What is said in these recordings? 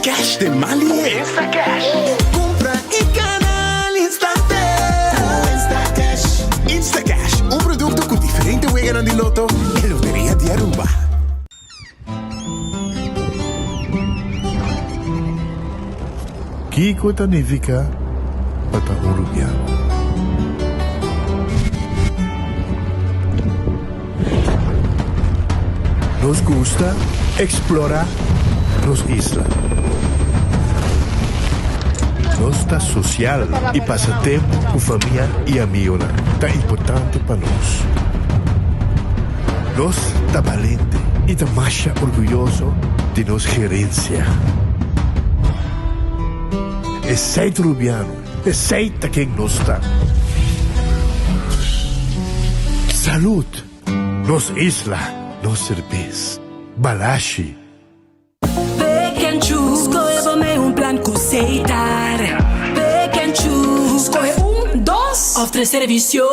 Cash den man lihe. Instacash. Cumpra y gana al instante. Cu Instacash. Instacash, un producto cu diferente weganan di Lotto e Loteria di Aruba. Kiko ta nifiká pa ta un rubiano? Nos gusta eksplorá nos isla. Nos ta sosial i pasa tempu ku famia i amigonan ta importante pa nos. Nos ta balente i ta masha orguyoso di nos gerensia. Esei ta Rubiano, esei ta ken nos ta. Salud! Nos isla, nos serbes. Balashi. Pick and choose, skohe bo mei un plan ku Setar. Pick and choose, skohe un, dos òf tres servisio.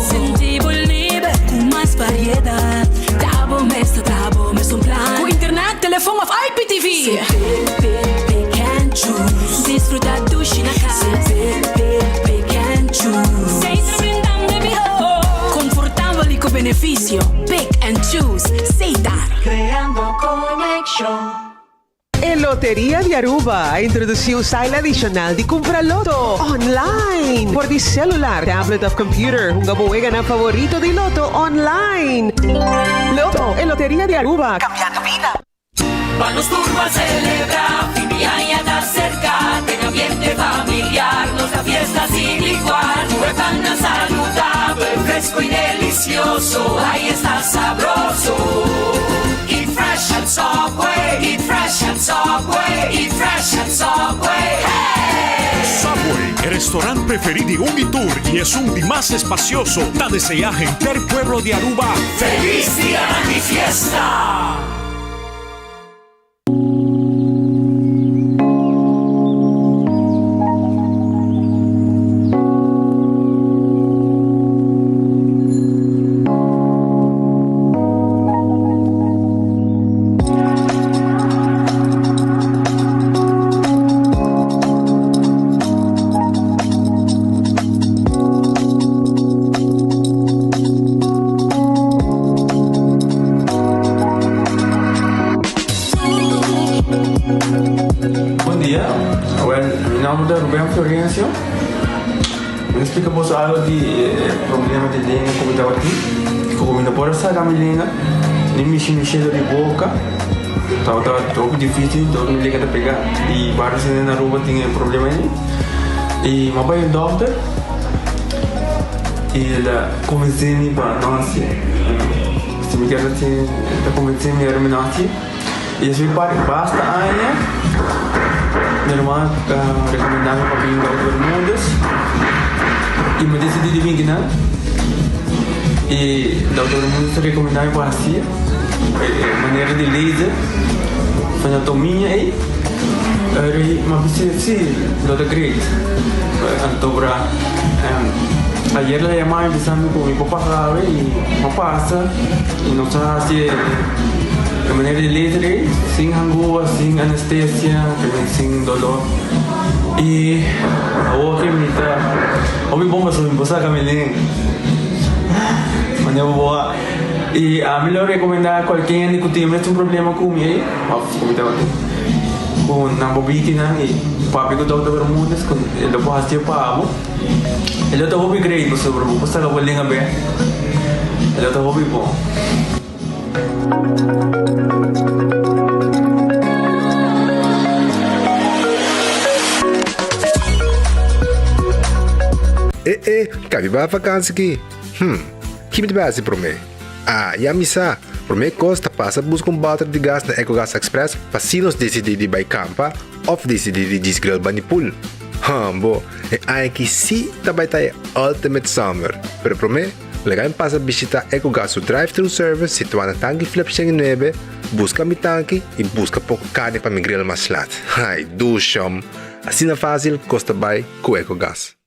Sinti bo liber ku mas variedat. Ta bo mes ta traha bo mes un plan. Ku internet, telefon òf IPTV. Pick, pick, pick and choose. Disfruta dushi na kas. Pick, pick, pick and choose. Setar brindando e mihó. Konfortabel i ku benefisio. Pick and choose. Setar. Creando conexion. E Loteria di Aruba a introduci un style adicional di cumpra loto online. Por di celular, tablet of computer, hunga bo weganan favorito di loto online. Lotto, e Loteria di Aruba, cambiando bida. Pa nos tur ban celebra, fin di aña ta cerca, den ambiente familiar, nos ta fiesta sin igual. Cu e pannan saludabel, fresco y delicioso, ay esta sabroso. Eat fresh at Subway, eat fresh at Subway, eat fresh at Subway, hey! Subway, e restaurant preferi di un y tur y esun di mas espacioso, ta desea henter pueblo di Aruba Feliz Dia di Fiesta! Bon dia, awel mi nomber ta Ruben Florencio. Mi ta splika boso algo di e problema di lenga ku mi tabatin. Ku mi no por a saka mi lenga, ni mishi mi shelo di boka. Tabata hopi dificil, dor mi lenga ta pega. I varios hende na Aruba tin e problema ei. I mi a bai un dokter i el a konvensé mi pa no hasié. Si mi kier hasié, el ta konvensé mi ora mi no hasié. I esei par basta aña mi ruman a rekomendá mi pa bin Dokter Bermudez i mi a disidí di bin kinan. I Dokter Bermudez a rekomendá mi pa hasié e manera di laser frenatomiña ei. Ora mi a bisa si lo ta great. Anto bra ayer el a yama mi bisa mi ku mi por pasa awe i mi a pasa i nos a hasi e manera di laser ei sin hangua, sin anestesia, sin dolor i awor ke mi ta hopi bon pasobra mi por saka mi lenga manera bo a i ami lo rekomenda kualke hende ku tin mes un problema ku mi ei òf ku mi tabatin ku nan bo bitinan i papia ku dòkter Bermudez ku e lo por hasié pa bo e lo ta hopi great pasobra bo por saka bo lenga bèk e lo ta hopi bon. E e, kabi bai vakansi ki? Hm, ki mi ta bai hasi promé? Ah, ya mi sa! Promé kos ta pasa buska un bòter di gas na Ecogas Express pa si nos disidí di bai kampa òf disidí di djis grill bani pool. Hòmbo, e aña aki sí ta bai ta e ultimate summer! Pero promé, Laga mi pasa bishita Ecogas su drive-thru service situá na Tanki Flip 109, buska mi tanki i buska poko karni pa mi grill mas lat. Ai, dushom! Asina fásil kos ta bai ku Ecogas.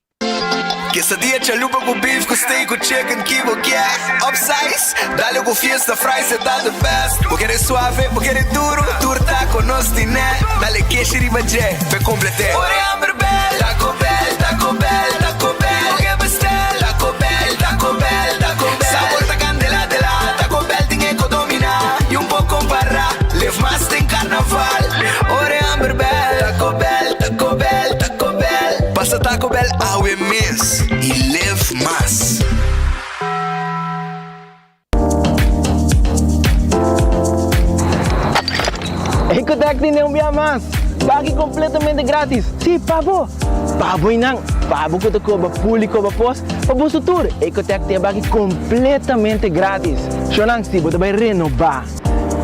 Quesadilla chalupa cu beef cu steak cu chicken ki bo kier Upsize, dale cu fiesta fries e ta the best Bo kere suave, bo kere duro, tur taco nos tine Dale. keshi riba dje p'e komplet'é. Ora e hamber bèl, Taco Bell, Taco Bell, Taco Bell. Bo ke bestel, Taco Bell, Taco Bell, Taco Bell. Sabor ta kandela dela, Taco Bell tin e ko dominá. I un por kompará, lef mas den karnaval. Ora e hamber bèl, Taco Bell, Taco Bell, Taco Bell. Pasa Taco Bell awe mes i lef mas. Ecotec tene un bia mas! Baki completamente gratis! Si, pa bo! Pa bo y nan! Pa bo cu ta coba pul y coba pos, pa boso tur! Ecotec tin e baki completamente gratis! Shonan, si bo ta bay renoba,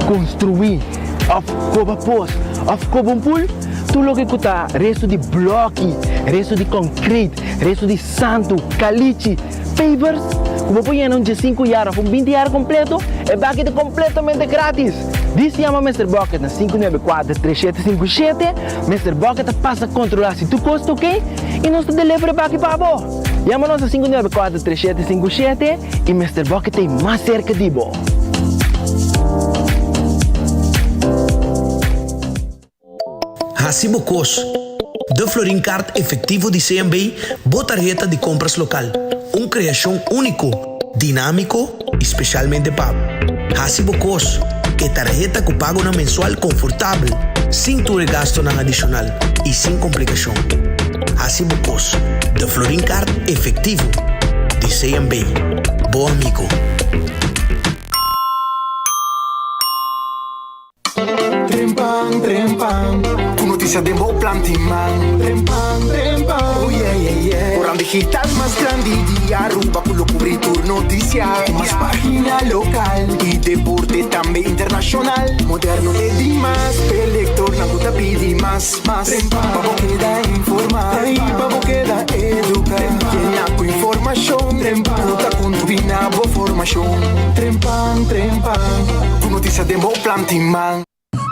construi, of coba pos, of coba un pul, tur loke cu ta resto di bloki, resto di concrete, resto di santu, calichi, Pavers ku bo por yena un diesinku yar òf un binti yar kompleto, e baki ta kompletamente gratis! Dis yama Mister Bucket na 594 3757, Mister Bucket ta pasa kontrolá si tur kos ta oke i nos ta deliver e baki pa bo! Yama nos na 594 3757 i Mister Bucket ta ei mas serka di bo! Hasi bo kos. De Florin Card Efectivo di CMB, bo tarheta di compras local. Un creacion unico, dinamico y specialmente pa bo. Hasi bo kos. E tarheta cu pagonan mensual confortabel, sin tur e gastonan adicional y sin complicacion. Hasi bo kos. De Florin Card Efectivo di CMB. Bo amigo. Trempan, trempan, ku notisia den bo planti man. Trempan, trempan, oh yeah, yeah, yeah. Koran digital mas grandi di Aruba ku lo kubri tur notisia. Ku mas pagina lokal i deporte tambe internashonal. Moderno te dimas, p'e lektornan ku ta pidi mas, mas. Pa bo keda informa i pa bo keda eduka. Yena ku informashon ku ta kontribuí na bo formashon. Trempan, trempan. Ku notisia den bo plan tin man.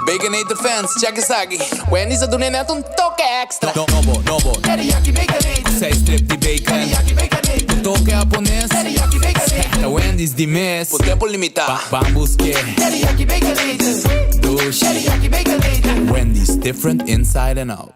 Baconator fans, check esaki. Wendy's a duna e net un toke extra. Nobo, nobo. Teriyaki Baconator. Ku seis strip di bacon. Teriyaki Baconator. Un toke Hapones. Teriyaki Baconator. Ta Wendy's di mes. Por tempo limita. Ban buske. Teriyaki Baconator. Dushi. Teriyaki Baconator. Wendy's, different inside and out.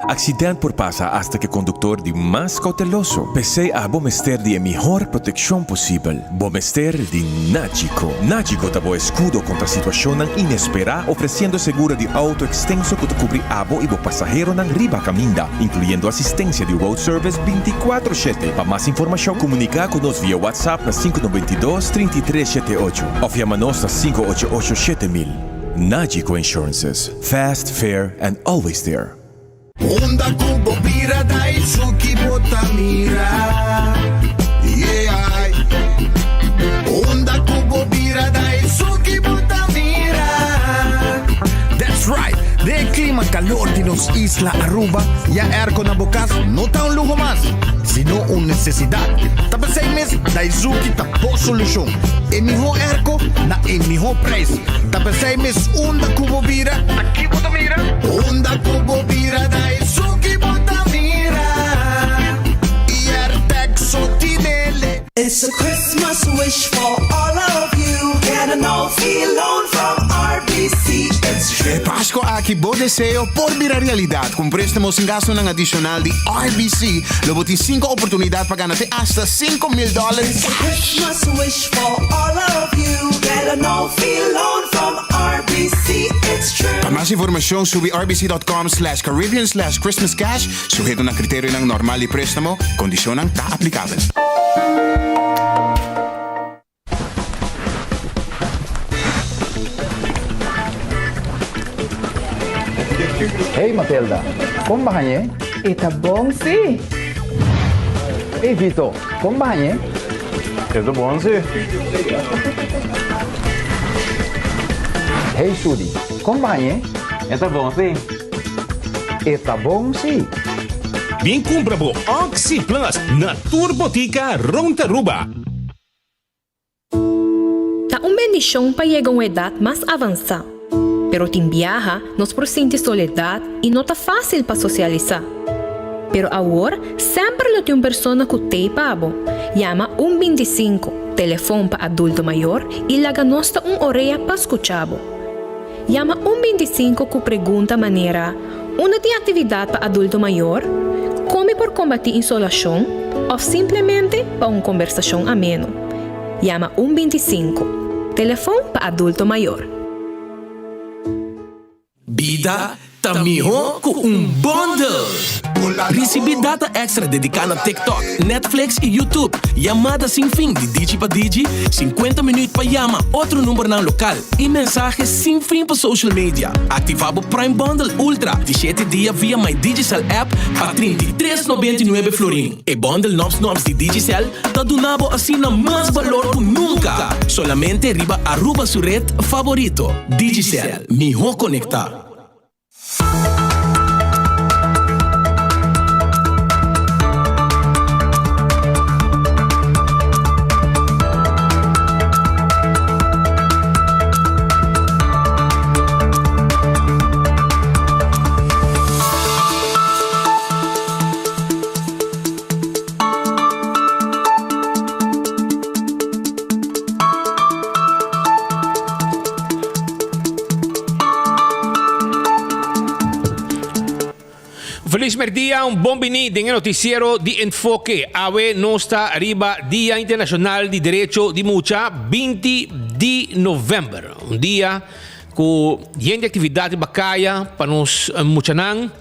Accident por pasa hasta cu e conductor di mas cauteloso. P'esey abo mester di e mihor proteccion posibel. Bo mester di Nagico. Nagico ta bo escudo contra situacionnan inespera, ofreciendo seguro di auto extenso cu ta cubri abo y bo pasaheronan riba caminda, incluyendo asistencia di road service binticuatro shete. Pa mas informacion, comunica cu nos via WhatsApp na 592 33 shete ocho of yama nos na 588 7000. Nagico Insurances. Fast, fair and always there. Unda ku bo bira Daisuki bo ta mira Yeah Unda ku bo bira Daisuki bo ta mira That's right! Den e klima kalor di nos isla Aruba, ya airco na bo kas no ta un luho mas, sino un nesesidat. Ta p'esei mes Daizuki ta bo solushon. E mihó airco na e mihó prijs. Ta p'esei mes unda ku bo bira, ta ki bo ta mira? Unda ku bo bira ta esun ki bo ta mira. Airtec so tinele. It's a Christmas wish for all of you Get a no fee loan from RBC It's true. E Pasco aki bo deseo por bira realidad. Cu un prestamo sin gastonan adicional di RBC, lo bo tin cinco oportunidad pa gana te hasta 5000 dollar. It's a Christmas wish for all of you Get a no fee loan from RBC It's true. Pa mas informacion subi rbc.com slash Caribbean slash Christmas cash, suheto na criterionan normal di prestamo, condicionnan ta aplicabel. Hey Matilda, kon ba hañ'é? E ta bon sí. Hey Vito, kon ba hañ'é? E ta bon sí. Hey Sudi, kon ba hañ'é? E ta bon sí. E ta bon sí. Bin kumpra bo Oxi Plus na tur botika rond Aruba. Ta un bendishon pa yega un edat mas avansá. Pero tin biaha nos por sinti soledat i no ta fásil pa sosialisá. Pero awor semper lo tin un persona ku t'ei pa bo. Yama un 25, telefon pa adulto mayor, i laga nos ta un orea pa skucha bo. Yama un 25 ku pregunta manera, Unda tin aktividat pa adulto mayor? Kon mi por kombatí insolashon? Òf simplemente pa un kombersashon ameno. Yama un 25. Telefon pa adulto mayor. Bida ta mihó ku un bundle! Risibí data èkstra dediká na TikTok, Netflix i YouTube, yamada sin fin di Digi pa Digi, 50 minüt pa yama otro numbernan lokal i mensahe sin fin pa social media. Aktivá bo Prime Bundle Ultra di shete dia via My Digicel app pa 33 99 florin. E bundle nòps nòps di Digicel ta duna bo asina mas balor ku nunka! Solamente riba Aruba su red favorito, Digicel. Mihó konektá. Feliz merdia, un bon bini den e noticiero di Enfoke. Awe nos ta riba Dia Internacional di Derecho di Mucha, 20 di november. Un dia cu yen di actividad riba caya pa nos muchanan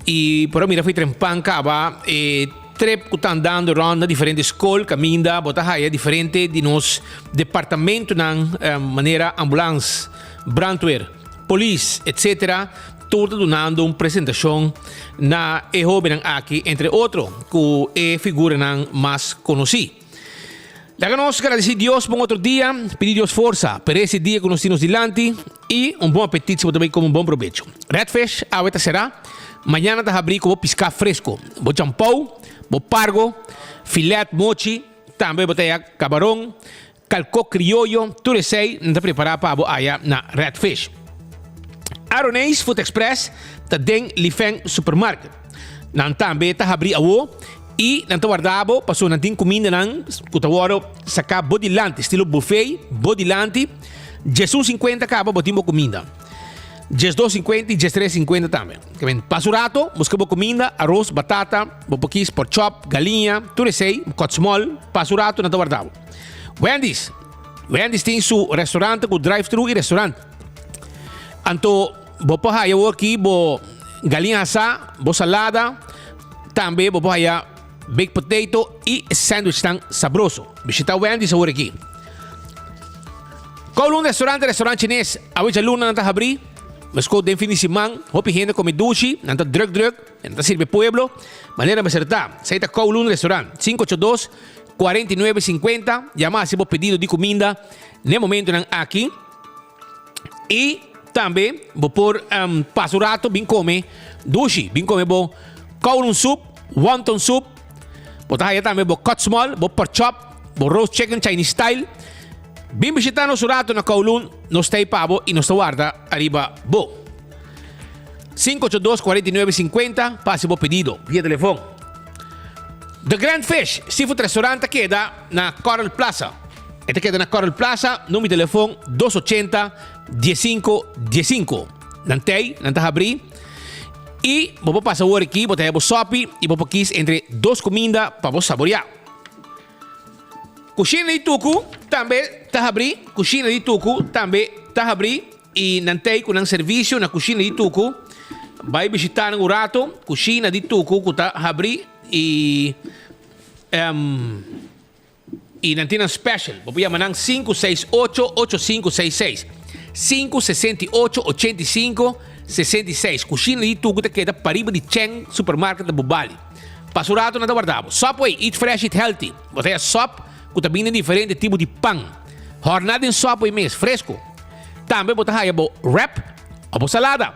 y por a mira fi trempan caba e trip ku ta andando rond na diferente skol kaminda bo ta haya diferente di nos departamentonan manera ambulans, brandweer, polis etc. Tur ta dunando un presentashon na e hobennan aki entre otro ku e figuranan mas konosí. Laga nos gradisí Dios pa un otro dia, pidi Dios forsa pa resi dia ku nos tin nos dilanti i un bon apetit si bo ta bai kome un bon probecho. Redfish awe ta será, mañana ta habrí ku bo piská fresko, bo champou, bo pargo, filet, mochi, tambe bo ta haya kabaron, kalkó krioyo, tur esei nan ta prepará pa bo aya na Redfish. Aroneis Food Express ta den Lifeng Supermarket. Nan tambe ta habrí awo i nan ta warda bo pasobra nan tin kumindanan ku ta wòrdu saká bo dilanti, estilo buffet, bo dilanti. Djesun sinkuenta kaba bo tin bo kuminda. Djesdos sinkuenta i djestres sinkuenta tambe. Pasa un rato, buska bo kuminda, aros, batata, bo por kis pork chop, galiña, tur esei, kòt smòl, pasa un rato nan ta warda bo. Wendy's, Wendy's tin su restaurante ku drive-thru i restaurant. Anto bo por haya awor aki bo galiña asá, bo salada, tambe bo por haya baked potato i sandwichnan sabroso. Bishita Wendy's awor aki. Kowloon Restaurant, restaurant chines, awe djaluna nan ta habrí. Meskos den fin di siman, hopi hende kome dushi, nan ta druk druk, nan ta sirbi pueblo manera mester ta. Esei ta Kowloon Restaurant, 582 49 50, yama hasi bo pedido di kuminda n'e momentonan aki. I tambe bo por pasa un rato bin come dushi, bin come bo kowloon soup, wonton soup. Bo ta haya tambe bo cut small, bo pork chop, bo roast chicken Chinese style. Bin bishita nos un rato na Kowloon, nos ta ei pa bo i nos ta warda ariba bo. 582 49 50 pa hasi bo pedido via telefon. The Grand Fish Seafood Restaurant ta keda na Coral Plaza. E ta keda na Coral Plaza, number di telefon dos ochenta diesinco diesinco. Nan tei, nan ta habrí i bo por pasa wor aki, bo ta haya bo sopi i bo por kis entre dos kuminda pa bo saboriá. Kushina di Tuku tambe ta habrí, Kushina di Tuku tambe ta habrí i nan tei ku nan servisio na Kushina di Tuku. Bai bishitá nan un rato, Kushina di Tuku ku ta habrí i. I nan tin nan special. Bo por yama nan 568 8566. 568 85 66. Kushina di Tugu ta keda pariba di Cheng Supermarket na Bubali. Pasa un rato nan ta warda bo. Subway, eat fresh, eat healthy. Bo ta haya sop ku ta bini den diferente tipo di pan. Horna den Subway mes, fresco. Tambe bo ta haya bo wrap o bo salada.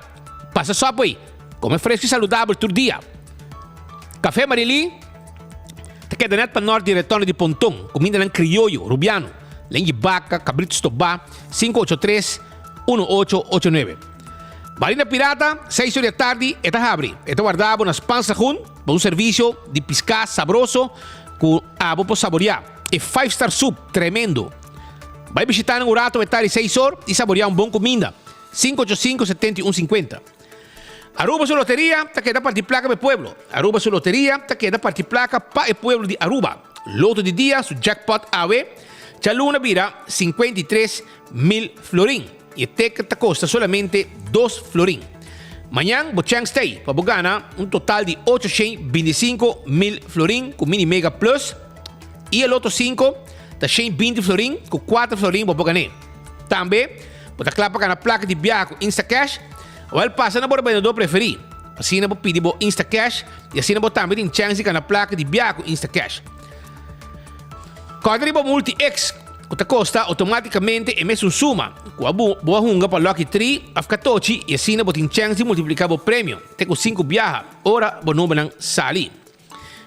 Pasa Subway, kome fresco i saludabel tur dia. Café Marilí. Ta keda nèt pa nòrt di Retorno di Ponton, kumindanan krioyo, rubiano, lengi baka, kabritu stobá, 583 1889. Marina Pirata, seis or di atardi e ta habri. E ta warda bo na Spaans Lagoon pa un servisio di piská sabroso ku abo por saboriá. E five star soup, tremendo. Bai bishitá nan un rato e tardi seis or i saboriá un bon kuminda. 585 71 50. Aruba su loteria ta keda parti placa pa e pueblo. Aruba su loteria ta keda parti placa pa e pueblo di Aruba. Loto di dia su jackpot awe djaluna bira 53 mil florin y e ticket ta costa solamente dos florin. Mañan bo chance t'ey pa bo gana un total di 825 mil florin cu Mini Mega Plus y e Loto 5 ta 120 florin cu 4 florin bo por gané. Tambe bo ta kla pa gana plaka di biaha ku Instacash? Awel pasa na bo rebendedor preferí. Asina bo pidi bo Instacash i asina bo tambe tin chèns di gana plaka di biaha ku Instacash. Kòrda riba Multi-X ku ta kosta outomátikamente e mesun suma ku a bo a hunga pa Lucky Tree òf Katochi i asina bo tin chèns di multipliká bo premio te ku sinku biaha ora bo numbernan sali.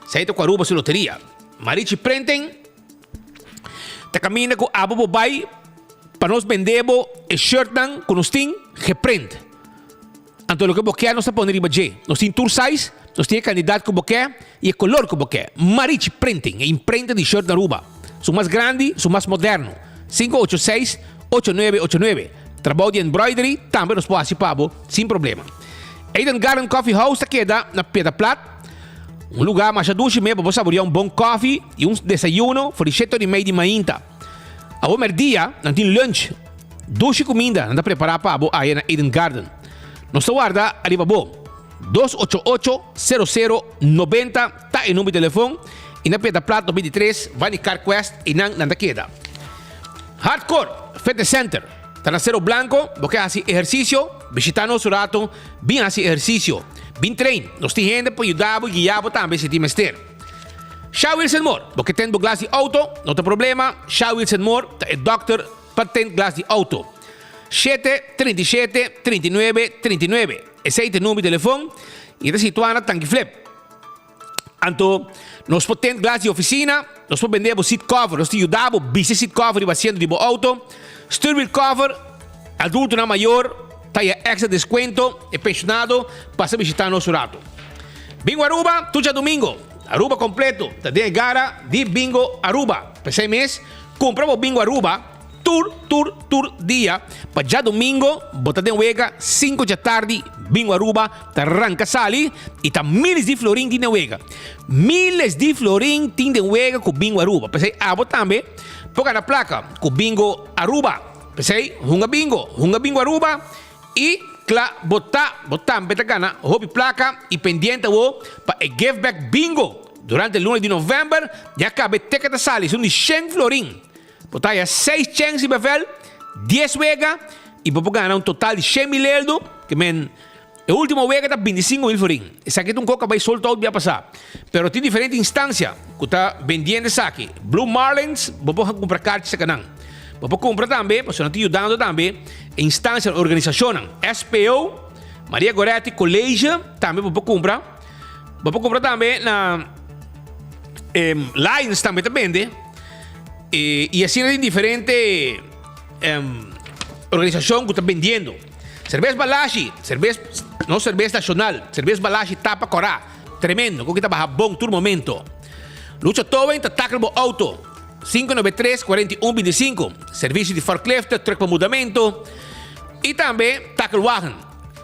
Esei ta ku Aruba su loteria. Marichi Printing ta kaminda ku abo bo bai pa nos bende bo e shirtnan ku nos tin geprint. Anto loke bo ke nos ta pone riba dje. Nos tin tur size, nos tin e kandidat ku bo ke i e kolor ku bo ke. Marichi Printing, e imprenta di shirt na Aruba. Su mas grandi, su mas moderno. 586 8989. Trabou di embroidery tambe nos por hasi pa bo sin problema. Eden Garden Coffee House ta keda na Piedra Plat. Un lugá masha dushi me pa bo saboreá un bon kòfi i un desayuno for di shete ora i mei di mainta. Awor mèrdia nan tin lunch. Dushi kuminda nan ta prepará pa bo aya na Eden Garden. Nos ta warda ariba bo. 288 00 90 ta e number di telefon i na Piedra Plat 93 Van Carquest einan nan ta keda. Hardcore Fitness Center ta na Cero Blanco. Bo ke hasi ehersisio? Bishita nos un rato. Bin hasi ehersisio. Bin train. Nos tin hende pa yuda bo i guia bo tambe si tin mester. Sha Wilson Moore. Bo ke tent bo glas di auto? No ta problema. Sha Wilson Moore ta e dokter pa tent glas di auto. Shete, 37, 39, 39. Esei ta e number di telefon i e ta situá na Tanki Flip. Anto nos por tent glas di oficina, nos por bende bo seat cover, nos ta yuda bo bisti seat cover riba asiento di bo auto, stuurwiel cover, adultonan mayor ta haya extra descuento, e pensionado pasa bishita nos un rato. Bingo Aruba tur djadomingo, Aruba completo ta den e gara di Bingo Aruba. P'esei mes, cumpra bo Bingo Aruba. Tur tur tur dia pa djadomingo bo ta den wega sinku djatardi Bingo Aruba ta ranka sali i ta miles di florin tin den wega. Miles di florin tin den wega ku Bingo Aruba. P'esei abo tambe por gana plaka ku Bingo Aruba. P'esei hunga bingo, hunga Bingo Aruba i kla bo ta. Bo tambe ta gana hopi plaka i pendiente awo pa e Give Back Bingo durante luna di novèmber ya kaba e teka ta sali esun di shen florin. Bo ta haya seis chèns di bevel, dies wega i bo por gana un total di shen mil eldo, ke men e ultimo wega ta bintisinko mil florin. Esaki ta un kos ku a bai sold out bia pasá. Pero tin diferente instansia ku ta bendiendo esaki. Blue Marlins, bo por kumpra karchi serka nan. Bo por kumpra tambe, pasobra nan ta yudando tambe e instansianan, organisashonnan. SPO, Maria Goretti College tambe bo por kumpra. Bo por kumpra tambe na Lions tambe ta bende. Y asina tin diferente organisacion cu ta bendiendo. Cervez Balashi, cervez, no cervez nacional, cervez Balashi tapa cora, tremendo, cu ta baha bon tur momento. Lucha Towing ta tackle bo auto, 593 41 25, servicio di forklift, truck pa mudamento y tambe tackle wagen,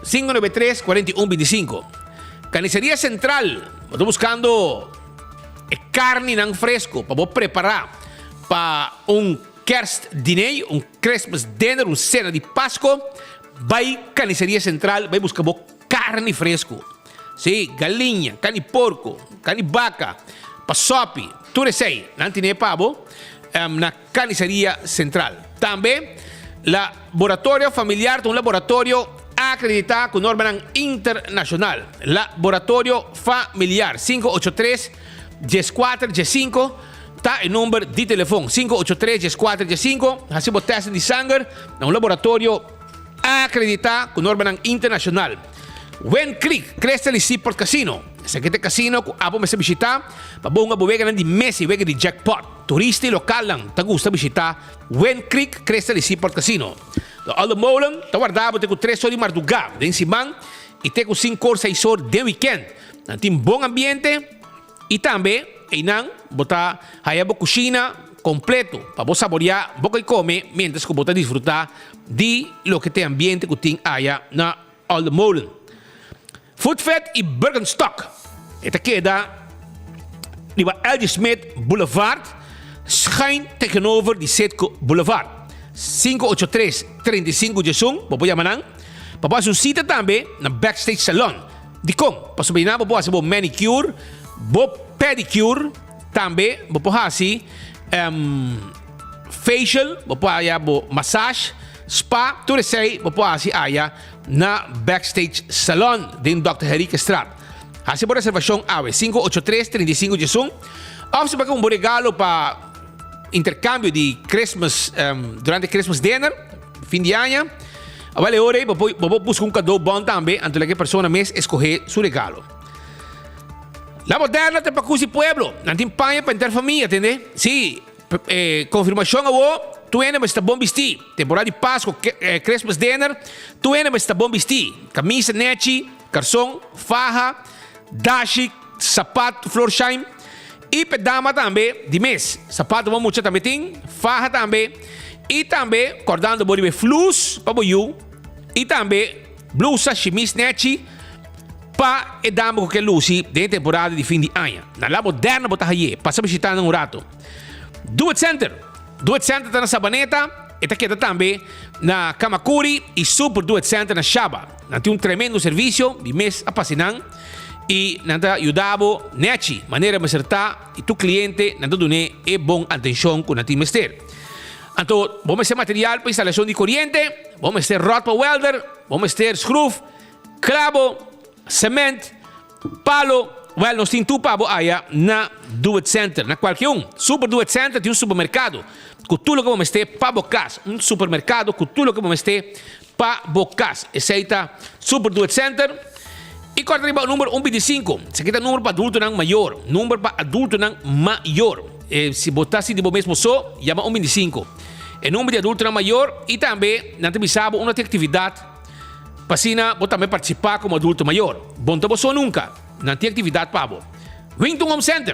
593 41 25. Carniceria Central, bo ta buscando E karninan fresco pa bo prepara pa un kerstdiner, un Christmas dinner, un cena di Pasco, bai Carniceria Central bai busca bo carni fresco. Sí, galiña, carni porco, carni baca, pa sopi, tur esey nan tine pa bo na Carniceria Central. Tambe Laboratorio Familiar ta un laboratorio acredita cu normanan internacional. Laboratorio Familiar, 583 14 15 ta e number di telefon. 583 14 15. Haci bo test di sanger na un laboratorio acredita cu normanan internacional. Wind Creek, Crystal y Seaport Casino. Esaki ta e casino cu abo mester bishita pa bo hunga bo weganan di mes y wega di jackpot. Turista y localnan ta gusta bishita Wind Creek, Crystal y Seaport Casino. De Olde Molen ta warda bo te cu tres or di marduga den siman y te cu cinco or seis or den weekend. Nan tin bon ambiente y tambe eynan bo ta haya bo cushina completo pa bo saborea bo coy come mientras cu bo ta disfruta. di loke ta e ambiente ku tin aya na Olde Molen. Foodfed i Birkenstock. E ta keda riba LG Smith Boulevard, schuin tegenover di Citgo Boulevard. 583 35 11, bo por yama nan pa bo hasi un sita tambe na Backstage Salon. Dikon? Pasobra einan bo por hasi bo manicure, bo pedicure, tambe bo por hasi facial, bo por haya bo massage, spa, tur esei bo por hasi aya na Backstage Salon den Dòkter Henriquestraat. Hasi bo reservashon awe, 583 35 11, òf si bo ke un bo regalo pa interkambio di Christmas durante Christmas dinner, fin di aña, awel e ora ei bo por bo por buska un kadó bon tambe, anto laga e persona mes eskohé su regalo. La Moderna ta pa kusi pueblo, nan tin paña pa henter famia, tende? Sí. E konfirmashon awor, tur hende mester ta bon bistí. Temporada di Pasku, Christmas dinner, tur hende mester ta bon bistí. Kamisa nechi, karson, faha, dashi, sapat Florsheim. I p'e dama tambe di mes. Sapato bo mucha tambe tin, faha tambe. I tambe kòrdando bo riba e flus pa bo yu. I tambe blusa, shimis nechi pa e dama ku ke lusi den e temporada di fin di aña. Na La Moderna bo ta haye. Pasa bishita nan un rato. Do It Center. Do It Center ta na Sabaneta, e ta keda tambe na Kamakuri i Super Do It Center na Shaba. Nan tin un tremendo servisio, mi mes a pasa nan i nan ta yuda bo nechi manera mester ta i tur kliente nan ta dun'é e bon atenshon ku nan tin mester. Anto bo mester material pa instalashon di koriente, bo mester ròt pa welder, bo mester skruf, klabo, sement, Palo, Wel, nos tin tur pa bo aya na Do It Center. Na kualke un Super Do It Center tin un supermerkado ku tur loke bo mester pa bo kas. Un supermerkado ku tur loke bo mester pa bo kas. Esei ta Super Do It Center. I kòrda riba number un bintisinko. Esaki ta number pa adultonan mayor. Number pa adultonan mayor. Si bo ta sinti bo mes bo so, yama un bintisinko. E number di adultonan mayor i tambe nan ta bisa bo unda tin aktividat. Pa asina bo tambe partisipá komo adulto mayor. Bon ta bo so nunka. Nan tin aktividat pa bo. Wington Home Center.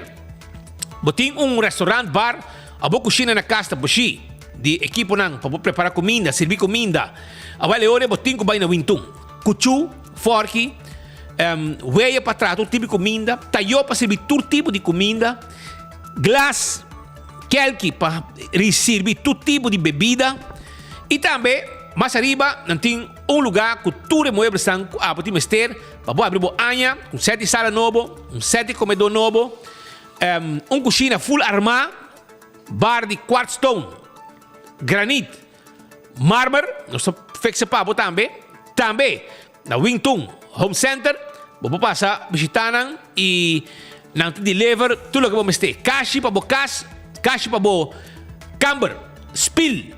Bo tin un restaurant, bar òf bo kushina na kas ta bushí di ekiponan pa bo prepará kuminda, sirbi kuminda. Awel e ora bo tin ku bai na Wington. Kuchú, fòrki, weya pa traha tur tipo di kuminda, tayó pa sirbi tur tipo di kuminda, glas, kelki pa sirbi tur tipo di bebida i tambe. Mas ariba nan tin un lugá ku tur e mueblesnan ku abo tin mester pa bo abri bo aña, un sèt di sala nobo, un sèt di komedó nobo, un kushina ful armá, bar di kwartstone, granit, marmer, nos ta fiksa pa bo tambe. Tambe Na Wington Home Center bo por pasa bishita nan y nan ta deliver tur loke bo mester. Kashi pa bo kas, kashi pa bo kamber, spil,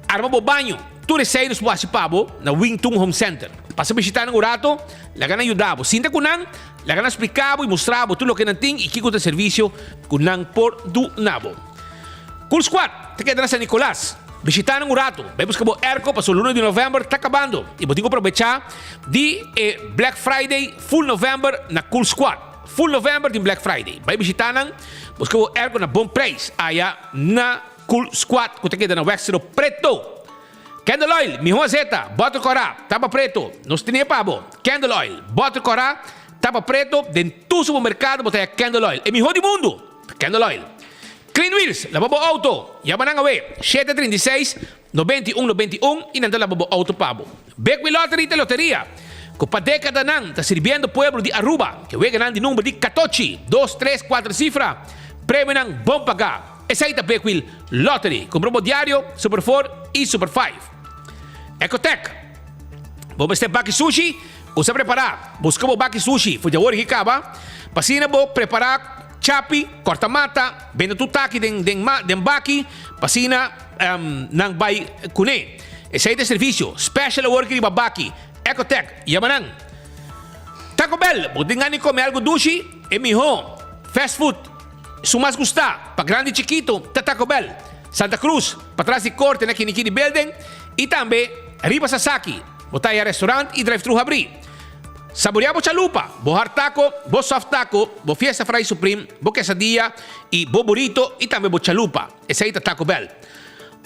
arma bo baño, tur esei nos por hasi pa bo na Wington Home Center. Pasa bishita nan un rato, laga nan yuda bo. Sinta ku nan, laga nan splika bo y mustra bo tur loke nan tin y kiko ta e servisio ku nan por duna bo. Cool Squad ta keda na San Nicolas. Bishita nan un rato. Bai buska bo airco pasobra luna di november ta kabando y bo tin ku aprobecha di e Black Friday full november na Cool Squad. Full november tin Black Friday. Bai bishita nan, buska bo airco na bon prijs aya na Cool Squad ku ta keda na Wexero Preto. Candle oil, miho azeta, bòter kòrá, tapa preto. Nos tene pa bo. Candle oil, bòter kòrá, tapa preto, den tur supermerkado bo ta haya candle oil. E miho di mundu! Candle oil. Clean Wheels, laba bo auto. Yama nan awe, shete 36, 91 91 i nan ta laba bo auto pa bo. Big Wheel Lottery ta loteria ku pa dekadanan ta sirbiendo pueblo di Aruba. Ke weganan di number di katochi, dos, tres, kuater sifra, premionan bon pagá. Esei ta Big Wheel Lottery. Kumpra bo diario, Super Four i Super Five. Ecotec, Bo mester baki sushi? Usa prepará. Buska bo baki sushi for di awor ki kaba, pa asina bo prepará chapi, kòrta mata, bende tur taki den den ma den baki, pa asina nan bai kuné. Esei ta e servisio special awor ki riba baki. Ecotec, yama nan. Taco Bell, bo tin gana di kome algu dushi? E mihó fast food, esun mas gustá pa grandi i chikito, ta Taco Bell. Santa Cruz, patras di korte na Kinikini Building i tambe riba Sasaki. Bo ta haya restaurant y drive-thru habri. Saborea bo chalupa, bo hard taco, bo soft taco, bo fiesta fry supreme, bo quesadilla y bo burrito y tambe bo chalupa. Esey ta Taco Bell.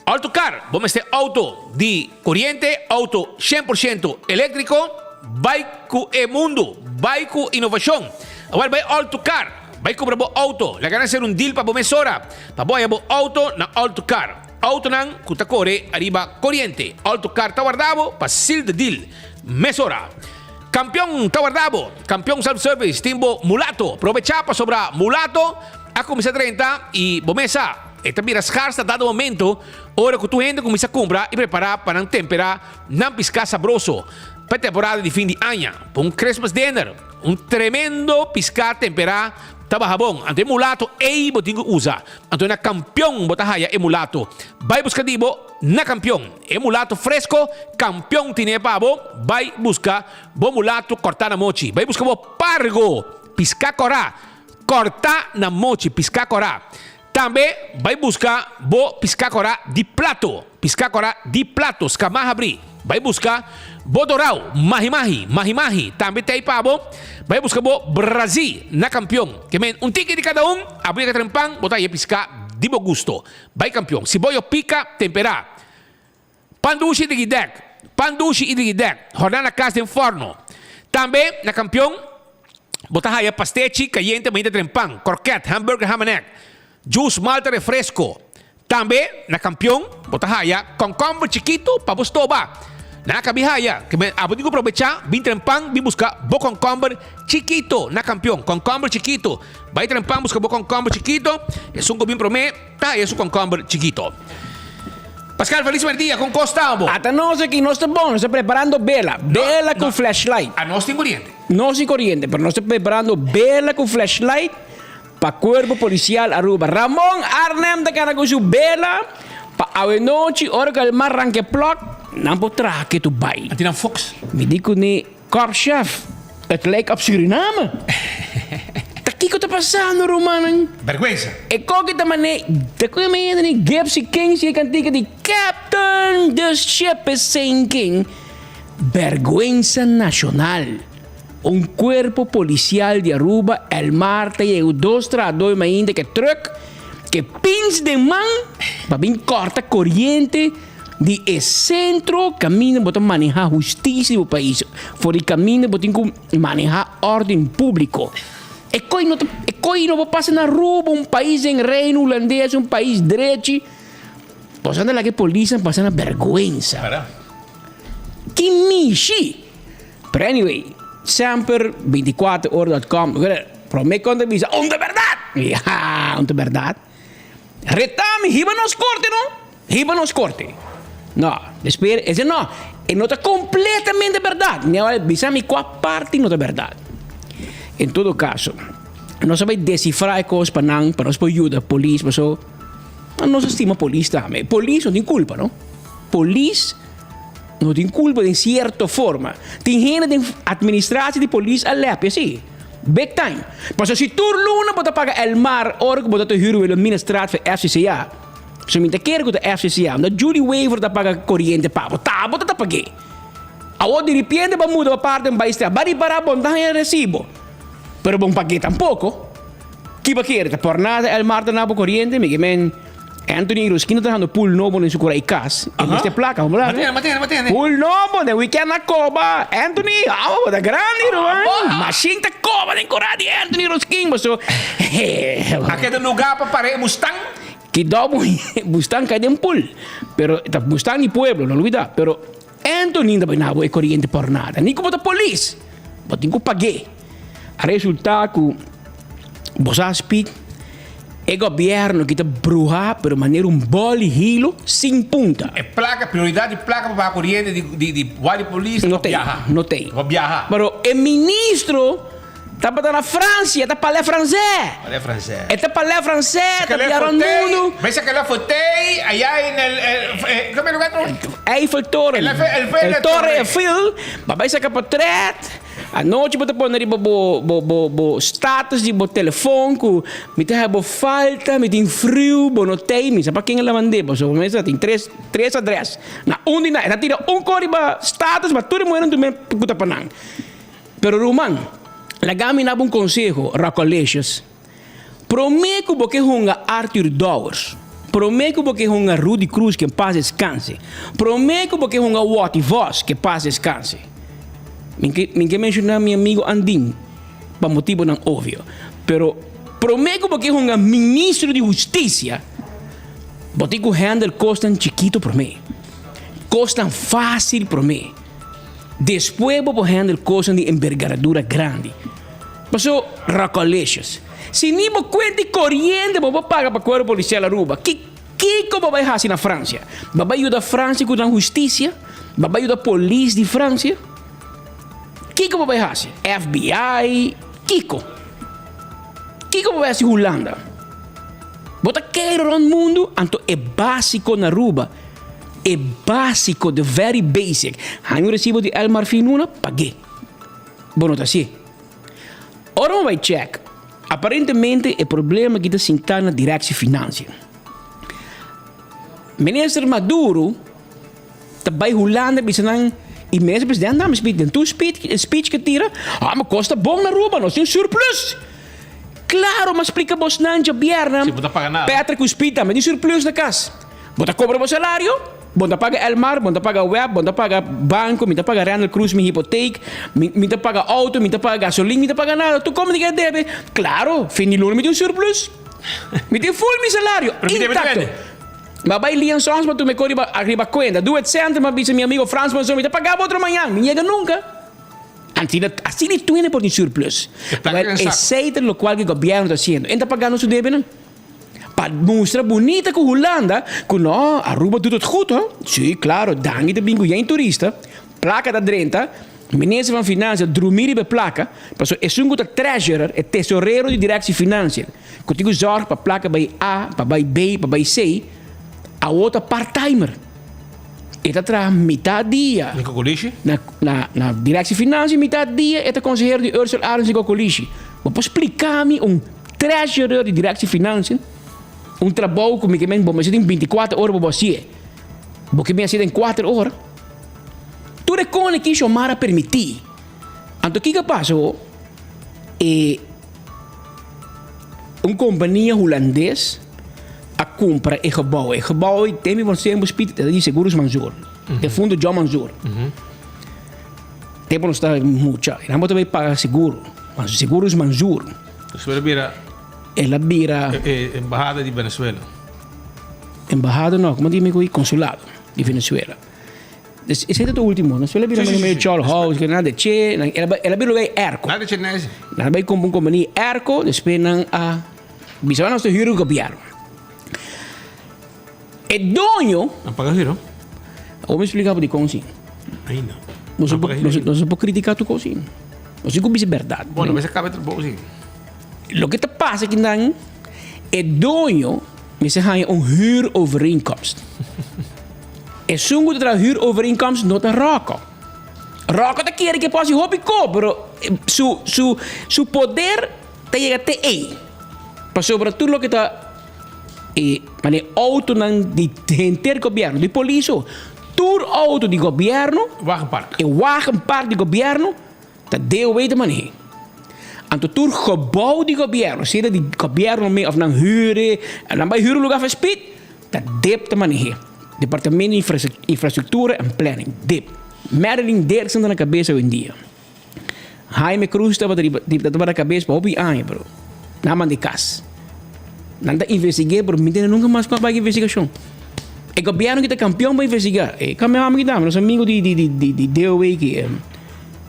Autocar, bo mester auto di coriente, auto 100% electrico, bai cu e mundo, bai cu innovacion. Awor bai Autocar, bai cumpra bo auto, laga nan ser un deal pa bo mesora, pa bo haya bo auto na Autocar. Autonan cu ta core ariba coriente. Autocar ta warda bo pa seal the deal mesora. Campeon ta warda bo, Campeon Self Service tin bo mulato, probecha pasobra mulato a cuminsa drenta y bo mesa. E ta bira skars na dado momento ora ku tur hende kuminsá kumpra i prepará pa nan temperá nan piská sabroso pa e temporada di fin di aña. Pa un Christmas dinner, un tremendo piská temperá ta baha bon. Anto e mulato ei bo tin ku usa. Anto na Kampion bo ta haya e mulato. Bai buska di bo na Kampion. E mulato fresko Kampion tine pa bo. Bai buska bo mulato kòrtá na mochi. Bai buska bo pargo piská kòrá. Kòrtá na mochi piská kòrá. Tambe bai buska bo piská kòrá di plato, piská kòrá di plato, skamá habrí. Bai buska bo dorau, mahi-mahi, mahi-mahi, tambe t'ei pa bo. Bai buska bo brazí na Kampion. Ke men un tiki di kada un, abo yega trempan, bo ta haña piská di bo gusto. Bai Kampion. Siboyo pika, temperá. Pan dushi i digidèk, pan dushi i digidèk, hòrná na kas den fòrno. Tambe na Kampion bo ta haya pastechi kayente mainta tren pan, krokèt, hamburger ham en egg, juice, malta, refresko. Tambe na Kampion bo ta haya kònkòmber chikitu pa bo stoba. Nan a kabi haya, ke men abo tin ku probechá bin tren pan bin buska bo kònkòmber chikito na Kampion. Kònkòmber chikito. Bai tren pan buska bo kònkòmber chikito, esun ku bin promé ta haya su kònkòmber chikito. Pascal feliz merdia con cos ta bo? Ata nos aki nos ta bon, nos ta preparando bela, bela cu flashlight. A nos tin coriente. Nos tin coriente, pero nos ta preparando bela cu flashlight pa Cuerpo Policial Aruba. Ramon Arnhem ta cana cu su bela pa awenochi ora cu el mar ranke plok, nan por traha ketu bay. Nan tin nan fox. Mi di cu ne. Korpschef, het lijkt op Suriname. Ta kiko ta pasando rumannan? Bergwensa. E koki ta mane, ta koe mi hende ni Gipsy Kings y e kantika di Captain the ship is sinking. Bergwensa nashonal. Un kuerpo polisial di Aruba el mar ta yega dos trahadó mainta ke trùk ke pins den man pa bin kòrta koriente Di e sentro kaminda bo ta manehá hustisia di bo pais, for di kaminda bo tin ku manehá órden públiko. E koi no ta, e koi no por pasa na Aruba, un pais den Reino Hulandes, un pais drechi. Bo sa ta laga e polisnan pasa na bèrgwensa. Ki mishi! Pero anyway, semper 24 ora dot com, promé kon ta bisa, un ta bèrdat! Ya, un ta bèrdat. Retami, hiba nos korte no. Hiba nos korte. No, despues e di no, e no ta kompletamente bèrdat. Mi a bisa mi kua parti no ta bèrdat. En todo kaso, nos a bai desifrá e kos pa nan, pa nos por yuda polis, paso nos a stima polis tambe. Polis no tin kulpa, no. Polis no tin kulpa den sierto forma. Tin hende den administratie di polis a lèpia si. Big time. Paso si tur luna bo ta paga Elmar ora ku bo ta ta hür Wilhelminastraat for FCCA. So mi ta kere ku ta FCCA, unda Judy Wever ta paga koriente pa bo, ta bo ta ta pag'é. Awor diripiente bo a muda pa parti un bai stel, ba ripará bo no ta haña resibo, pero bo no pag'é tampoko. Ki bo kere? Ta por nada Elmar ta na bo koriente? Mi ke men Anthony Ruskin ta trahando pool nobo den su kura i kas, e mester plaka, bo mira? Pool nobo den weekend a koba, Anthony, awa bo ta grandi ruman, mashin ta koba den kura di Anthony Ruskin, paso A keda lugá pa para e Mustang? Kidó bo Mustang kai den pool, pero ta Mustang di pueblo, no lubida, pero Anthony ta bai na bo e koriente por nada, ni ku bo ta polis, bo tin ku pag'é. A resulta ku bo sa speak e gobièrnu ki ta bruhá pero manera un bòl di hilo sin punta. E plaka, prioridat di plaka pa paga koriente di di di guardia di polis ta No tei, biaha. no tei. Pa biaha. Pero e ministro Tabata na Francia, ta palé francés. Palé francés. E ta palé francés, ta bia rond mundu. Ves aquella fauteuil allá en el, el, ¿cómo es el lugar? Eiffeltoren. El, el, El Torre Eiffel. Ba bai saca portret. Anochi bo ta pone riba bo, bo, bo, bo status di bo telefon cu mi ta haya bo falta, mi tin friu, bo no tey. Mi sa pa ken el a mand'é, pasobra mi sa tin tres, tres adres. Na un di nan, e ta tira un cor riba status, ma tur e muhernan tur men cu ta pa nan. Pero ruman, laga mi naba un konseho, Rockolicious. Promé ku bo ke hunga Arthur Dowers. Promé ku bo ke hunga Rudy Cruz ke pas deskanse. Promé ku bo ke hunga Watty Vos ke pas deskanse. Mi ke mi ke menshoná mi amigo Andin pa motibonan obvio. Pero promé ku bo ke hunga ministro di hustisia bo tin ku handle kosnan chikito promé. Kosnan fásil promé. Despues bo por handle kosnan di embergadura grandi. Paso Rockalicious. Si ni bo cuenta y coriente bo por paga pa Cuerpo Policial Aruba, ki kico bo bay haci na Francia? Bo bay yuda Francia cu nan husticia? Bo bay yuda polis di Francia? Kico bo bay haci? FBI? Kico? Kico bo bay haci Hulanda? Bo ta kere rond mundo, anto e basico na Aruba, e basico, the very basic, haña un recibo di El Marfin una, pague. Bo no ta hacié. Ora bo bai check, aparentemente e problema aki ta sintá na Directie Financiën. Minister Maduro ta bai Hulanda bisa nan y minister president tambe speech den tur speech speech ke tira, ah ma kos ta bon na Aruba, nos tin un surplus. Claro, m'a splica bosnan djabièrnè, Si bo ta paga nada. Patrick ku Speed tambe tin surplus na kas. Bo ta kobra bo salario, bo ta paga Elmar, bo ta paga web, bo ta paga banko, mi ta paga Randall Cruz mi hipoteek, mi mi ta paga auto, mi ta paga gasolin, mi ta paga nada. Tur komo di ke debe? Klaro, fin di luna mi tin un surplus. Mi tin full mi salario, Pero mi debe intakto. twende. Mi a bai Lian Sons pa tuma e ko riba riba kuenta. Doe het center, mi a bisa mi amigo Frans Monzon, mi ta paga bo otro mañan. Mi yega nunka. Antina, asina di twende por tin surplus. E plaka Wel, den sak. esei ta lokual ku e gobièrnu ta hasiendo. E ta pagando su debenan. Pa mustra bunita ku Hulanda ku no, Aruba doet het goed ho. Sí, klaro, danki ta bin ku yen turista, plaka ta drenta, minister van Financiën ta drumi riba e plaka, pasobra esun ku ta treasurer, e tesorero di Directie Financiën, ku tin ku zòrg pa plaka bai A, pa bai B, pa bai C, awo ta part-timer. E ta traha mitad dia. Na Cocolishi? Na, na, na Directie Financiën mitad dia e ta consehero di Ursel Arends di Cocolishi. Bo por splica mi un treasurer di Directie Financiën un trabou cu mi ke men bo mester tin binticuater ora pa bo hacié. Bo ke bin hacié den cuater ora? Tur e con aki Xiomara a permiti. Anto kiko a pasa ho? E un compania hulandes a cumpra e gebouw. E gebouw ei tem mi por semper spit ta di Seguros Manzoor. Defunto John Manzoor. Tempo nos ta mucha. E nan bo ta bay paga seguro. Ma Seguros Manzoor. Despues el a bira. El a bira. E embahada di Venezuela. Embahada no, como di mi cu consulado di Venezuela. Esei ta ultimo. Venezuela bira medio medio chol house, que nada de che. El a bira lugar airco. Nada de che nese. Nan a bay compra un compania airco, despues nan a bisa nos ta huur gobierno. E doño. Nan paga huur, no? Awor mi splika bo dikon si. Ainda. Nos no por, nos no por kritika tur kos si. Nos tin ku bisa bèrdat. Bueno, mester kaba e trabou si. Loke ta pasa kinan, e doño mester haña un huurovereenkomst. Esun ku ta traha huurovereenkomst no ta Rocco. Rocco ta kere ke por hasi hopi ko, pero su, su, su poder ta yega te ei. Pasobra tur loke ta E manera autonan di henter gobierno, di polis o, tur auto di gobierno, Wagenpark. e wagenpark di gobierno ta DOW ta manehe. Anto tur gebouw di gobierno, sea di gobierno mes of nan huur e, nan bay huur un lugar pa spit, ta dip ta manehe. Departamento di Infrastructura en Planning, dip. Marilyn Dirksen ta na cabeza hoy en dia. Jaime Cruz tabata riba tabata na kabes pa hopi aña pero nan manda e kas. Nan ta investig'é pero mi tende nunka mas ku a bai ku investigashon. E gobièrnu ki ta kampion pa investigá. E kambia hòmber ki ta nos amigu di di di di DOW ki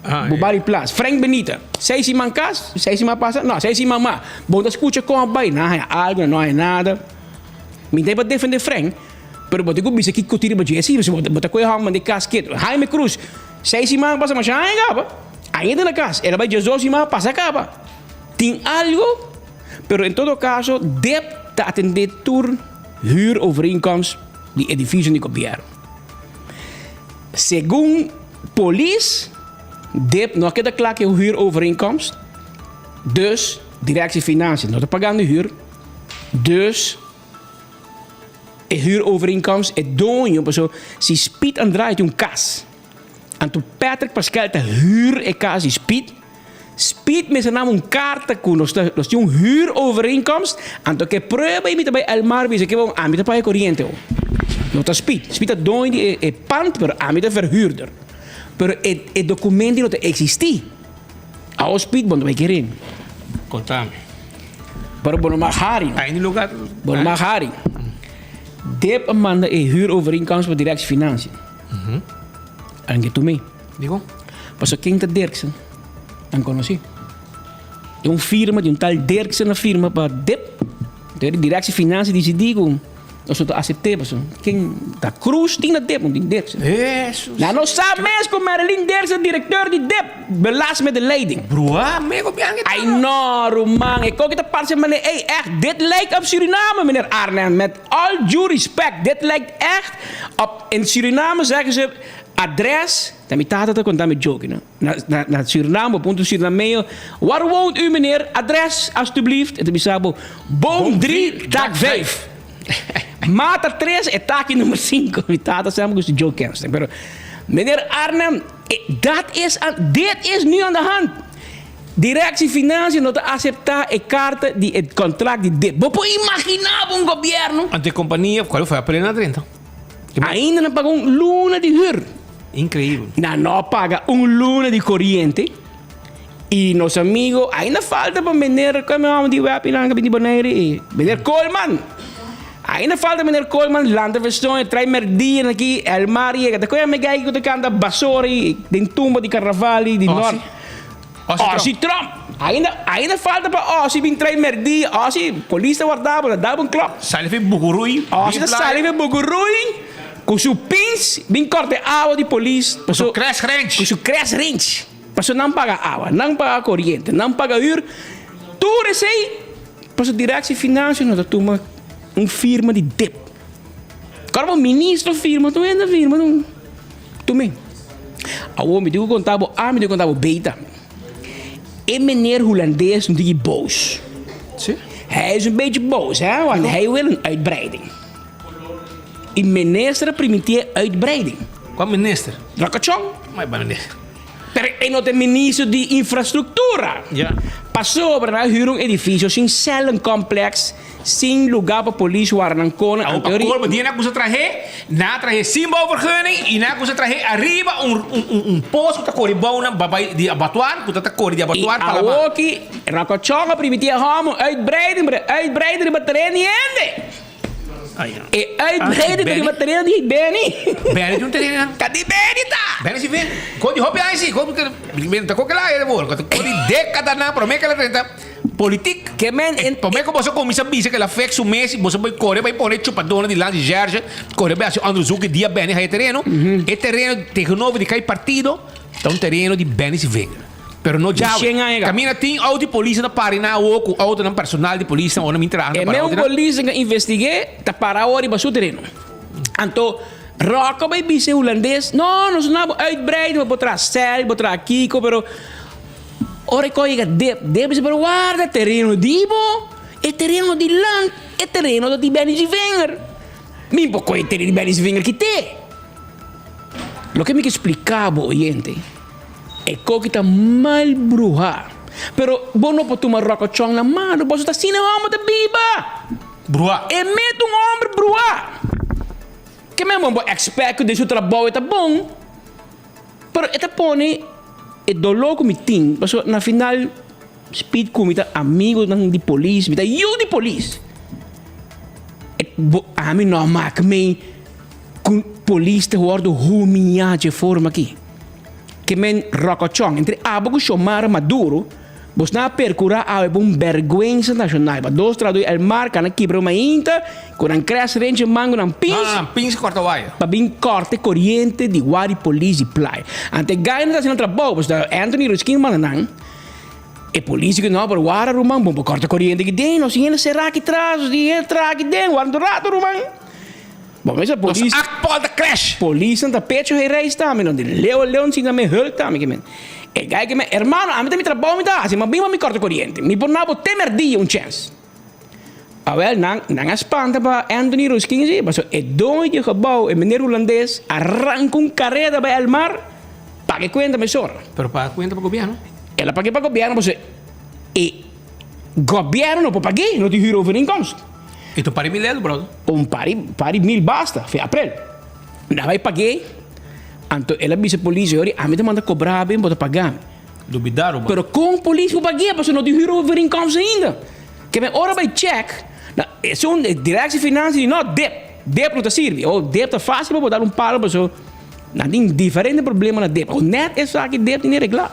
Bubali Plas, Frank Benita. Seis siman kas, seis siman pasa, no seis siman mas. Bo ta skucha kon a bai, nan a haña algu, nan no a haña nada. Mi ta pa defendé Frank pero bo tin ku bisa kiko tin riba dje. Si bo ta kohe hòmber manda e kas ketu. Jaime Cruz. Seis siman pasa masha aña kaba. Ainda na kas. El a bai diesdos siman pasa kaba. Tin algo, pero en todo kaso dep ta atendé tur huurovereenkomst di edifisio di gobièrnu. Segun polis, dep no a keda kla ku e huurovereenkomst, dus Directie Financiën no ta pagando huur, dus E huurovereenkomst, e doño, paso si Speed Andrade tin un kas, anto Patrick Pascal ta huur e kas di Speed, Speed mester nam un karta ku nos ta nos tin un huurovereenkomst, anto ke prueba i mi ta bai Elmar bisa ke bon ami ta paga e koriente ho. No ta Speed, Speed ta doño di e e pand pero ami ta verhuurder. Pero e e dokumento no ta eksistí. Awo Speed bo no ta bai kere. Kontami. Pero bo no mag hari. Ainda lugar. Bo no mag hari. Dip a manda e huurovereenkomst pa Directie Financiën. Anke tu mi. Dikon? Pasobra ken ta Derksen? Nan konosí. E un firma di un tal Derksen a firma pa dip. Entonces di Directie Financiën disidí ku nos no ta asept'é pasobra ken ta Cruz tin na dip, no tin Derksen. Hesus! Nan no sa mes ku Marilyn Derksen direkteur di dip belast met de leiding. Bruha, me gobièrnu ta. Ay no ruman, e koki ta parse manera ey ègt dit lijkt op Suriname meneer Arnhem met all due respect dit lijkt echt op in Suriname zeggen ze adres, ta mi tata ta konta mi joke no, na na na Suriname bo puntra un Surinameo waar woont u meneer adres alstublieft e ta bisa bo boom drie dak vijf mata tres e taki nummer cinco mi tata semper gusta joke kenster pero meneer Arnhem dat is dit is nu aan de hand. Directie Financiën no ta acepta e carta di e contract di dip. Bo por imagina bo un gobierno. Anto e compania cual fue a plena 30. Ainda nan paga un luna di huur. Increibel. Nan no paga un luna di coriente. Y nos amigo, ainda falta pa meneer, como e homber di web y nan di Bonaire y meneer Koolman. Ainda falta meneer Koolman lanta verstoon y trae merdia aki, Elmar yega. Ta koe ame gei cu ta canta Basori den tumba di carnaval y di Noord. Ozzy Trump. Ainda, ainda falta pa Ozzy bin trae merdia. Ozzy, polis ta warda bo, ta dal bo un klop. Sali fi Buguruy. Ozzy ta sali fi Buguruy cu su pins bin corta e awa di polis. Cu su crash wrench. Cu su crash wrench. Pasobra nan paga awa, nan paga coriente, nan paga huur. Tur esey, pasobra Directie Financiën no ta tuma un firma di dip. Ora bo ministro firma, tur hende firma. Tumi. Awor mi tin ku konta bo A, mi tin ku konta bo B tambe. E meneer Hulandes un tiki boos. Sí. Hij is een beetje boos, hè, want hij wil een uitbreiding. E minister a primitié uitbreiding. Kua minister? Rakachon. Maar e minister. Pero e no ta e minister di infrastruktura. Ja. Pasobra nan a hür un edifisio sin cellencomplex. Sin lugar pa polis wara nan kona Awo pa colmo dia nan kusa trahe, nan a trahe sin bouwvergunning y nan a kusa trahe ariba un un un pos ku ta kore bou nan bai di abattoir ku ta ta kore di abattoir pa Y la mar. awoki Rakochon a primiti e homo uitbreiding pero e uitbreiding riba tereno di hende. E uitbreiding ta riba tereno di Benny. Benny tin un tereno nan. Ka di Benny ta. Benny si ven. Ko di hopi aña si ko ta koke la e wor ko di dekadanan prome ke la drenta. Politiek. Ke men en. Prome ku boso kuminsá bisa ku el a fek su mes i boso bai kore bai pone chupadónan dilanti di Gerge, kore bai hasi onderzoek di dia Benny haña e tereno. E tereno tegenover di kai partido ta un tereno di Benny Sivinger. Pero no djawe. Kaminda tin outo di polis ta para na awo ku outonan personal di polisnan ora mi traha E meun polis ku a investig'é ta para awo riba su tereno. Anto Rocco bai bisa e hulandes, no, nos no a uitbreiden, bo por traha sèl, bo por traha kiko, pero. Ora e koe yega dep, dep bisa pero warda tereno di bo, e tereno di land, e tereno ta di Benny Zivinger. Mi por koe e tereno di Benny Zivinger kite. Loke mi ke splika bo oyente, e koki ta mal bruha. Pero bo no por tuma rokochon na mano, boso ta asina e homber ta biba. Bruha. E mete un homber bruha. Ke men bo expect ku den su trabou e ta bon. Pero e ta pone e doló ku mi tin, pasobra na final Speed ku mi ta amigonan di polis, mi ta yu di polis. E bo ami no a mak mei ku polis ta wòrdu humiá dje forma aki. Ke men ròkòchòn entre abo ku Xiomara Maduro. Bosnan a percura awe pa un berguensa nacional. Pa dos tradu el mar cana kibra mainta cu nan cres renche man cu nan pins. No, no, nan pins corta waya. Pa bin corta e coriente di wari polis di playa. Ante e gainan ta haci nan trabou, pasobra Anthony Ruskin manda nan. E polis di cu no, pero wara ruman, bon pa corta coriente aki den, nos tin hende cera aki tras, nos tin hende tra aki den, wara un rato ruman. Bo mester polis. Nos akpol ta crash. Polisnan ta pecho hey reis tambe no di leo leon sin me hulp tambe ke men. E guy ke men hermano ami ta mi trabou mi ta hasi ma bin pa mi corta coriente mi por na bo te merdia un chance. Awel nan nan a spanta pa Anthony Ruskin si paso e doño di e gebouw e meneer hulandes a ranca un careda bay al mar paga e cuenta mesora. Pero paga cuenta pa gobierno. El a pag'é pa gobièrnu pasobra e gobièrnu no por pag'é, no tin huurovereenkomst. E ta un par di mil euro, brother. Un par di, par di mil basta, fe aprel. Nan bai pag'é, anto el a bisa polis, Yori, ami ta manda kobra bo, bo ta paga mi. Dubidá, Ruben. Pero kon polis por pag'é pasobra no tin huurovereenkomst ainda? Ke men ora bai check, na esun directie financiën di no, dip, dip no ta sirbi. Oh, dip ta fácil pa bo dal un palo pasobra nan tin diferente problema na dip. Oh, net esaki dip tin di reglá.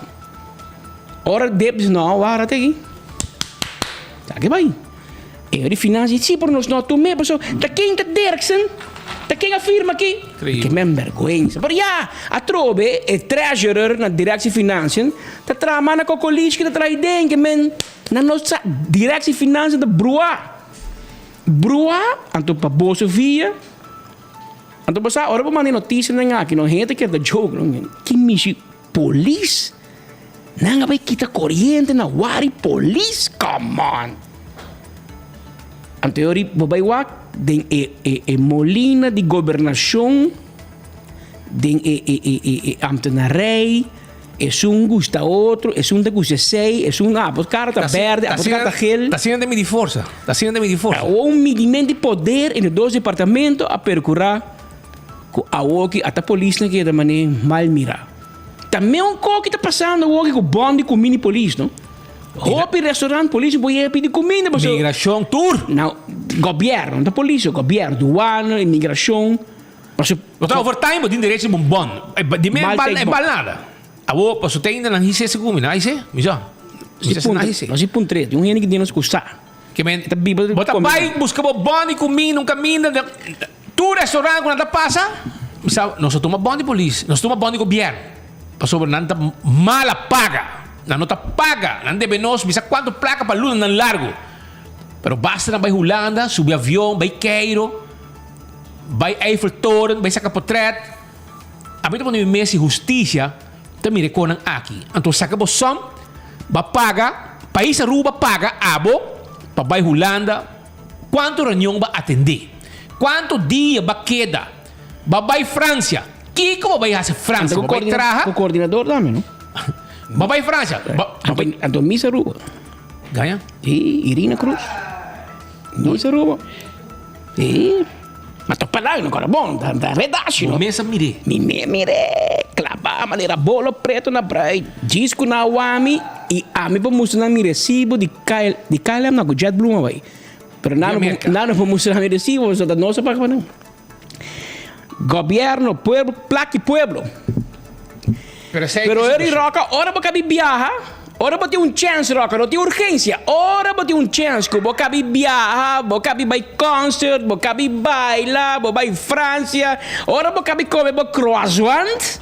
Ora dip bisa no, wara te aki. Esaki bai. E di financiën, si, pero nos no a tum'é pasobra ta ken ta Derksen? Ta ken a firma aki? Ke men bèrgwensa. Pero ya, atrobe e treasurer na directie financiën ta traha man na kokolish ki ta traha den ke men. Nan no sa directie financiën ta bruá. Bruá, anto pa boso via. Anto bo sa, ora bo manda e noticianan aki, no hende ta kere ta joke, no. Ki mishi polis? Nan a bai kita coriente na wari polis? Come on! Anto yori bo bai wak den e e e molina di gobernacion, den e e e e e ambtenarij. Esun gusta otro, esun ta gusta esei, esun a bo kara ta berde, a bo kara ta gel. Ta asina ta midi forsa, ta asina ta midi forsa. Awor un midiment di poder entre dos departamento a percura cu awoki ata polisnan keda mane mal mira. Ta meun koki ta pasando awoki cu bon di cuminda di polis no. Hopi restaurant polis bo yega pidi cuminda pasobra. Migracion tur. Nou, gobierno, no ta polis, gobierno, douane, inmigracion. Paso Bo ta overtime bo tin derecho di un bon. Di mi e bal e bal nada. Awo paso te ainda nan hise segun mi nan hise? Mi sa. Mi sa si nan hise. Nos si puntre tin un hende ki tin nos ku sa. Ke men ta biba bo ta bai buska bo bon di kuminda un kaminda tur restaurant ku nan ta pasa mi sa nos a tuma bon di polis nos tuma bon di gobierno pasobra nan ta mala paga nan no ta paga nan debe nos mi sa kuantu plaka pa luna nan largo pero basta nan bai Hulanda subi avion bai Cairo. Bai Eiffeltoren, bai saka potret. Ami ta pone mi mes si hustisia ta mira e konan aki. Anto saka bo som, ba paga, pais Aruba paga abo pa bai Hulanda, kuantu reunion ba atende? Kuantu dia ba keda? Ba bai Francia, kiko bo bai hasi Francia? Bo bai traha? Ku koordinador tambe no? Ba bai Francia, ba. Anto Miss Aruba. Gaña? Si, Irina Cruz. Miss Aruba. Sí, ma tok palabra no kòrda bon, ta ta redashi no. Bo mes a mir'é. Mi mes mir'é, klabá manera bolo preto na brui, djis ku nan a wami i ami por mustra nan mi resibo di KL, di KLM no, ku JetBlue a bai. Pero nan no por, nan no por mustra nan mi resibo pasobra ta nos a paga pa nan. Gobièrnu, pueblo, plak di pueblo. Pero esei Pero ora di Roca, ora bo kabi biaha, ora bo tin un chèns Roca, no tin urgensia, ora bo tin un chèns ku bo kabi biaha, bo kabi bai concert, bo kabi baila, bo bai Francia, ora bo kabi kome bo croissant,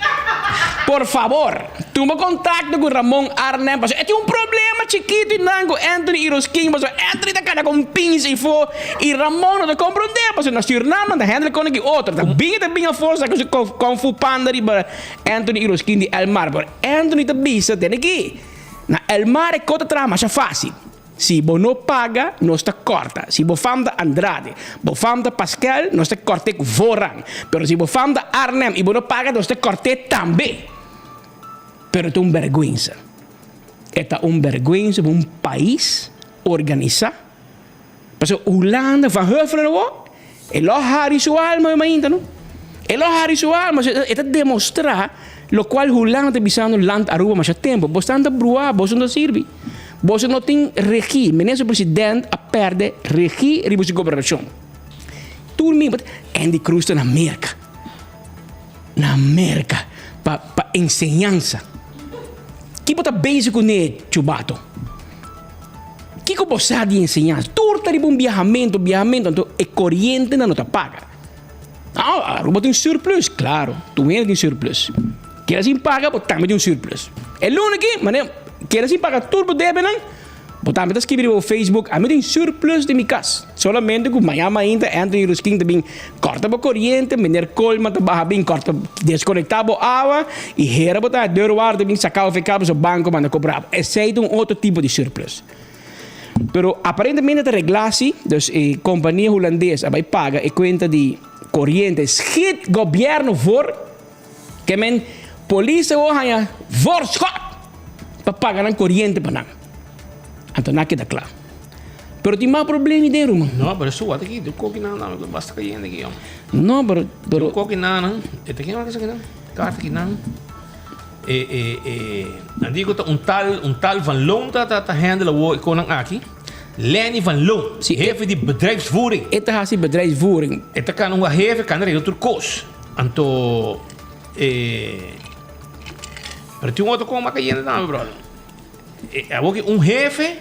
por fabor, tuma kontakto ku Ramon Arnhem pasobra e tin un problema chikitu einan ku Anthony Iroskin pasobra Anthony ta kana ku un pinsa ifo i Ramon no ta komprondé pasobra na Surinam nan ta handle kon aki otro ta bin e ta bin afó sa ku su kung fu panda riba Anthony Iroskin di El Mar, pero Anthony ta bisa tene ki na El Mar e kos ta traha masha fácil. Si bo no paga, nos ta kòrta. Si bo fam ta Andrade, bo fam ta Paskel, nos ta kòrt'é ku voorrang. Pero si bo fam ta Arnhem i bo no paga, nos ta kòrt'é tambe. Pero ta un bèrgwensa. E ta un bèrgwensa pa un pais organisá. Pasobra Hulanda, Van Huffelen awor, e lo hari su alma mi mainta no. E lo hari su alma, e ta demostrá lokual Hulanda ta bisando land Aruba masha tempu. Bosnan ta bruá, boso no ta sirbi. Boso no tin regí. Minister president a pèrdè regí riba su gobernashon. Tur mi, Andy Cruz ta na Merka. Na Merka pa pa enseñansa. Ki bo ta bezig kuné, chubato? Kiko bo sa di enseñansa? Tur ta riba un biahamentu, biahamentu, anto e korientenan no ta paga. Ah, Aruba tin surplus, klaro, tur hende tin surplus. Keda sin paga, bo tambe tin un surplus. E luna aki, manera, keda sin paga tur bo debenan, bo tambe ta skibi riba bo Facebook, ami tin surplus den mi kas. Solamente ku mañana mainta Anthony Ruskin ta bin kòrta bo koriente, meneer Koolman ta baha bin kòrta, deskonektá bo awa, i hera bo ta deurwaarder bin saka of e kabes o banko manda kobra bo. Esei ta un otro tipo di surplus. Pero aparentemente ta reglá si, dus e kompania hulandes a bai paga e kuenta di koriente. Schiet gobièrnu voor, ke men polis awor haña voorschot. Pa paga nan koriente pa nan. Anto nan a keda kla. Pero tin mas problema den ruman. No, pero su wak aki, tin koki nan nan, basta kayente aki yòn. No, pero, pero. Tin koki nan nan, e ta ken wak esaki nan? Karta aki nan. E, e, e, nan di ku ta un tal, un tal Van Loon ta, ta, ta handle awor e konan aki. Lenny van Loon, Si, hefe di bedrijfsvoering. E ta hasi bedrijfsvoering. E ta kana un hefe, kana regla tur kos. Anto, e, pero tin un otro kon mas kayente tambe, brother. E, awor ki un hefe,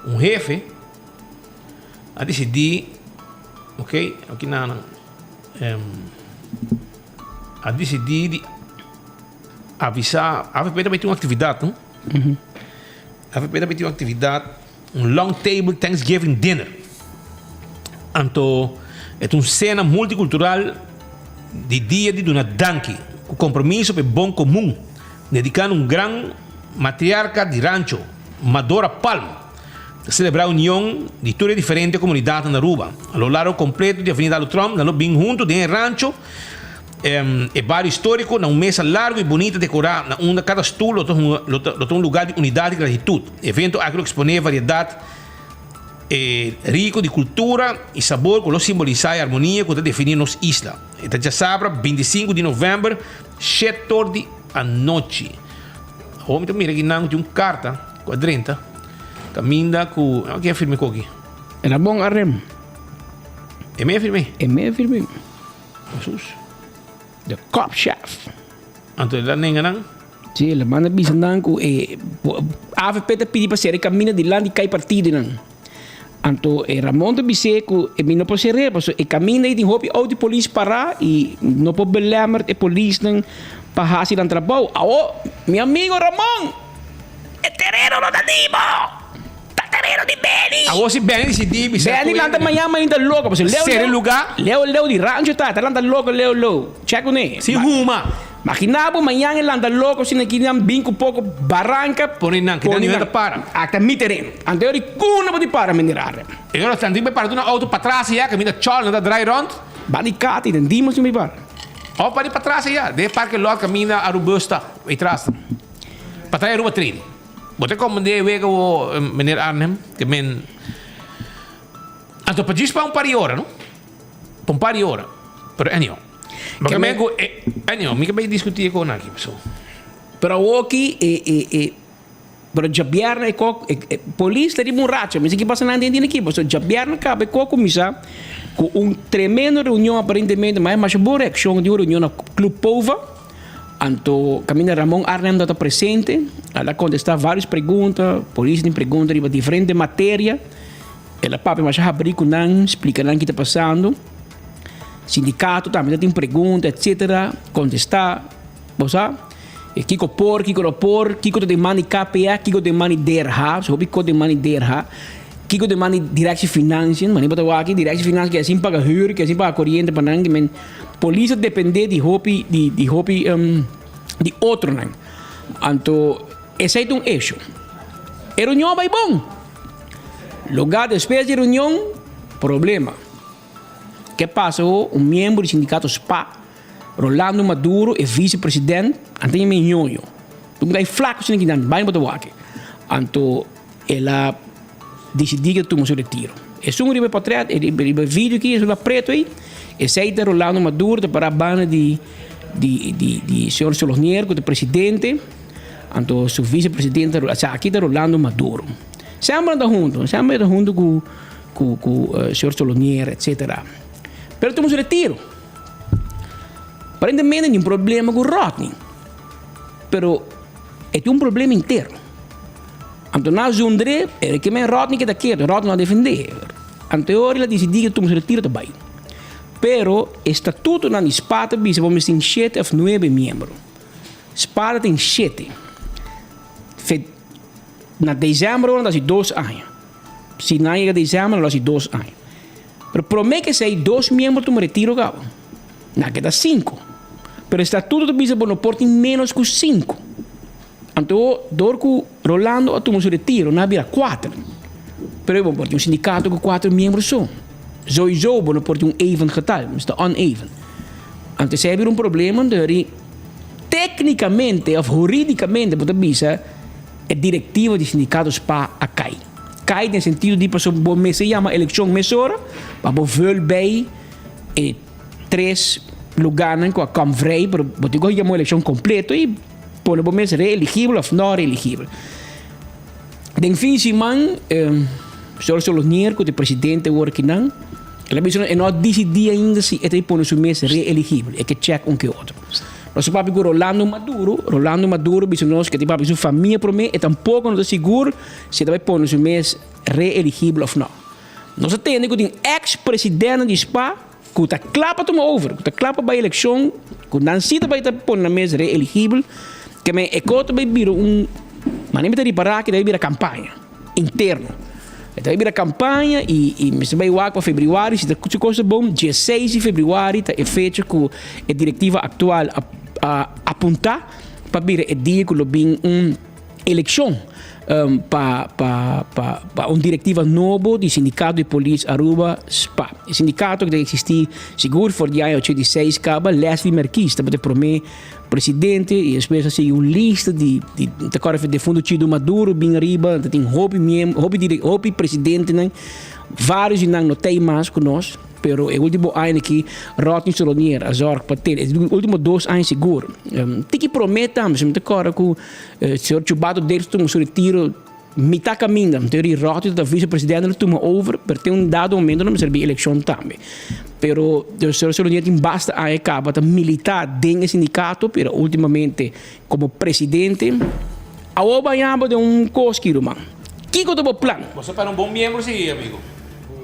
un hefe a disidí, ok, aki nan, a disidí di avisá, avp ta bai tin un aktividat, no? Avp ta bai tin un aktividat, un long table Thanksgiving dinner. Anto e ta un sena multikultural di dia di duna danki ku kompromiso pa e bon komun, dediká na un gran matriarka di rancho, Madora Palm. Ta selebrá union di tur e diferente komunidatnan na Aruba. A lo largo kompleto di Avenida Alo Trump nan lo bin huntu den e rancho, e bario históriko, na un mesa largo i bunita dekorá na unda kada stul lo ta lo ta un lugá di unidat i gratitut. E evento aki lo eksponé variedat E rico di cultura y sabor cu lo simbolisa e armonia cu ta defini nos isla. E ta djasabra 25 di november, shetor di anochi. Awor mi ta mira aki nan cu tin un carta cu a drenta caminda cu, ken a firma e koki? Ramon Arem. E me a firma? E me a firma. Jesus. De kopchef. Anto el a nenga nan? Sí, el a manda bisa nan ku e avp ta pidi pa sera e kaminda dilanti kai partidonan. Anto e Ramon ta bis'é ku e mi no por ser'é pasobra e kaminda ei tin hopi outo di polis pará i no por belemmerd e polisnan pa hasi nan trabou. Awo, mi amigo Ramon, e tereno no ta di bo! Ta tereno di Benny! Awo si Benny disidí bisa Benny ku e. lanta mañana mainta loko pasobra Leo Sera e Leo lugá. Leo Leo di rancho ta, ta lanta loko Leo Leo. Check kuné. Si huma. Magina bo mañan e lanta loko asina ki nan bin ku poko baranka. Pone nan, ki nan niun ta para. Akta mi tereno. Anto di kuna bo di para meneer Arre. E ora tantu bai para tu nan auto patras ya kaminda chòl nan ta draai rònt. Ba di kati den dimas mi bai para. Òf pa di patras ya den e parke lòt kaminda Arubus ta ei tras. Patras Aruba Trading. Bo ta komprendé e wega wo meneer Arnhem ke men anto pa djis pa un par di ora no. Pa un par di ora. Pero anyhow. Bo ke men ku e anyhow mi ke bai diskutí e kon aki paso. Pero awoki e e e pero djabièrnè e kok e e polis ta riba un racha mi si ki pasa nan den tin aki paso djabièrnè kaba e kok kuminsá ku un tremendo reunion aparentemente ma e masha bon reakshon di un reunion na Club Pova anto kaminda Ramon Arnhem tabata presente el a kontestá vários pregunta polis tin pregunta riba diferente materia el a papia masha habrí ku nan splika nan ki ta pasando. Sindikato tambe ta tin pregunta etcetera kontestá bo sa e kiko por kiko no por kiko ta den man di KPA kiko den man di DRH so hopi kos den man di DRH kiko den man di Directie Financiën manera bo ta wak aki Directie Financiën ke asin paga hür ke asin paga koriente pa nan men polis ta depende di hopi di di hopi di otronan anto esei ta un esho e reunion a bai bon lugá despues di reunion problema. Ke pasa ho un miembro di sindikato spa, Rolando Maduro, e vice president, anto e mi ñoño. Un guy flaco asina kinan, bai bo ta wak. Anto el a disidí ke tuma su retiro. Esun riba e potret, riba e video aki, esun la preto ei, esei ta Rolando Maduro ta pará banda di di di di señor Solognier ku ta presidente, anto su vice presidente esaki ta Rolando Maduro. Semper nan ta hunto, semper e ta hunto ku. Cu cu señor Solonier etcetera. Pero tuma su retiro. Aparentemente tin problema cu Rodney. Pero e tin un problema interno. Anto na zundre e ke men Rodney keda keto, Rodney no a defende. Anto e ora el a dicidi cu tuma su retiro ta bay. Pero e statutonan di spa ta bisa bo mester tin shete of nuebe miembro. Spa ta tin shete. Na december ora ta hasi dos aña. Si nan yega december lo hasi dos aña. Pero prome ke esei dos miembro tuma retiro kaba. Nan keda sinku. Pero estatuto ta bisa bo no por tin menos ku sinku. Anto dor ku Rolando a tuma su retiro nan a bira kuater. Pero bo no por tin un sindikato ku kuater miembro so. Sowiso bo no por tin un even getal, mester uneven. Anto esei a bira un problema anto heri teknikamente of huridikamente bo ta bisa. E direktiva di sindikato spa a kai. Kai den sentido di pasobra bo mester yama elekshon mesora pa bo vul bei e tres lugarnan ku a kom vrij, pero bo tin ku yama un elekshon kompleto i pone bo mes reeligibel òf no reeligibel. Den fin siman señor Solonier ku ta e presidente awor akinan el a bisa nos e no a disidí ainda si e ta pone su mes reeligibel, e ke chèk un ke otro. Nos a papia ku Rolando Maduro, Rolando Maduro bisa nos ke ta papia su famia promé, e tampoko no ta sigur si e ta bai pone su mes reeligibel òf no. Nos a tende ku tin eks presidentnan di spa ku ta kla pa tuma over, ku ta kla pa bai elekshon, ku nan si ta bai ta pone nan mes reeligibel, ke men e kos ta bai bira un, manera mi ta ripará ki ta bai bira kampaña interno. E ta bai bira kampaña i i mester bai wak pa febrüari si ta si kos ta bon, dieseis di febrüari ta e fecha ku e direktiva aktual a a apuntá pa bira e dia ku lo bin un elekshon pa pa pa pa un direktiva nobo di Sindikato di Polis Aruba, spa. E sindikato ku ta eksistí sigur for di aña 86 kaba, Leslie Merkies tabata e promé presidente i despues a sigui un lista di di ta kòrda di defunto Chido Maduro bin ariba, ta tin hopi miem hopi direk hopi presidentenan, vários di nan no ta ei mas ku nos. Pero e ultimo aña aki Rodney Solonier a zorg pa tene, e ultimo dos aña sigur. Tiki prome tambe, si mi ta kòrda ku señor Chubato Dirks tuma su retiro mitá kaminda, anto ri Rodney ta vice presidente lo tuma over, pero tin un dado momento lo mester bin elekshon tambe. Pero señor Solonier tin basta aña kaba ta militá den e sindikato, pero ultimamente komo presidente. Awor baña bo den un kos ki ruman. Kiko ta bo plan? Bo sa para un bon miembro si, amigo.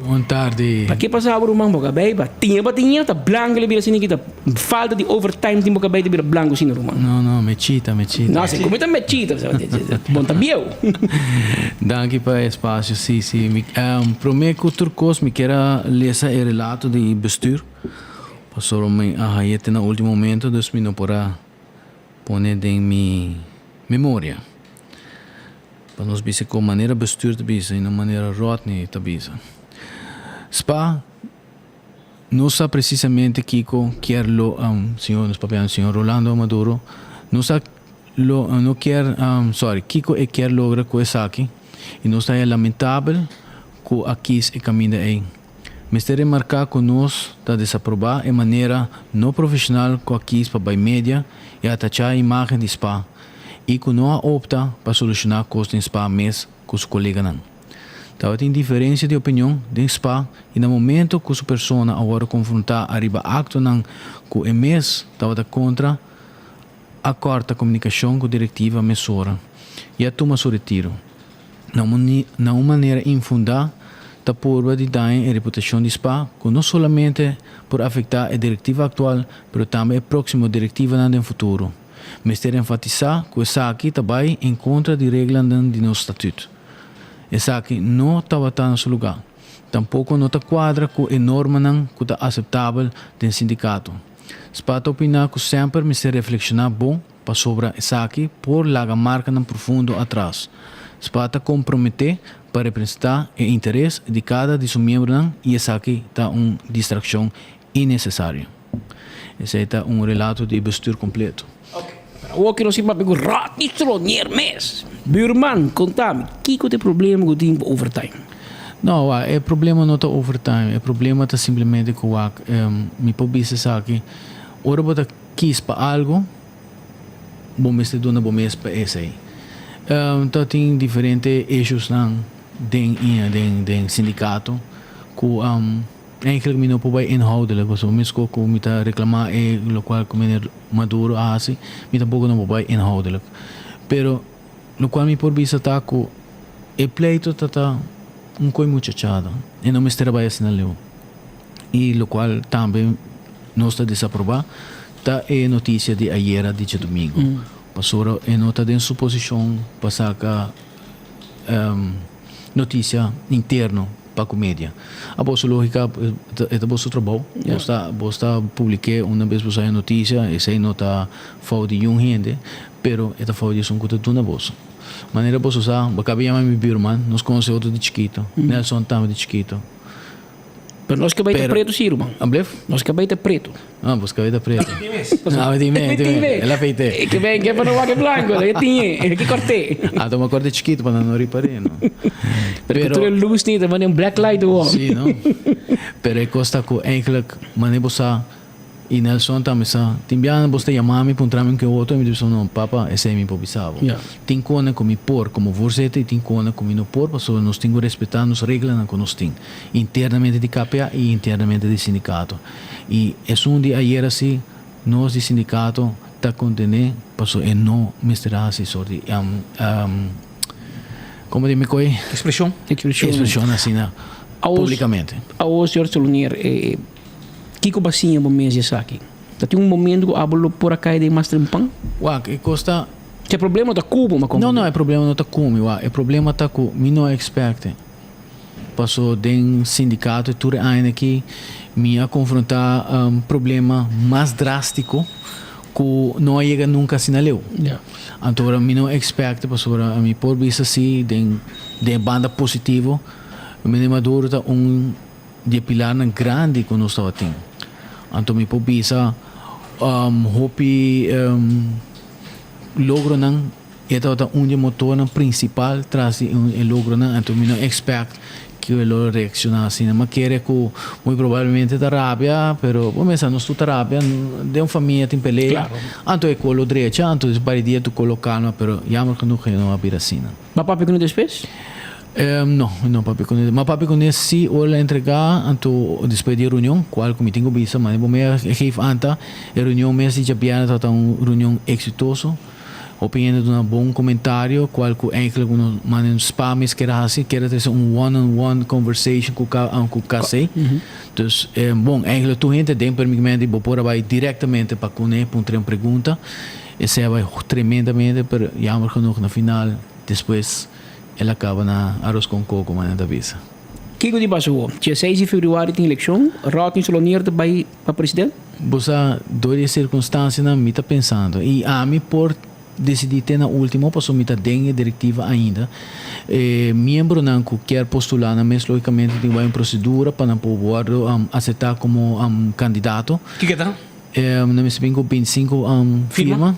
Bon tardi. Pa ke pasa bo ruman bo kabei ba tiña ba tiña ta blanco le bira asina kita falta di overtime tin bo kabei ta bira blanco asina ruman. No no mechita mechita. No si como ta mechita bon ta bieu. Danki pa e espacio si si mi prome cu tur cos mi kier a lesa e relato di bestuur pasobra mi a haye te na ultimo momento dus mi no por a pone den mi memoria. Pa nos bisa kon manera bestuur ta bisa i no manera Rodney ta bisa. Spa no sa presisamente kiko kier lo señor nos papiando señor Rolando Maduro no sa lo no kier sorry kiko e kier logra ku esaki i nos ta haña lamentabel ku a kis e kaminda ei. Mester remarká ku nos ta desaprobá e manera no profeshonal ku a kis pa bai media i atachá e imágen di spa i ku no a opta pa solushoná kos den spa mes ku su koleganan. Tabatin diferensia di opinion den spa i na momento ku su persona a wòrdu konfrontá ariba aktonan ku e mes tabata kontra, a kòrta komunikashon ku direktiva mesora i a tuma su retiro. Na un manera infundá ta purba di daña e reputashon di spa ku no solamente por afektá e direktiva aktual pero tambe e próksimo direktivanan den futuro. Mester enfatisá ku esaki ta bai en kontra di reglanan di nos statüt. Esaki no tabata na su lugá. Tampoko no ta kuadra ku e normanan ku ta aseptabel den sindikato. Spa ta opiná ku semper mester reflekshoná bon pasobra esaki por laga markanan profundo atras. Spa ta komprometé pa representá e interes di kada di su miembronan i esaki ta un distrakshon innesesario. Esei ta un relato di e bestuur kompleto. Ok, pero awor ki nos tin papia ku Rodney Tronier mes. Buurman, konta mi, kiko ta e problema ku tin ku overtime? No, wak, e problema no ta overtime. E problema ta simplemente ku wak, mi por bisa esaki, ora bo ta Kis pa algo, bo mester duna bo mes pa esei. Ta tin diferente issuesnan den den den sindikato ku eigenlijk mi no por bai inhoudelijk pasobra mesco ku mi ta reklama e lokual ku meneer Maduro a hasi mi tampoko no por bai inhoudelijk. Pero lokual mi por bisa ta ku e pleito ta ta un koi muchachada e no mester a bai asina leu. I lokual tambe nos ta desaprobá ta e notisia di ayera di djadumingu. Pasobra e no ta den su posishon pa saka notisia interno pa ku media. A boso lógika e ta boso trabou. Bos ta bos ta publik'é una bes bo sa e notisia, esei no ta fout di niun hende, pero e ta fout di esun ku ta duna boso. Manera boso sa, bo kaba yama mi buurman, nos konosé otro di chikito, Nelson tambe di chikito. Pero nos cabey ta preto si, ruman. Ablef? Nos cabey ta preto. Ah, bos cabey ta preto. Ah, dime, dime. El afeité. E que ben, que pa no wak blanco, e tinha, e que corté. Ah, toma corte chiquito pa no riparé, no. Pero tu luz ni, te un black light o. Sí, no. Pero e costa ku eigenlijk mane bo sa Y Nelson tambe sa, tin biaha bos ta yama mi puntra mi un ke otro y mi ta bisa no, papa esey mi por bisa bo. Tin kone ku mi por komo voorzitter y tin kone ku mi no por pasobra nos tin ku respeta nos reglanan ku nos tin internamente di KPA y internamente di sindikato. Y esun di ayer asi nos di sindikato ta kontene pasobra e no mester a hasi sort di komo di mi koe? Expresion. Expresion asina publicamente. Awor señor Solonier e. Kiko bo a siña bo mes di esaki? Ta tin un momento ku abo lo por a kai den mas trempan? Wak, e kos ta. Si e problema ta ku bo, ma komo? No, no, e problema no ta ku mi, wak. E problema ta ku mi no a ekspekte. Paso den sindikato e tur e aña aki mi a konfrontá problema mas drástiko ku no a yega nunka asina leu. Anto ora mi no a ekspekte pasobra mi por bisa si den den e banda positivo, Meneer Maduro ta un. Di e pilarnan grandi ku nos tabatin. Anto mi por bisa hopi logronan, e tabata un di e motornan prinsipal tras di e logronan. Anto mi no expect ku e lo reakshoná asina. Mi a kere ku muy probablemente ta rabia, pero bo mester nos tur ta rabia, den un famia tin pelea. Anto e kolo drecha, anto despues di dia tur kolo kalma, pero jammer genoeg e no a bira asina. Bo a papia ku no despues? No, mi no papia kuné. Ma papia kuné si ora el a entregá, anto despues di e reunion, kual ku mi tin ku bisa, ma bo mei a geef aan ta e reunion mes di djabièrnè tabata un reunion eksitoso. Hopi hende duna bon komentario, kual ku eigentlik uno manda un spa mes kier a hasi, kier a trese un one on one conversation ku ku KC. Dus, bon, eigentlik tur hende den permitimentu di bo por a bai direktamente pa kuné puntra un pregunta. Esei a bai tremendamente, pero jammer genoeg na final despues. El a kaba na aros kon koko, manera ta bisa. Kiko di pasa awor? Dia seis di februari tin elekshon, Rodney Solonier ta bai pa president? Bo sa, dor di e sirkunstansianan mi ta pensando i ami por desidí te na último pasobra mi ta den e direktiva ainda. E miembronan ku kier postulá nan mes lógikamente tin ku bai un prosedura pa nan por wòrdu aseptá komo kandidato. Kiko ta? Nan mester bin ku bintisinko firma,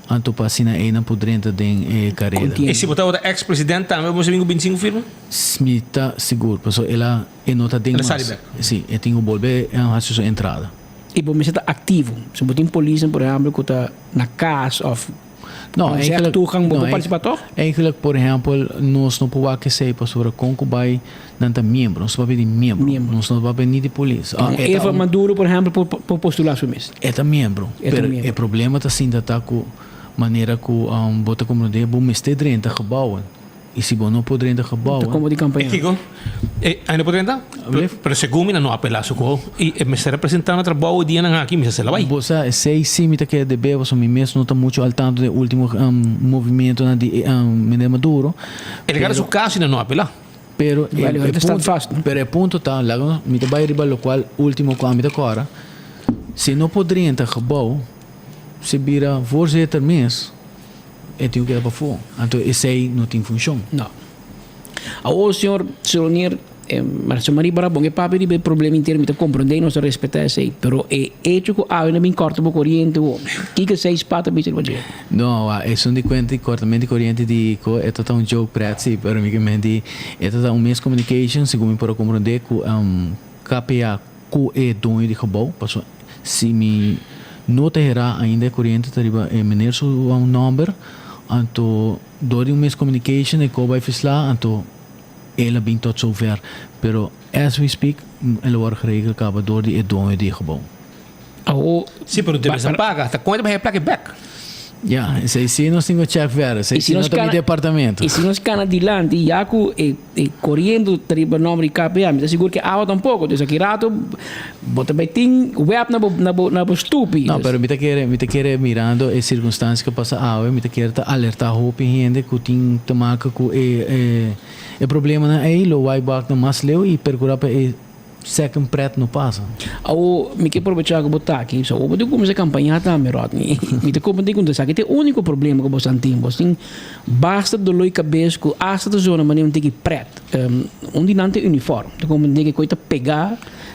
anto pa asina ei nan por drenta den e kareda. I si bo tabata ex president tambe bo mester bin ku bintisinko firma? Mi ta sigur, pasobra el a e no ta den El a mas. sali bek. Si, e tin ku bolbe hasi su entrada. I bo mester ta aktivo. Si bo tin polisnan por ehèmpel ku ta na kas òf No, Zeg eigenlijk, toegang, bo no, por participa toch? Eigenlijk, por ehempel, nos no por wak esey pasobra con cu bay nan ta miembro. Nos ta papia di miembro. Miembro. Nos no ta papia ni di polis. Ah, e ta Eva un- Maduro, por ehempel, por, por postula su mes. E ta miembro. E ta Pero miembro. e problema ta sinta ta cu manera cu um, bo ta comprende, bo mester drenta gebouwen. I si bo no por drenta gebouwen. Ta como di campaña. E kiko? E ai no por drenta? Pero segun mi nan no apela su ko i e mester representa na trabou e dianan aki mi sa sela bai. Bo sa esey si mi ta keda debe pasobra mi mes no ta mucho al tanto den ultimo movimientonan di meneer Maduro. E regala su cas i nan no apela. Pero e punto, pero e punto ta laga nos mi ta bai riba locual ultimo cu ami ta cora si no por drenta gebouw si bira voorzitter mes. E tin ku keda pafó. Anto esei no tin funshon. No. Awor, señor Solonier, Marcelo Marie Barabon, e papia riba e problema entero, mi ta komprondé i nos ta respetá esei. Pero e echo ku awe no bin kòrta bo koriente bo, kiko esei spat a bisa riba dje? No, wak, esun di kuenta di kòrtamento di koriente di ko e ta ta un joke pret si, pero mi ke men di e ta ta un miscommunication, segun mi por a komprondé ku KPA Ku e doño di gebou, pasobra si mi no ta herá ainda e koriente ta riba e meneer su nòmber, anto dor di un miscommunication e ko bai fislá, anto el a bin tot zover. Pero as we speak el a wòrdu geregel kaba dor di e doño di e gebou. Awo. Sí, pero debe sa paga. Ta kon e ta bai plaka e bek? Ya, esei sí nos tin ku check verder. Esei sí no ta mi departamento. I si nos kana dilanti, ya ku e koriente ta riba nomber di KPA, mi ta sigur ku e awa tampoko. Dus aki rato bo ta bai tin web na bo na bo na bo stupi. No, pero mi ta kere, mi ta kere mirando e sirkunstansia ku a pasa awe, mi ta kere ta alertá hopi hende ku tin te maka ku e e problemanan ei, lo wai bak nan mas leu i perkurá pa e. Second pret no pasa. Awo mi ke probecha ku bo ta aki. So bo tin kuminsá kampañá tambe Rodney. Mi ta komprendé ku esaki ta e úniko problema ku boso tin. Boso tin basta doló di kabes ku asta ta zona manera un tiki pret. Un di nan ta e uniform. Ta komprendé ku e koi ta pegá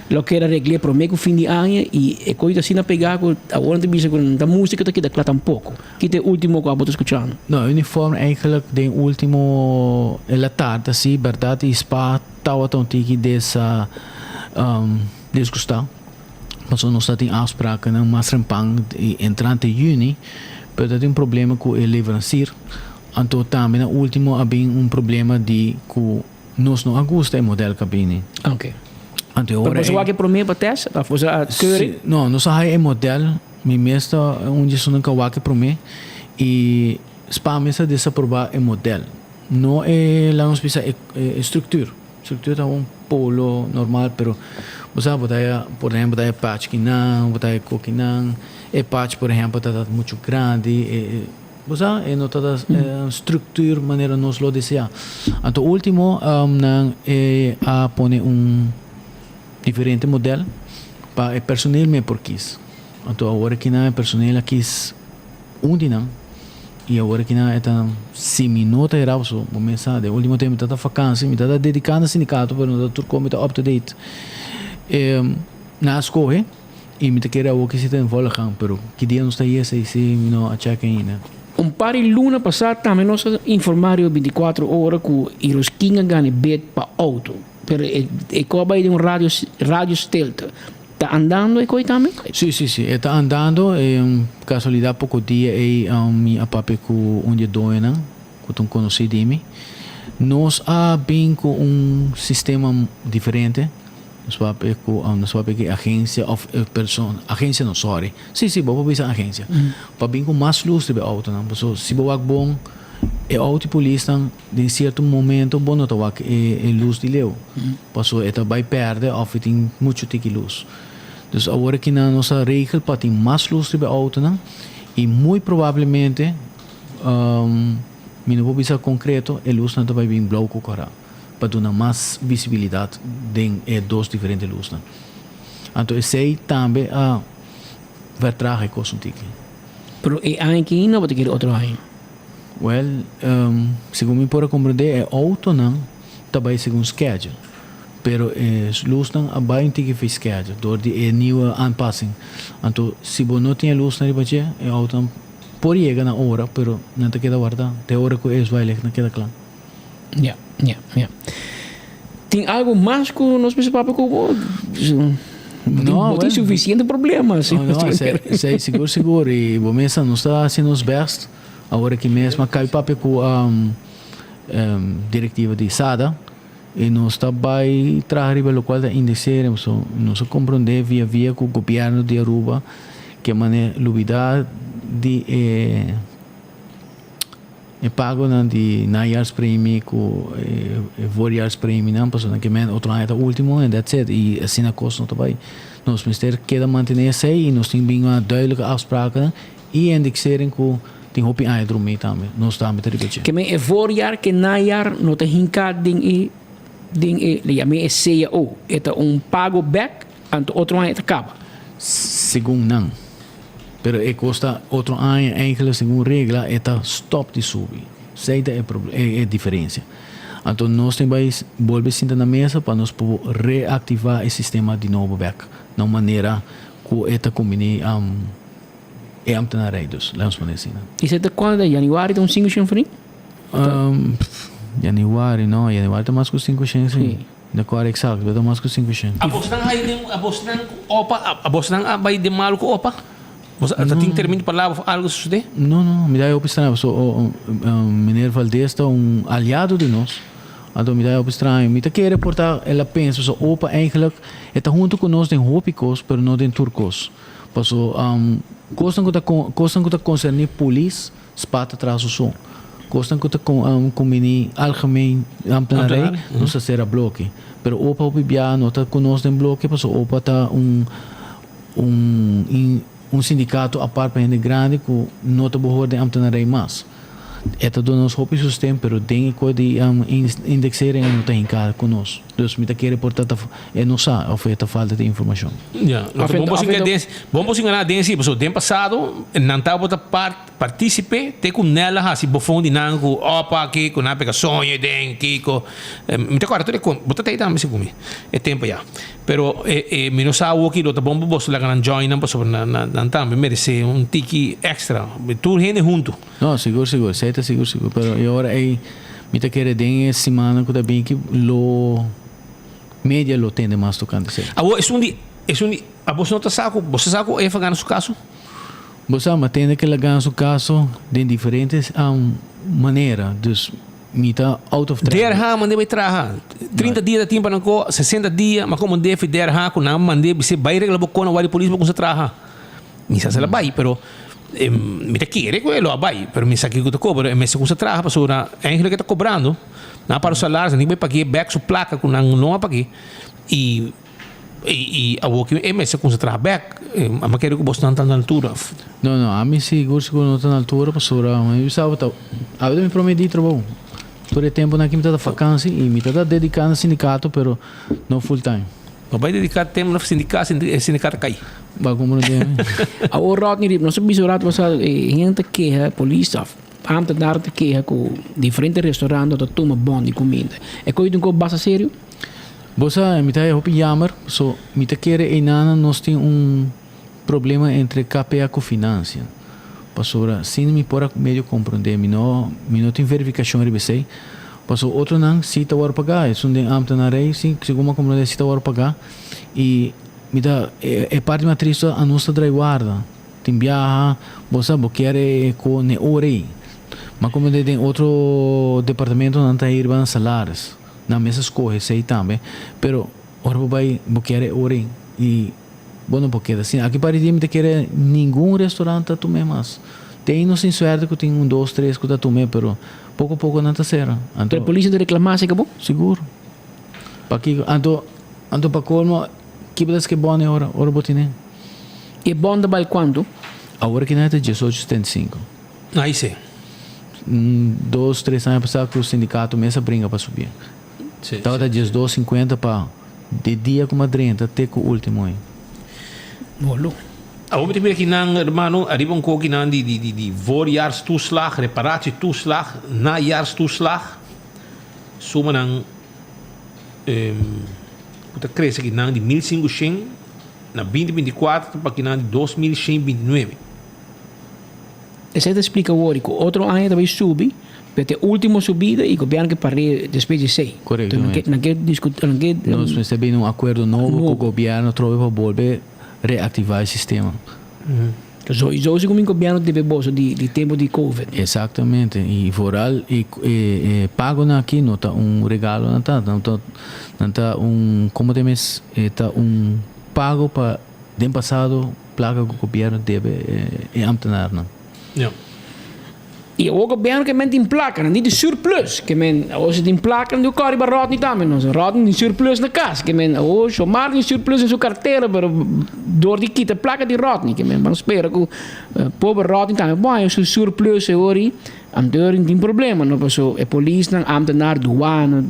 loke era regl'é promé ku fin di aña i e koi ta asina pegá ku awor nan ta bisa ku nan ta músika ta keda kla tampoko. Ki ta e último ku abo ta skuchando? No, e uniform eigenlijk den último el a tarda si bèrdat i spa. Tawata un tiki desa disgustá, pasobra nos ta tin afsprakennan mas rempan di entrante yüni, pero ta tin un problema ku e leverancier. Anto tambe na último a bin un problema di ku nos no a gusta e modèl ku a bini. Oké. Anto e Pero ora boso ei. wak e promé pa tèst òf boso a keuring? Sí, no, nos a haya e modèl, mi mes ta un di esunnan ku a wak e promé i spa mes a desaprobá e modèl. No e laga nos bisa e e structuur. Structuur ta un polo normal pero bo sa bo ta haya por ehempel bo ta haya patch kinan, bo ta haya ko kinan, e patch por ehempel ta ta mucho grandi e e bo sa e no ta ta structuur manera nos lo desea. Anto ultimo nan e a pone un diferente model pa e personeel me por kies. Anto awor kinan e personeel a kies Un di nan, y awor aki nan e ta si mi no ta hera paso bo mes sa den ultimo tempo mi ta ta vakantie mi ta ta dedica na sindicato pero no ta tur con mi ta up to date nan a scoge y mi ta kere awor ki si ta in volle gang pero ki dia nos ta yesa y si mi no a check ainda. Un par di luna pasá tambe nos a informá riba binticuatro ora ku Iroskin a gana e bid pa auto, pero e kò bai den un radio radio stilte. Ta andando e koi tambe? Sí, sí, sí. E ta andando. E un casualidad poco dia ei mi a papia cu un di e doñonan cu ta un conoci di mi. Nos a bin cu un sistema diferente. Nos papia cu, nos papia cu e agencia of e persona, agencia no, sorry. Sí, sí, bo por bisa agencia. Pa bin cu mas luz riba e autonan. Pasobra si bo wak bon e auto di polisnan Den cierto momento bo no ta wak e luz di leu, paso e ta bay perde of e tin mucho tiki luz. Dus awor aki nan nos a regel pa tin mas luz riba e autonan y muy probablemente, mi no por bisa concreto, e luznan ta bay bin blauw cu cora pa duna mas visibilidad den e dos diferente luznan. Anto esey tambe a vertraga e cos un tiki. Pero e aña aki no bo ta kere otro aña? Wel, segun mi por a comprende e autonan ta bay segun schedule, pero e lusnan a bay un tiki fei schedule door di e nieuwe aanpassing. Anto si bo no tin e lusnan riba dje, e autonan por yega na ora, pero nan ta keda warda te ora cu e zwaailichtnan keda cla. Ja, ja, ja. Tin algo mas cu nos mester papia cu bo? No, bo tin suficiente problema. No, no, esey sigur sigur y bo mester nos ta haci nos best. Awor aki mes m'a kai papia ku direktiva di SADA i nos ta bai traha riba lokual ta indexering. So nos a komprondé via via ku gobièrnu di Aruba ke manera lubidá di e e pagonan di najaarspremie ku e voorjaarspremienan pasobra nan ke men otro aña ta ultimo en that's it i asina kos no ta bai. Nos mester keda mantené esei i nos tin bin duidelijke afspraken. I indexering ku tin hopi aña drumí tambe, nos tambe ta riba dje. Ke men e voorjaar ke najaar no ta hinká den e den e le yam'é e cao. E ta un pago bèk, anto otro aña e ta kaba. Segun nan. Pero e kos ta otro aña eigenlijk segun regla e ta stòp di subi. Esei ta e e e diferensia. Anto nos tin bai bolbe sinta na mesa pa nos por reaktivá e sistema di nobo bèk na un manera ku e ta kumbiní. E ambtenarij dus, laat ons pone asina. I se ta cuando ta januari ta un cinco shen frin? Um, januari no, januari ta mas cu cinco shen si. Sí. No acuerdo exacto, pero ta mas cu cinco shen. A bosnan hay den, a bosnan cu opa, a bosnan a bay den malo cu opa? Bos ta tin termin di palabra of algo sucede? No, no, mi ta hopi straño paso meneer Valdez ta un aliado di nos. Anto mi ta hopi straño. Mi ta kere por ta el a pensa paso opa eigenlijk e ta hunto cu nos den hopi cos, pero no den tur cos. Paso kosnan ku ta kosnan ku ta konserní polis spa ta traha su so. Kosnan ku ta kumbiní algemeen ambtenarij nos ta sera bloke. Pero opa hopi bia no ta ku nos den bloke paso opa ta un un un sindikato apart pa hende grandi ku no ta behoor den ambtenarij mas. E ta duna nos hopi sosten pero den e kos di indexering e no ta hinká ku nos. Dus mi ta kere por ta ta e no sa of e ta falta di informashon. Ya, no ta bon bo sin den bon bo sin gana den si pasobra den pasado nan tabata part participe te ku Nel a hasi bofon di nan ku opa aki ku nan a pega soño den kiko mi ta kòrda tur e kon bo ta tei tambe segun mi e tempo ya pero e e mi no sa awoki lo ta bon pa boso laga nan join nan pasobra nan nan nan tambe merese un tiki extra tur hende huntu. No, sigur sigur, esei ta sigur sigur, pero e ora ei mi ta kere den e simannan ku ta bin aki lo media lo tende mas tokante esei. Awor esun di esun di abos no ta sa ku bo sa ku Eva gana su kaso? Bo sa mi a tende ku el a gana su kaso den diferente manera, dus mi ta out of track. DRH mande bai traha. 30 dia ta tin pa nan ko, 60 dia, ma komo defi DRH ku nan mande bis'é bai regla bo kona wak di polis bo kumsa traha. Mi sa si el a bai, pero mi ta kere ku e lo a bai, pero mi sa kiko ta kobra. E mester kusa traha pasobra eigenlijk e ta kobrando. Nan a para su salaris, nan tin ku bai pag'é bèk su plaka ku nan no a pag'é. I i awor ku e mester kusa traha bèk. Mi a kere ku bosnan ta na altura. No, no, ami sigur sigur no ta na altura pasobra mi bisa bo ta awe ta mi prome di trabou. Tur e tempunan aki mi ta ta fakansi i mi ta ta dediká na sindikato pero no full time. No bai dediká tempu na sindiká, e sindiká ta kai. Ba komprondé mi. Awor Rodney riba nos a bisa un rato pasado e hende ta keha, polis of ambtenaar ta keha ku diferente restaurant no ta tuma bon di kuminda. E koe ta un koe basta serio? Bo sa, mi ta haya hopi yamer, so mi ta kere einanan nos tin un problema entre KPA ku Financia. Pasobra sin mi por a medio komprondé, mi no mi no tin verifikashon riba esei. Pasobra otronan si ta wòrdu pagá, esun den ambtenarij si segun mi a komprondé si ta wòrdu pagá. I mi ta e e parti mas tristu a nos ta drai warda. Tin biaha bo sa bo kier e ko n'e ora ei. Mi a komprondé den otro departamentonan ta hei riba nan salaris. Nan mes a skohe esei tambe. Pero ora bo bai bo kier e ora ei i. Bo no por keda sin. Aki pari dia mi ta kere ningun restaurant ta tum'é mas. Tin nos tin suerte ku tin un dos tres ku ta tum'é pero poko poko nan ta sera. Anto. Pero polis no ta reklamá así kabo? Sigur. Pakiko? Anto anto pa kolmo kiba ta ske bon e ora ora bo tine? E bon ta bal kuantu? Awor ki nan ta diesocho setenta i sinku. Ai si. Un dos tres aña pasá ku sindikato mes a bringa pa subié. Tabata diesdos sinkuenta pa. Di dia ku m'a drenta te ku ultimo ei. Bolo. Awor mi ta mira kinan, hermano, ariba un koki nan di di di voorjaarstoeslag, reparatietoeslag, najaarstoeslag. Sumanan ku ta krese kinan di 1500 na 2024 ta pa kinan di 2129. Esei ta splika wori ku otro aña ta bai subi, pero ta e ultimo subida i gobièrnu ke par'é despues di esei. Korekto. Nan ke nan ke diskutí, nan ke. Nos mester bini un akuerdo nobo ku gobièrnu atrobe pa bolbe reaktivá e sistema. Sowieso si ku mi gobièrnu debe boso di di tempu di covid. Eksaktamente i vooral e e pagonan aki no ta un regalo nan ta, nan ta nan ta un komo ta e mes e ta un pago pa den pasado. Plaka ku gobièrnu debe e ambtenarnan. Ja. I awor gobièrnu ke men tin plaka, nan di di surplus. Ke men awor si tin plaka nan di kòre riba Rodney tambe. Nos Rodney tin surplus na kas. Ke men awor Shomar tin surplus den su kartera pero dor di kita plaka di Rodney. Ke men ban spera ku pober Rodney tambe por haña su surplus awor i anto tin problema no paso e polisnan, ambtenar, duana,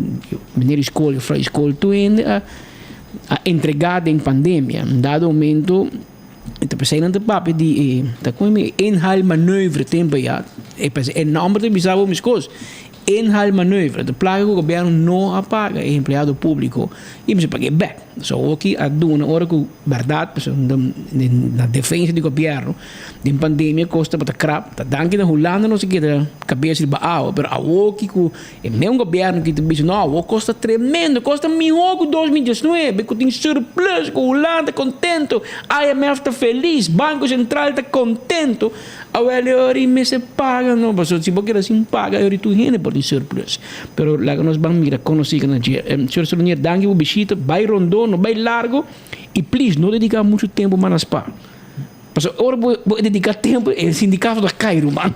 meneer di skol, jufrou di skol tur hende a. a entregá den pandemia. Un dado momento e ta pesei nan ta papia di e ta kon mi inhaalmanoeuvre tempo ya. E p'esei e nòmber ta bisa bo meskos. Inhaalmanoeuvre, ta plaka ku gobièrnu no a paga e empleado públiko i mester pag'é bèk. So awoki a duna ora ku bèrdat pasobra na defensa di gobièrnu den pandemia kos tabata krap. Ta danki na Hulanda nos a keda kabes riba awa pero awoki ku E meun gobierno ki ta bisa no awor kos ta tremendo, kos ta mihó ku 2019, ku tin surplus, ku Hulanda kontento, IMF ta felis, Banko Sentral ta kontento, awel e ora i mester paga no, pasobra si bo keda sin paga e ora tur hende por tin surplus. Pero laga nos ban mira kon nos siga na dje. Señor Solonier danki pa bo bishita, bai rondó no bai largo i please no dediká muchu tempu mas na spa. Pasobra ora bo bo dedica tempo e sindicato ta cay ruman.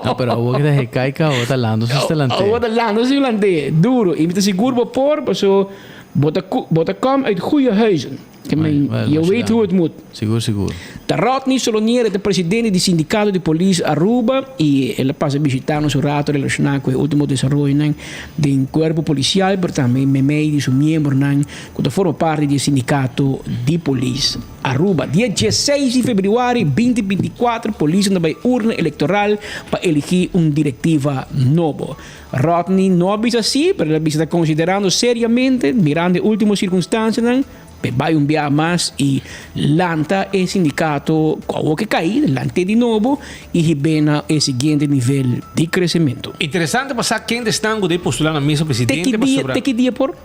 No, pero awor ta he cay ca awor ta lando su stelante. Awor ta lando su stelante duro y mi ta sigur bo por paso bo ta bo ta kom uit goeie huizen. Ke men, je weet hoe het moet. Sigur, sigur. Ta Rodney Solonier ta presidente di Sindicato di Polis Aruba y el a pasa bishita nos un rato relaciona cu e ultimo desaroyonan den cuerpo policial pero tambe memey di su miembronan cu ta forma parti di e Sindicato di Polis Aruba. Dia dieseis di februari binti binticuatro polisnan ta bay urna electoral pa eligi un directiva nobo. Rodney no a bisa si, pero el a bisa ta considerando seriamente, mirando e ultimo circunstancianan, p'e bai un biaha mas y lanta e sindicato cu awor ke cay, lant'é di nobo y hib'é na e siguiente nivel di crecemento. Interesante pa sa ken ta esnan cu debe postula na mesa presidente pasobra. Te ki dia por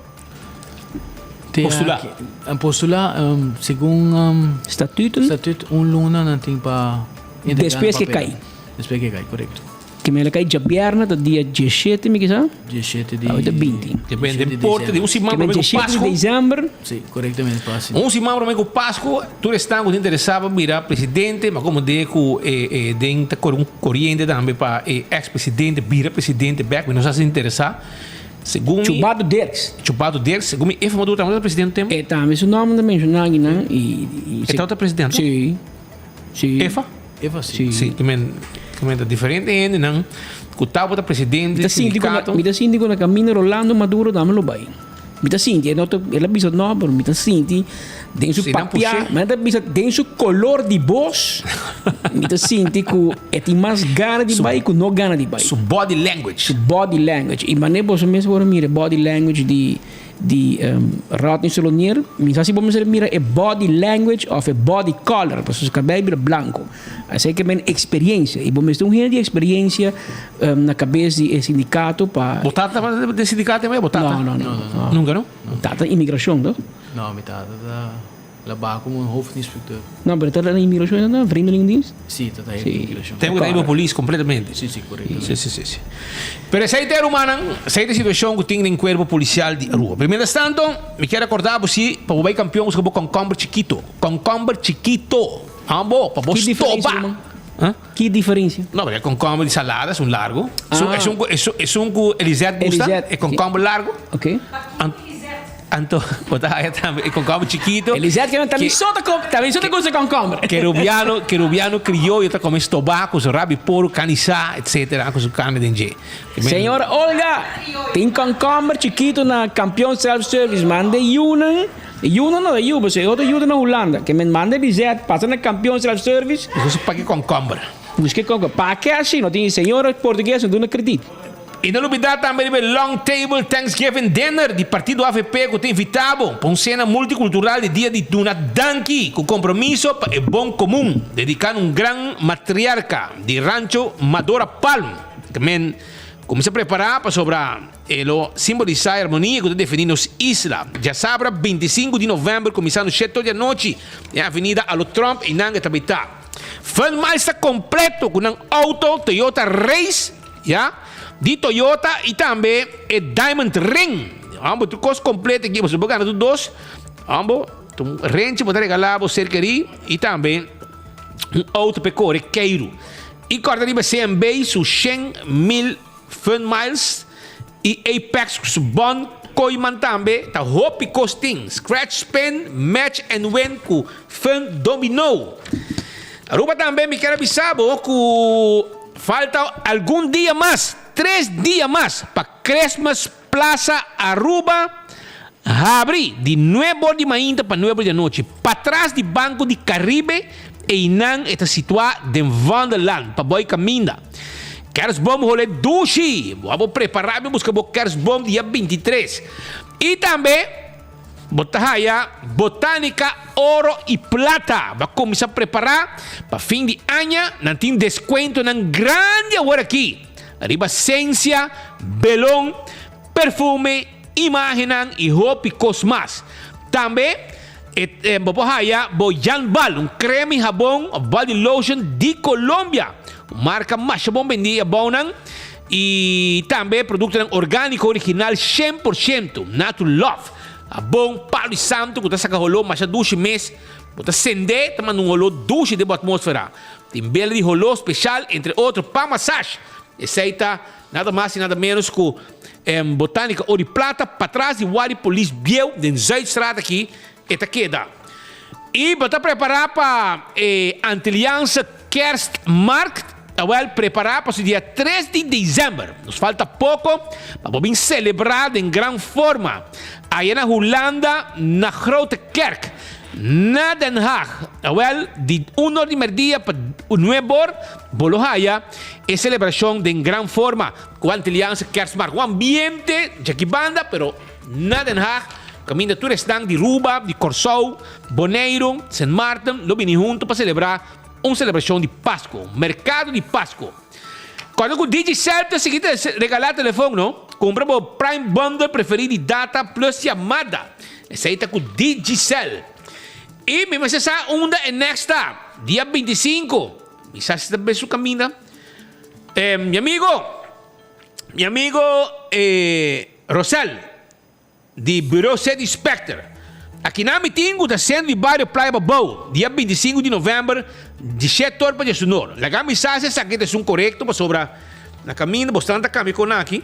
postula? Postula segun statuut, statuut un luna nan tin pa entrega nan Despues ke papel. cay. Despues ke cay, corecto. Ke mela kai djabièrnè ta dia diesshete mi kisa? Diesshete di. Awe ta binti. Depende den porte di un siman Ke men promé ku diesshete di Pasku. desèmber. Si, korektamente pasi. Un siman promé ku Pasku tur esnan ku ta interesá pa bira presidente, ma komo de ku e e den ta kore un koriente tambe pa e eks presidente bira presidente bèk, mi no sa si interesá. Segun mi. Chubado Dirks. Chubado Dirks, segun mi Efa Maduro tambe ta presidente un tempu. E tambe su nòmber ta menshoná akinan i. E tabata presidente? Si. Si. Efa? Efa si. Si, ki men, ki men ta diferente hendenan ku tabata presidente di sindikato. Mi ta sinti ku na kaminda Rolando Maduro tambe lo bai. Mi ta sinti, e no ta, el a bisa no, pero mi ta sinti den su Si nan papia, push'é. mi ta bisa den su kolor di bos, mi ta sinti ku e tin mas gana di bai ku no gana di bai. Su body language. Su body language. I manera boso mes por a mira e body language di. Di Rodney Solonier, mi sa si bo mester mira e body language of e body color, pasobra su cabei bira blanco. Esei ke men experiencia y bo mester un hende di experiencia na cabes di e sindicato pa. Bo tata tabata den sindicato tambe? Bo tata? No, no, no. Nunca no? Tata inmigracion to? No, mi tata ta. La baha como un hoofdinspecteur. No, pero ta na inmigracion ta na vreemdelingendienst? Sí, ta ta na inmigracion. Tempo ta riba polis completamente. Sí, sí, correcto. Sí, sí, sí, sí. Pero esey ta e rumannan, esey ta e situacion cu tin den cuerpo policial di Aruba. Pero mientras tanto, mi kier recorda bo si pa bo bay campeon busca bo concomber chikito. Concomber chikito. Amo, pa bo Ki diferencia, stoba. ruman? Huh? Ki diferencia? No, pero e concomber di salada es un largo. Ah. Esun, esun, esun cu Elisette gusta, Elisette, e concomber largo. Ok. Anto bo ta haya tambe e concomber chikito. Elisette ke tambe so ta com, tambe so ta gusta concomber. Ke rubiano, ke rubiano crioyo ta come stobá cu su rabi poro, canisá, etcetera, cu su carne den dje. Señora Olga, tin concomber chikito na Campeon Self Service, manda e yunan, e yunan no ta yu, pasobra e otro yu ta na Hulanda, ke men manda Elisette pasa na Campeon Self Service. Busca su paki concomber. Busca e concomber. Pake asi, no tin señora portugues no duna credit. I no lubidá tambe riba e Long Table Thanksgiving Dinner di Partido avp ku ta invitá bo pa un sena multikultural di dia di duna danki ku kompromiso pa e bon komun, dediká na un gran matriarka di Rancho Madora Palm. Ta men kuminsá prepará pasobra e lo simbolisá e armonia ku ta definí nos isla. Djasabra bintisingu di novèmber kuminsando shete or di anochi den Avenida Alo Tromp einan e ta bai ta. Fun Miles ta kompleto ku nan outo Toyota Race. Ya, di Toyota y tambe e Diamond Ring. Ambo tur cos completo aquí. Bo gana tur dos. Ambo, un renchi bo ta regala bo ser querí y tambe un auto pe core keiru. Y corda riba CMB su 100 mil fun miles y Apex su bon Kooiman tambe ta hopi cos tin. Scratch, spin, match and win cu fun domino. Aruba tambe mi kier a bisa bo cu Falta algun dia mas, tres dia mas, pa Christmas Plaza Aruba habri di nuebe or di mainta pa nuebe or di anochi. Patras di Banco di Caribe, einan e ta situa den Vondelland, pa boy caminda. Kerstboom hole dushi! Bo a bo prepara mi busca bo kerstboom dia 23. Y tambe. Bo ta haya Botanica Oro y Plata. Bo a cuminsa prepara pa fin di aña. Nan tin descuentonan grandi awor aki riba sensia, belon, perfume, imagennan y hopi cos mas. Tambe e bo por haya bo Yanbal, un crema y habon of body lotion di Colombia. Un marca masha bon bendi e abounan. Y tambe productonan organico original 100% Natu Love. Abon palo y santo cu ta saca holó masha dushi mes. Bo ta sende ta manda un holó dushi den bo atmósfera. Tin bela di holó special entre otro pa massage. Esey ta nada mas y nada menos cu Botanica Oro y Plata patras di Wari Polis Bieu den Zuidstraat aki e ta keda. I bo ta prepará pa e Antilliaanse Kerstmarkt? Awel, prepará pa su dia tres di desèmber. Nos falta poko pa bo bin selebrá den gran forma aya na Hulanda na Grote Kerk na Den Haag. Awel, di un or di merdia pa nuebe or bo lo haya e selebrashon den gran forma ku Antilliaanse Kerstmarkt. Un ambiente djaki banda pero na Den Haag kaminda tur esnan di Ruba, di Kòrsou, Boneiru, Sint Maarten lo bini huntu pa selebrá un selebrashon di Pasku, un merkado di Pasku. Kòrda ku Digicel ta sigui ta regalá telefon, no? Kumpra bo Prime Bundle preferí di data plus yamada. Esei ta ku Digicel. I mi mester sa unda e next ta. Dia 25. Mi sa si ta be su kaminda. Mi amigo, mi amigo Rosel. Di Bureau City Inspector. Akinan mi tin ku ta sentro di bario Playa Pabou, dia 25 di novèmber, di shete or pa diesunor. Laga mi sa si esaki ta esun korekto pasobra na kaminda bo stan ta kambia kon aki,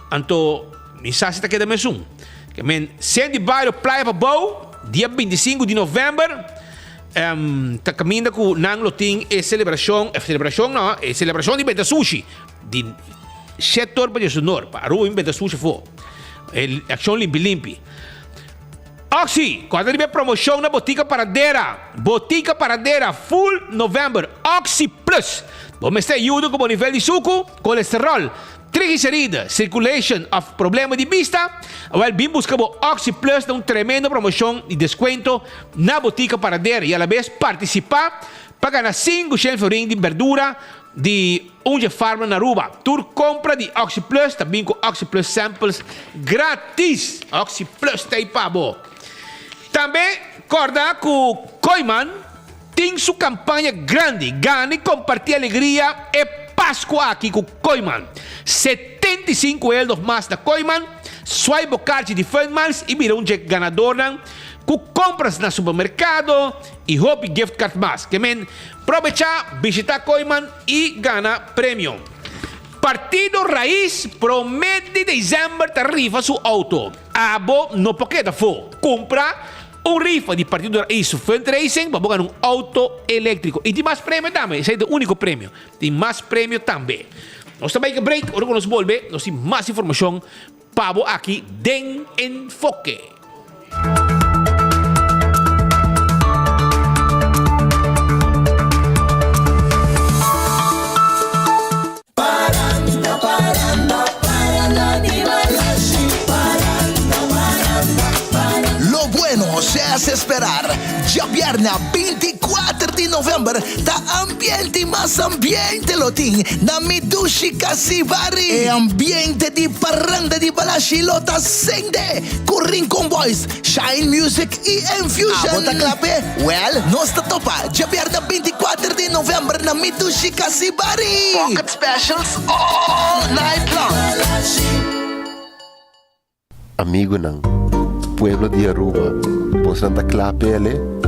anto mi sa si ta keda mesun. Ke men sentro di bario Playa Pabou, dia 25 di novèmber, ta kaminda ku nan lo tin e selebrashon, e selebrashon no, e selebrashon di benta sushi di shete or pa diesunor, pa Aruba bin benta sushi afó. E akshon limpi limpi. Oxi, kòrda riba e promoshon na Botica Paradera. Botica Paradera full novèmber Oxi Plus. Bo mester ayuda ku bo nivel di suku, kolesteròl, trigliseride, circulation òf problema di bista? Awèl bin buska bo Oxi Plus na un tremendo promoshon di deskuento na Botica Paradera i alabes partisipá pa gana 500 florin di berdura di Un dje farmer na Aruba. Tur compra di Oxi Plus ta bin cu Oxi Plus samples gratis. Oxi Plus ta ei pa bo. Tambe corda cu Kooyman tin su campaña grandi Gana y comparti alegria e Pascua aki cu Kooyman. 75 eldo of mas na Kooyman, swipe bo carchi di Fun Miles y bira un dje ganadornan cu compras na supermercado y hopi gift card mas. Ke men Probechá, bishitá Kooiman i gana premio. Partido Raiz promé di desèmber ta rifa su outo. Abo no por keda afó. Kumpra un rifa di Partido Raiz su fundraising pa bo gana un outo eléktriko. I tin mas premio tambe. Esei ta e úniko premio. Tin mas premio tambe. Nos ta bai ke break. Ora ku nos bolbe nos tin mas informashon Pa bo aki den Enfoke. Lo bueno se hace esperar. Djabièrnè 24 di novèmber ta ambiente y mas ambiente lo tin na mi dushi Casibari. E ambiente di parranda di Balashi lo ta sende cu Rincon Boys, Shine Music y Enfusion. Abo ta cla p'e? Well, nos ta topa djabièrnè 24 di november na mi dushi Casibari. Pocket specials all night long. Amigunan, pueblo di Aruba, bosonan ta kla p'ele?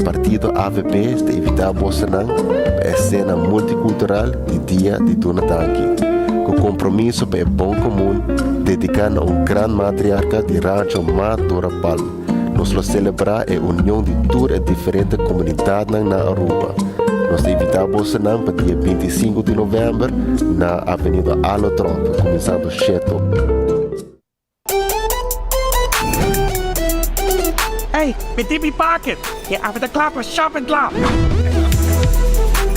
Partido avp ta invitá bosonan pa e sena multikultural di Dia di Duna Danki, ku kompromiso pa e bon komun, dediká na un gran matriarka di Rancho Ma Dora Palm. Nos lo selebrá e union di tur e diferente komunidatnan na Aruba. Nos ta invitá bosonan pa dia 25 di novèmber na Avenida Alo Tromp, kuminsando sheto. Ey, mi tin mi paket! E awe ta kla pa shop en klap!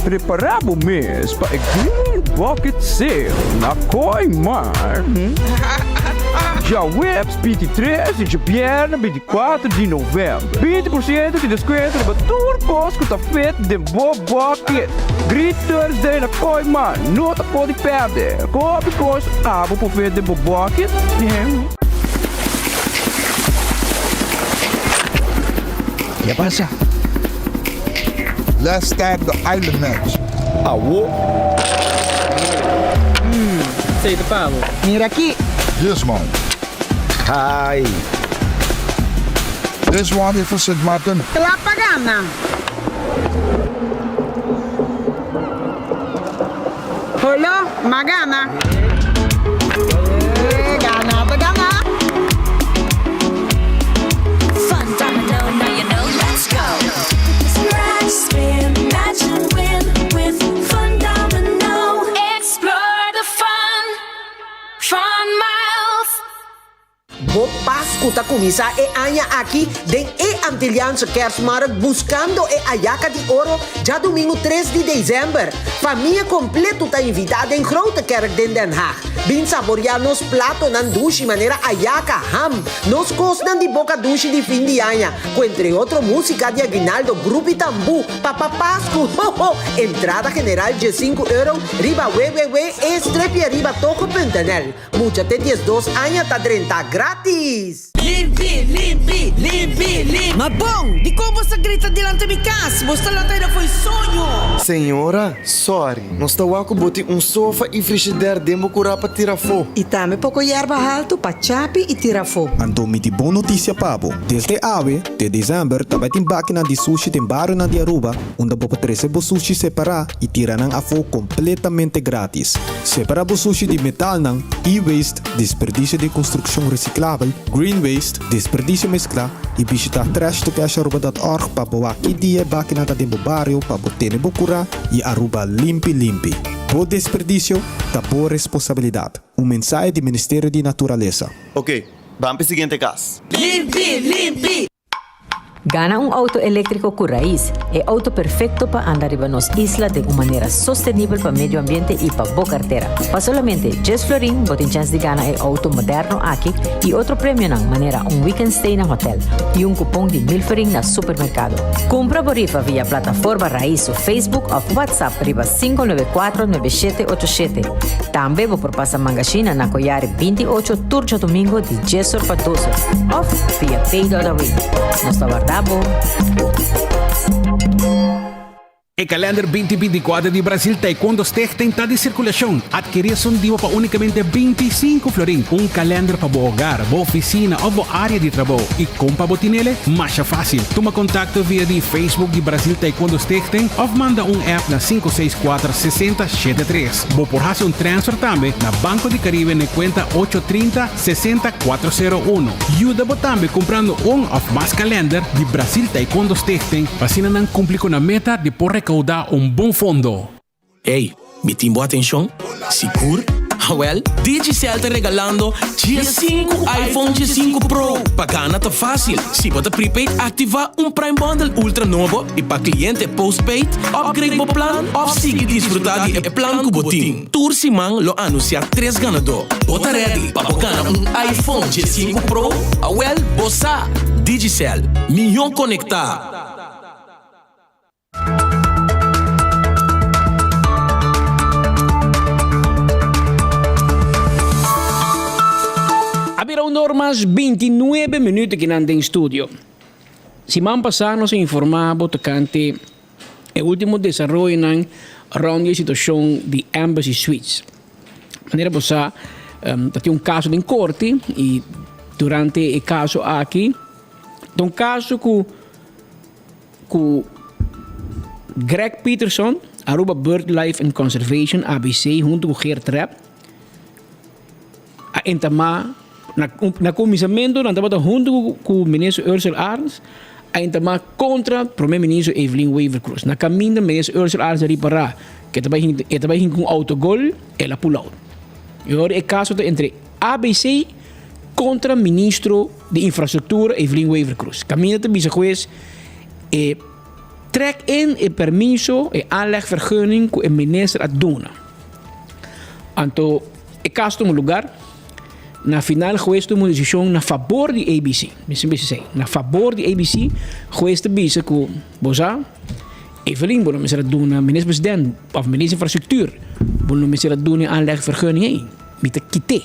Prepará bo mes pa e Green Bucket Sale na Kooiman djaweps 23 i djabièrnè 24 di novèmber. 20 por siento di deskuento riba tur kos ku ta fit den bo bucket. Great Thursday na Kooiman, no ta por di pèrdè! Hopi kos abo por fit den bo bucket. Ke pasa? Let's start the island match. Awo. Esei ta pa bo. Mira aki. This one. Hi. This one is for Sint Maarten. Kla pa gana. Holo, m'a gana. Gana ta gana. Fun domino, now you know, let's go. kuminsá e aña aki den e Antilliaanse Kerstmarkt buskando e Ayaka di Oro djadumingu tres di desèmber. Famia kompletu ta invitá den Grote Kerk den Den Haag. Bin saboriá nos platonan dushi manera ayaka, ham, nos kosnan di boka dushi di fin di aña, ku entre otro músika di aguinaldo, grupi tambú, Papa Pasku, ho ho! Entrada general diesinku euro riba www.e-aribatogo.nl. Mucha te 12 aña ta drenta gratis! Limpi, limpi, limpi, limpi. Ma bon, dikon bo sa grita dilanti mi kas? Bo sta lanta ira fo'i soño. Señora, sorry, nos ta wak ku bo tin un sofa i frishider den bo kurá pa tira afó. I tambe poko yerba haltu pa chapi i tira afó. Anto mi tin bon notisia pa bo. Desde awe te december ta bai tin bakinan di sushi den barionan di Aruba unda bo por trece bo sushi separa y tira nan afo completamente gratis. Separa bo sushi di metalnan, e-waste, desperdicio di construccion reciclabel, green waste, desperdicio mezcla y bishita trashtocasharuba.org pa bo wak ki dia e bakinan ta den bo bario pa bo tene bo cura y Aruba limpi limpi. Bo desperdicio ta bo responsabilidad. Un mensahe di Ministerio di Naturalesa. Ok, ban p'e siguiente kas. Limpi, limpi! Gana un auto eléktriko ku Raiz, e auto perfekto pa anda riba nos isla den un manera sostenibel pa medio ambiente i pa bo kartera. Pa solamente djes florin bo tin chèns di gana e auto moderno aki i otro premionan manera un weekend stay na hotel i un kupon di mil florin na supermerkado. Kumpra bo rifa via plataforma Raiz su Facebook òf WhatsApp riba 594 9787. Tambe bo por pasa mangashina na Koyari 28 tur djadumingo di djes or pa dos or òf via pay.away. Nos ta warda bo! E kalender binti binti kuater di Brasil Taekwondo Stichting ta di sirkulashon. Adkerí esun dibo pa únikamente 25 florin. Un kalender pa bo hogar, bo ofisina òf bo área di trabou. I kon pa bo tinele? Masha fásil. Tuma kontakto via di Facebook di Brasil Taekwondo Stichting òf manda un app na 564 60 73. Bo por hasi un transfer tambe na Banco di Caribe n'e cuenta ocho trinta, sesenta, cuatro sero uno. Yuda bo tambe cumprando un of mas kalender di Brasil Taekwondo Stichting pa asina nan cumpli cu nan meta di por recauda un bon fondo. Ey, mi tin bo atencion? Sigur? Awel, Digicel ta regalando diesinku iPhone diesinku Pro! Pa gana ta facil, si bo ta prepaid activa un Prime Bundle Ultra nobo y pa cliente postpaid, upgrade bo plan of sigui disfruta di e plan cu bo tin. Tur siman lo anuncia tres ganador. Bo ta ready pa bo gana un iPhone diesinku Pro? Awel, bo sa! Digicel, mihó conecta! A bira un or mas 29 minuut akinan den studio. Siman pasá nos a informá bo tokante e último desaroyonan rònt di e situashon di Embassy Suites. Manera bo sa, ta tin un kaso den korte i durante e kaso aki ta un kaso ku Ku Greg Peterson, Aruba Birdlife and Conservation, ABC, huntu ku Geert Rep a entamá na na kuminsamentu nan tabata huntu ku minister Ursell Arends a entamá kontra prome minister Evelyn Wever-Croes. Na kaminda minister Ursell Arends a ripará ku e ta bai e ta bai hinka un autogol, el a pull out. I ora e kaso ta entre ABC kontra ministro di Infrastruktura Evelyn Wever-Croes. Kaminda ta bisa hues e trek in e permiso, e aanlegvergunning ku e minister a duna. Anto e kaso tuma lugar, na final hues tuma un desishon na fabor di ABC. Mi sin bisa esei, na fabor di ABC, hues ta bisa ku bo sa, Evelyn bo no mester a duna minister president of minister infrastruktuur, bo no mester a duna e aanlegvergunning ei, mi ta kit'é.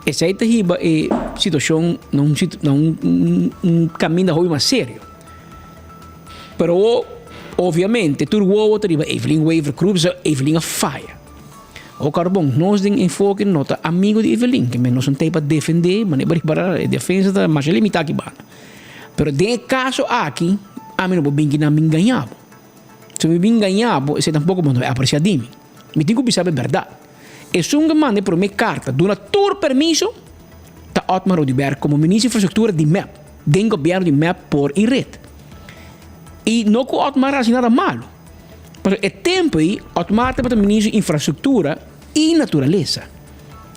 Esei ta hiba e situashon na un na un un kaminda hopi mas serio. Pero obviamente tur wowo ta riba Evelyn Wever Croes pasobra Evelyn a faya. Ho karbon, nos den Enfoke no ta amigo di Evelyn, ke men nos no ta ei pa defende, manera bo ripara e defensa ta masha limitá aki banda. Pero den e kaso aki ami no por bin kinan bin gaña bo. Si mi bin gaña bo esei tampoko bo no ta apresia di mi. Mi tin ku bisa bo e bèrdat. Esun ku manda e promé karta duna tur permiso ta Otmar Oduber komo Minister di Infrastruktura di mep den gobièrnu di mep por i ret. I no ku Otmar a hasi nada malu, pasobra e tempu ei Otmar tabata Minister di Infrastruktura i Naturalesa.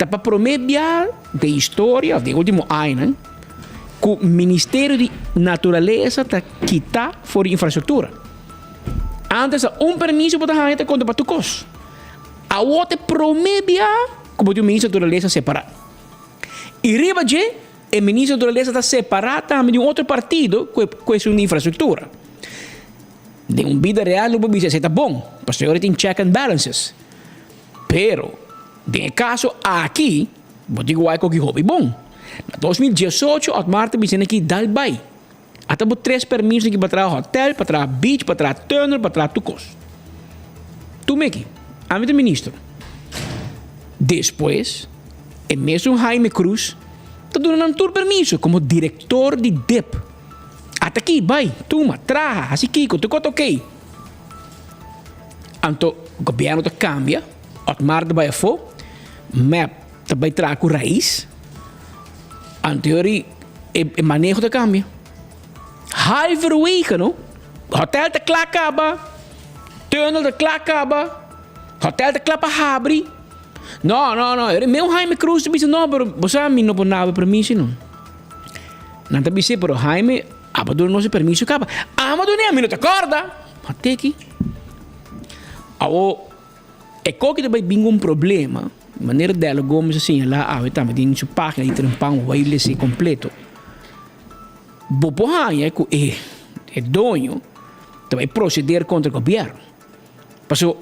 Ta pa promé bia den historia òf den último añanan ku Ministerio di Naturalesa ta kita for di infrastruktura. Ántes ta un permiso bo ta haña ta konta pa tur kos. Awor ta e promé bia ku bo tin un Ministro di Naturalesa separá. I riba dje e Ministro di Naturalesa ta separá tambe di un otro partido ku ku esun di infrastruktura. Den un bida real lo bo bisa esei ta bon, pasobra tin check and balances. Pero den e kaso aki bo tin ku wak koki hopi bon. Na 2018 Otmar ta bisa nan ki dal bai. Ata bo tres permiso ki pa traha hotel, pa traha beach, pa traha tunnel, pa traha tur kos. Tur meki. Ami ta ministro. Despues e mesun Jaime Cruz ta duna nan tur permiso komo direktor di dip. Ata ki, bai, tuma, traha, hasi kiko, tur kos ta okey. Anto gobierno ta cambia, Otmar ta bay afo, mep ta bay traha cu Raiz, anto yori e maneho ta cambia. Halverwege no, hotel ta cla caba, tunnel ta cla caba, hotel ta cla pa habri. No, no, no, yori meu Jaime Cruz ta bisa no, pero bo sa mi no por naba permiso no. Nan ta bis'é, pero Jaime, abo duna nos e permiso caba. Amo dun'é, ami no ta corda. Ma teki. Awo, e koki ta bai bin un problema, manera Dello Gomez a señalá awe tambe den su página di Trempan Wai Les'é completo. Bo por haña ku e e doño ta bai proceder contra gobierno. Pasobra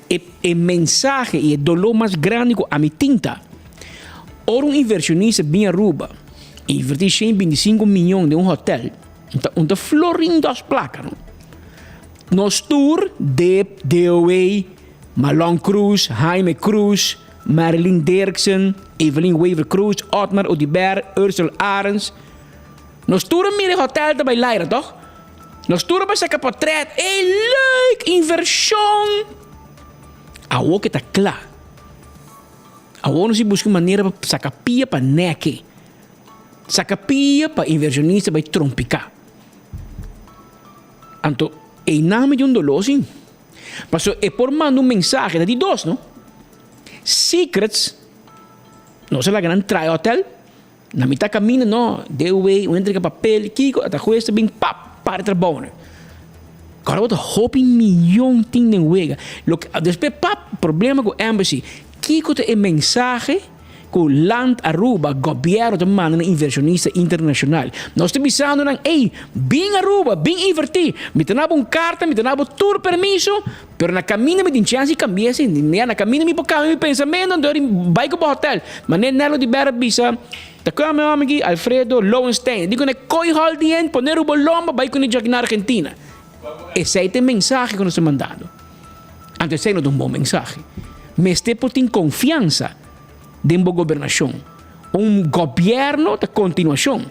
e e mensahe i e doló mas grandi ku ami tin ta, ora un inversionista bin Aruba i invertí 125 miyon den un hotel, un ta un ta florin dos plaka no. Nos tur, Dip, DOA, Marlon Cruz, Jaime Cruz, Marilyn Dirksen, Evelyn Wever Cruz, Otmar Oduber, Ursel Arends, nos tur a mira e hotel ta bai laira toch? Nos tur a bai saca potret, ey leuk, inversion! Awor ke ta kla. Awor nos a busca un manera pa saca pia pa neke. Saca pia pa inversionista bai trompica. Anto einan mi tin un doló sin. Pasobra e por manda un mensahe, ta di dos no. Secrets, nos a laga nan traha e hotel, na mitad caminda no, DOW, un entrega papel, kiko, ata hues ta bin pap, para e trabounan. Kòrda bo ta hopi miyon tin den wega. Loke, despues pap, problema ku embassy. Kiko ta e mensahe? Ku Land Aruba, gobièrnu ta manda na invershonista internashonal. Nos ta bisando nan, ey, bin Aruba, bin invertí. Mi ta nabo un karta, mi ta nabo tur permiso, pero na kaminda mi tin chèns di kambia esei. Ya, na kaminda mi por kambia mi pensamentu, anto bai ku bo hotèl. Manera Nelo di Bera bisa, ta kua mi hòmber aki, Alfredo Lowenstein. E di ku ne, koi hòl di hende, pone riba lomba, bai ku ne djaki na Argentina. Esei ta e mensahe ku nos ta mandando. Anto esei no ta un bon mensahe. Mester por tin konfiansa den bo gobernashon. Un gobièrnu ta kontinuashon.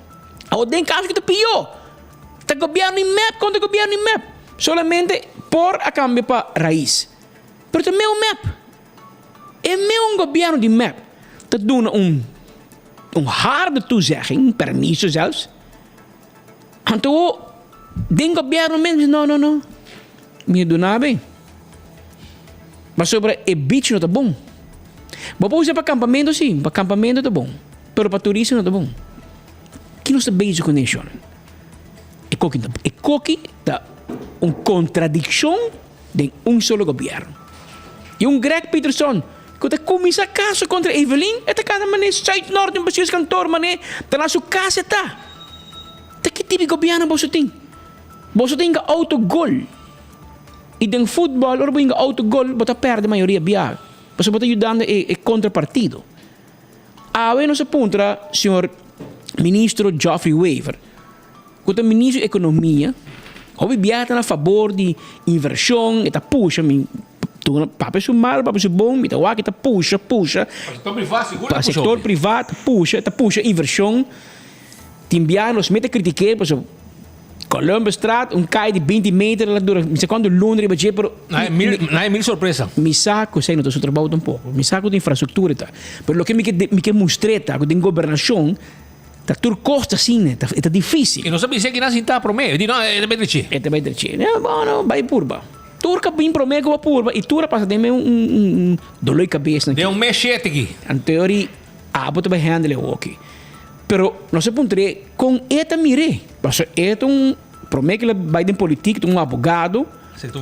Awor den kaso ki ta pió, ta gobièrnu di mep kontra gobièrnu di mep. Solamente por a kambia pa rais. Pero ta meu mep. E meu gobièrnu di mep ta duna un un harde toezegging, un permiso zelfs. Anto den gobièrnu mes bisa no no no mi a duna be pasobra e beach no ta bon. Bo por usa pa kampamentu si, pa kampamentu ta bon, pero pa turista no ta bon. Ki nos ta bezig ku neshon? E koki ta e koki ta un kontradikshon den un solo gobièrnu. I un Greg Peterson ku ta kuminsá kaso kontra Evelyn e ta kana manera Zuid Noord den bestuurskantoor manera ta na su kas e ta. Ta ki tipo di gobièrnu boso tin? Boso ta hinka auto gol i den futbòl ora bo hinka auto gol bo ta pèrdè mayoria biaha pasobra bo ta yudando e kontrapartido. Awe nos a puntra señor ministro Geoffrey Wever ku ta ministro di ekonomia hopi biaha ta na fabor di invershon e ta pusha mi papia su mal papia su bon mi ta wak e ta pusha pusha Pa sektor privá sigur ta pa pusha sektor hopi. privá ta pusha e ta pusha invershon. Tin biaha nos mester kritik'é pasobra Columbusstraat un kai di binti meter la dura mi sa kuantu luna riba dje pero Na e mil na e mil sorpresa. Mi sa ku esei no ta su trabou tampoko. Mi sa ku ta infrastruktura ta. Pero loke mi ke mi ke mustr'é ta ku den gobernashon ta tur kos ta asina e ta difisil. I nos a bisa kinan sintá promé. E di no e ta bai drechi. E ta bai drechi. Bono bai purba. Tur ka bin prome ku bo purba i tur a pasa den un un dolor di kabes nan. Den un mes shete aki. Anto ori abo ta bai handle awoki. Pero nos a puntr'é kon e ta mir'é. Pasobra e ta un prome ku el a bai den politik ta un abogado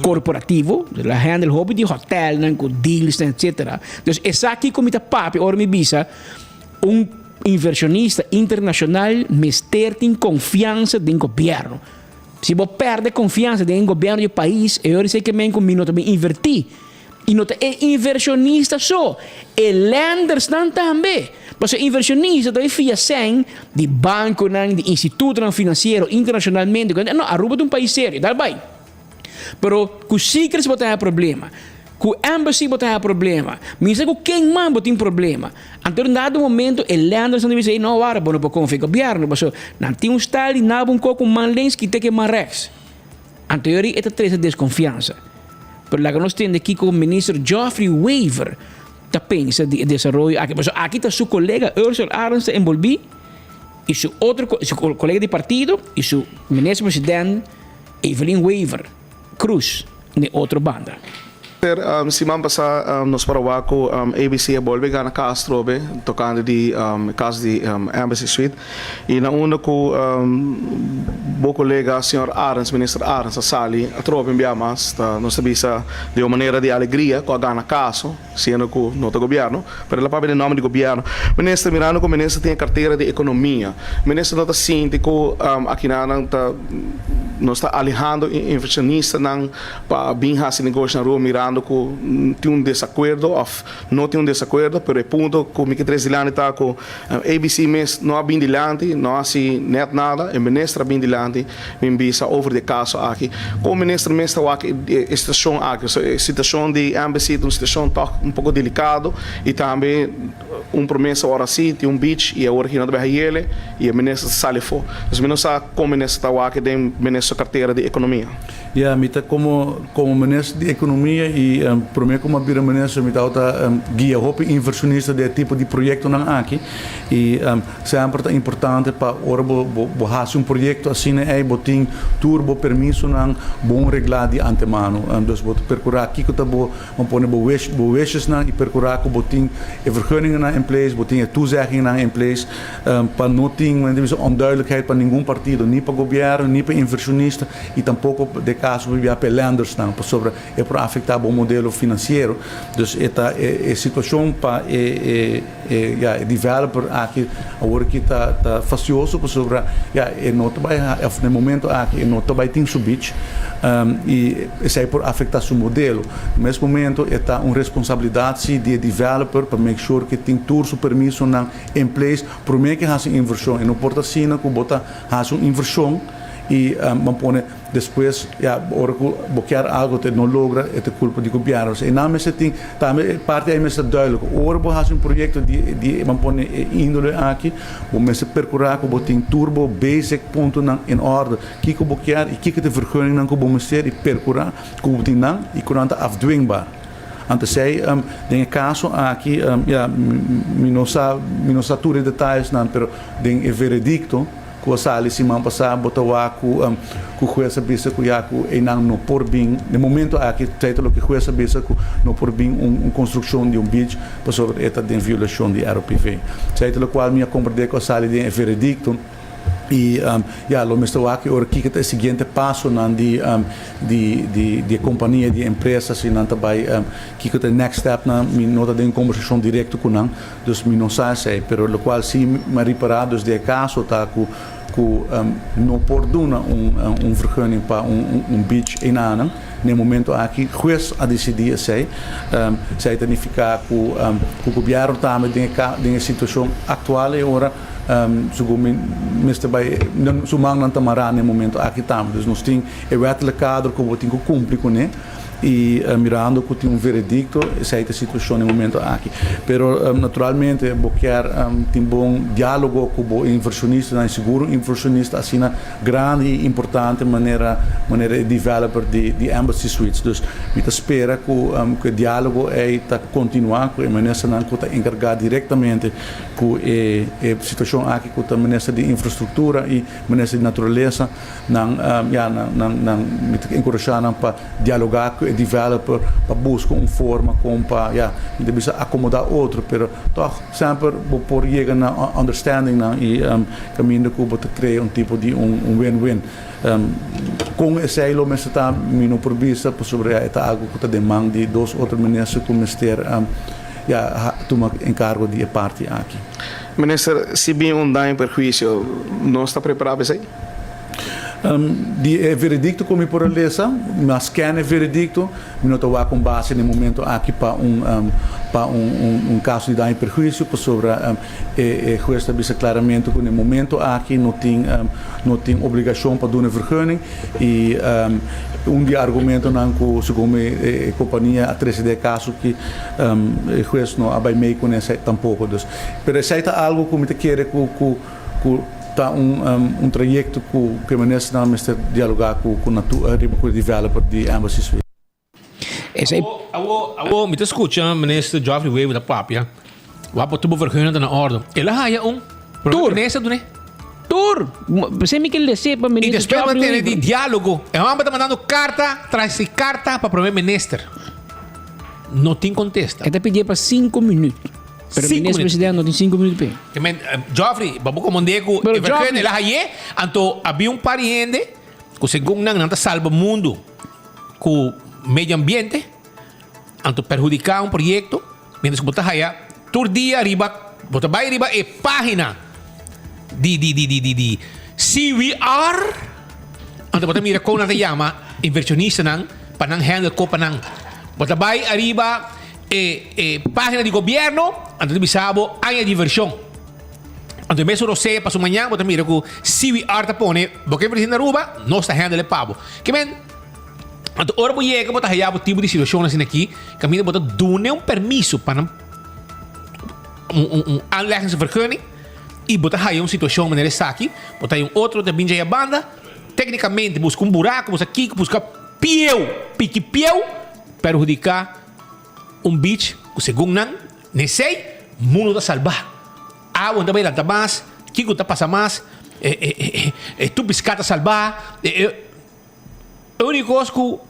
korporativo. El a handle hopi di hotelnan ku dealsnan etcetera. Dus e sa kiko mi ta papia ora mi bisa un invershonista internashonal mester tin konfiansa den gobièrnu. Si bo perde konfiansa den e gobièrnu di e pais, e ora esei ke men ku mi no ta bin invertí. I no ta e invershonista so, e lendersnan tambe. Pasobra e invershonista ta bai fia sèn di bankonan, di institutonan finansiero internashonalmente ku no, Aruba ta un pais serio, dal bai. Pero ku Secrets bo ta haña problema, ku Embassy bo ta haña problema, mi sa ku ken man bo tin problema. Anto den dado momento e lenders nan ta bisa, ey no wara bo no por konfia gobièrnu pasobra nan tin un style di naba un koko man links kita ke man rèks. Anto yori e ta trese deskonfiansa. Pero laga nos tende kiko Minister Geoffrey Wever ta pensa di e desaroyo aki. Pasobra aki ta su kolega Ursel Arends ta enbolbí i su otro su kolega di partido i su Minister President Evelyn Wever Croes n'e otro banda. Ter siman pasá nos por a wak ku ABC a bolbe gana kas atrobe tokante di e kas di Embassy Suite i na unda ku bo kolega señor Arends, Minister Arends a sali atrobe un bia mas ta nos ta bisa di un manera di alegria ku a gana kaso siendo ku no ta gobièrnu pero el a papia den nòmber di gobièrnu. Minister mirando ku minister tin e kartera di ekonomia minister no ta sinti ku akinanan ta nos ta alehando invershonistanan pa bin hasi negoshi na Aruba mirando ku tin un desakuerdo òf no tin un desakuerdo, pero e punto ku mi ke trese dilanti ta ku ABC mes no a bin dilanti, no a hasi nèt nada, e minister a bin dilanti bin bisa over di e kaso aki. Kon minister mes ta wak e situashon aki? E situashon di Embassy ta un situashon tòg un poko delikado i tambe un promesa ora si tin un beach i awor aki no ta bai hayele i e minister ta sali afó. Dus mi no sa kon minister ta wak den minister su kartera di ekonomia. Ya, mi ta komo komo minister di ekonomia i promé ku mi a bira minister mi tabata guia hopi invershonista den e tipo di proyektonan aki i semper ta importante pa ora bo bo hasi un proyekto asina ei bo tin tur bo permisonan bon reglá di antemano. Dus bo ta perkurá kiko ta bo bo pone bo wish bo wishesnan i perkurá ku bo tin e vergunningennan in place, bo tin e toezeggingennan in place. Pa no tin men ta bisa onduidelijkheid pa ningun partido, ni pa gobièrnu, ni pa invershonista i tampoko den kaso por bia pa e lendersnan, pasobra e por afektá bo modelo finansiero. Dus e ta e situashon pa e e ya e developer aki awor aki ta ta fastioso pasobra ya e no ta bai òf na e momento aki e no ta bai tin su beach i esei por afektá su modelo. Na mes momento e ta un responsabilidat si di e developer pa make sure ku e tin tur su permisonan In place, promé ke hasi un invershon. E no por ta asina ku bo ta hasi un invershon i bo pone despues ya ora ku bo kier algu te no logra e ta kulpa di gobièrnu. E nan mester tin tambe e parti ei mester ta duidelijk. Ora bo hasi un proyekto di di bo pone e índole aki bo mester perkurá ku bo tin tur bo basic puntonan in orde. Kiko bo kier i kiko ta e vergunningnan ku bo mester i perkurá ku bo tin nan i ku nan ta afdwingbaar. Anto esei den e kaso aki ya mi no sa mi no sa tur e detayesnan pero den e veredikto ku a sali siman pasá bo ta wak ku ku hues a bisa ku ya ku einan no por bin den momento aki esei ta loke hues a bisa ku no por bin un konstrukshon di un beach pasobra e ta den violashon di ROPV. Esei ta lokual mi a komprendé ku a sali den e veredikto. I ya, lo mester wak e ora kiko ta e siguiente pasonan di di di di e kompania, di e empresa, si nan ta bai kiko ta e next stepnan. Mi no ta den kombersashon direkto ku nan, dus mi no sa esei. Pero lokual si mi a ripará dus di e kaso ta ku ku no por duna un un vergunning pa un un beach einanan. Na e momento aki hues a disidí esei. Esei ta nifiká ku ku gobièrnu tambe den e den e situashon aktual e ora Segun mi mester bai, su mannan ta mará na e momento aki tambe. Dus nos tin e wettelijk kader ku bo tin ku kumpli kuné i mirando ku tin un veredikto, esei ta e situashon na e momento aki. Pero naturalmente bo kier tin bon diálogo ku bo invershonistanan i sigur un invershonista asina grandi i importante manera manera e developer di di Embassy Suites. Dus mi ta spera ku ku e diálogo ei ta kontinuá ku e ministernan ku ta enkargá direktamente ku e e situacion. situashon aki ku ta minister di infrastruktura i minister di naturalesa nan ya nan nan nan mi ta enkurashá nan pa dialogá ku e developer pa buska un forma kon pa ya mi ta bisa akomodá otro pero tòg semper bo por yega na understandingnan i kaminda ku bo ta krea un tipo di un win-win. Kon esei lo mester ta mi no por bisa pasobra ya e ta algu ku ta den man di dos otro minister ku mester ya tuma enkargo di e parti aki. Minister, si bin un daño perhuisio, nos ta prepará pa esei? Di e veredikto ku mi por a lesa, mi a scan e veredikto, mi no ta wak un base na e momento aki pa un pa un un kaso di daño perhuisio pasobra E hues ta bisa claramente cu na e momento aki no tin no tin obligacion pa duna vergunning y un di e argumentonan cu segun mi e compania a trece den e caso aki e hues no a bay mee cu esey tampoco. Dus pero esey ta algo cu mi ta kere cu cu cu ta un un trayecto cu cu e ministernan mester dialoga cu cu riba cu e developer di Embassy Suite. Esei. Awo, awo, mi ta scucha minister Geoffrey Wever ta papia. Wak bo tur bo vergunning ta na orde. El a haya un. Tur. Minister dune. Tur. P'esei mi ke lese pa Y minister despues Geoffrey mantene di Wever. dialogo. E homber ta mandando carta tras di carta pa prome minister. No tin contesta. E ta pidié pa cinco minuut. Pero Cinco minister minuut. president no tin cinco minuut p'e. Ke men, Geoffrey, pa bo komandé ku Pero e vergunning Geoffrey. el a haye, anto habia un par di hende ku segun nan nan ta salba mundu. Ku medio ambiente, anto perhudiká un proyekto, mientras ku bo ta haya tur dia riba, bo ta bai riba e página di di di di di di CWR, anto bo ta mira kon nan ta yama invershonistanan pa nan handle kopanan. Bo ta bai ariba e e página di gobièrnu, anto ta bisa bo aña di invershon. Anto e mesun rosea paso mañan bo ta mira ku CWR ta pone bo ke invertí na Aruba, nos ta handle e pa bo. Ke men, anto ora bo yega bo ta haya bo tipo di situashon asina aki, kaminda bo ta duna un permiso pa nan un un un aanleggingsvergunning i bo ta haya un situashon manera esaki, bo ta haya un otro ta bin djaya banda, teknikamente buska un buraku, buska kiko, buska pieu, piki pieu, perhudiká un beach ku segun nan N'esei, mundu ta salbá. Awa no ta bai lanta mas, kiko ta pasa mas, e tur piská ta salbá. E úniko kos ku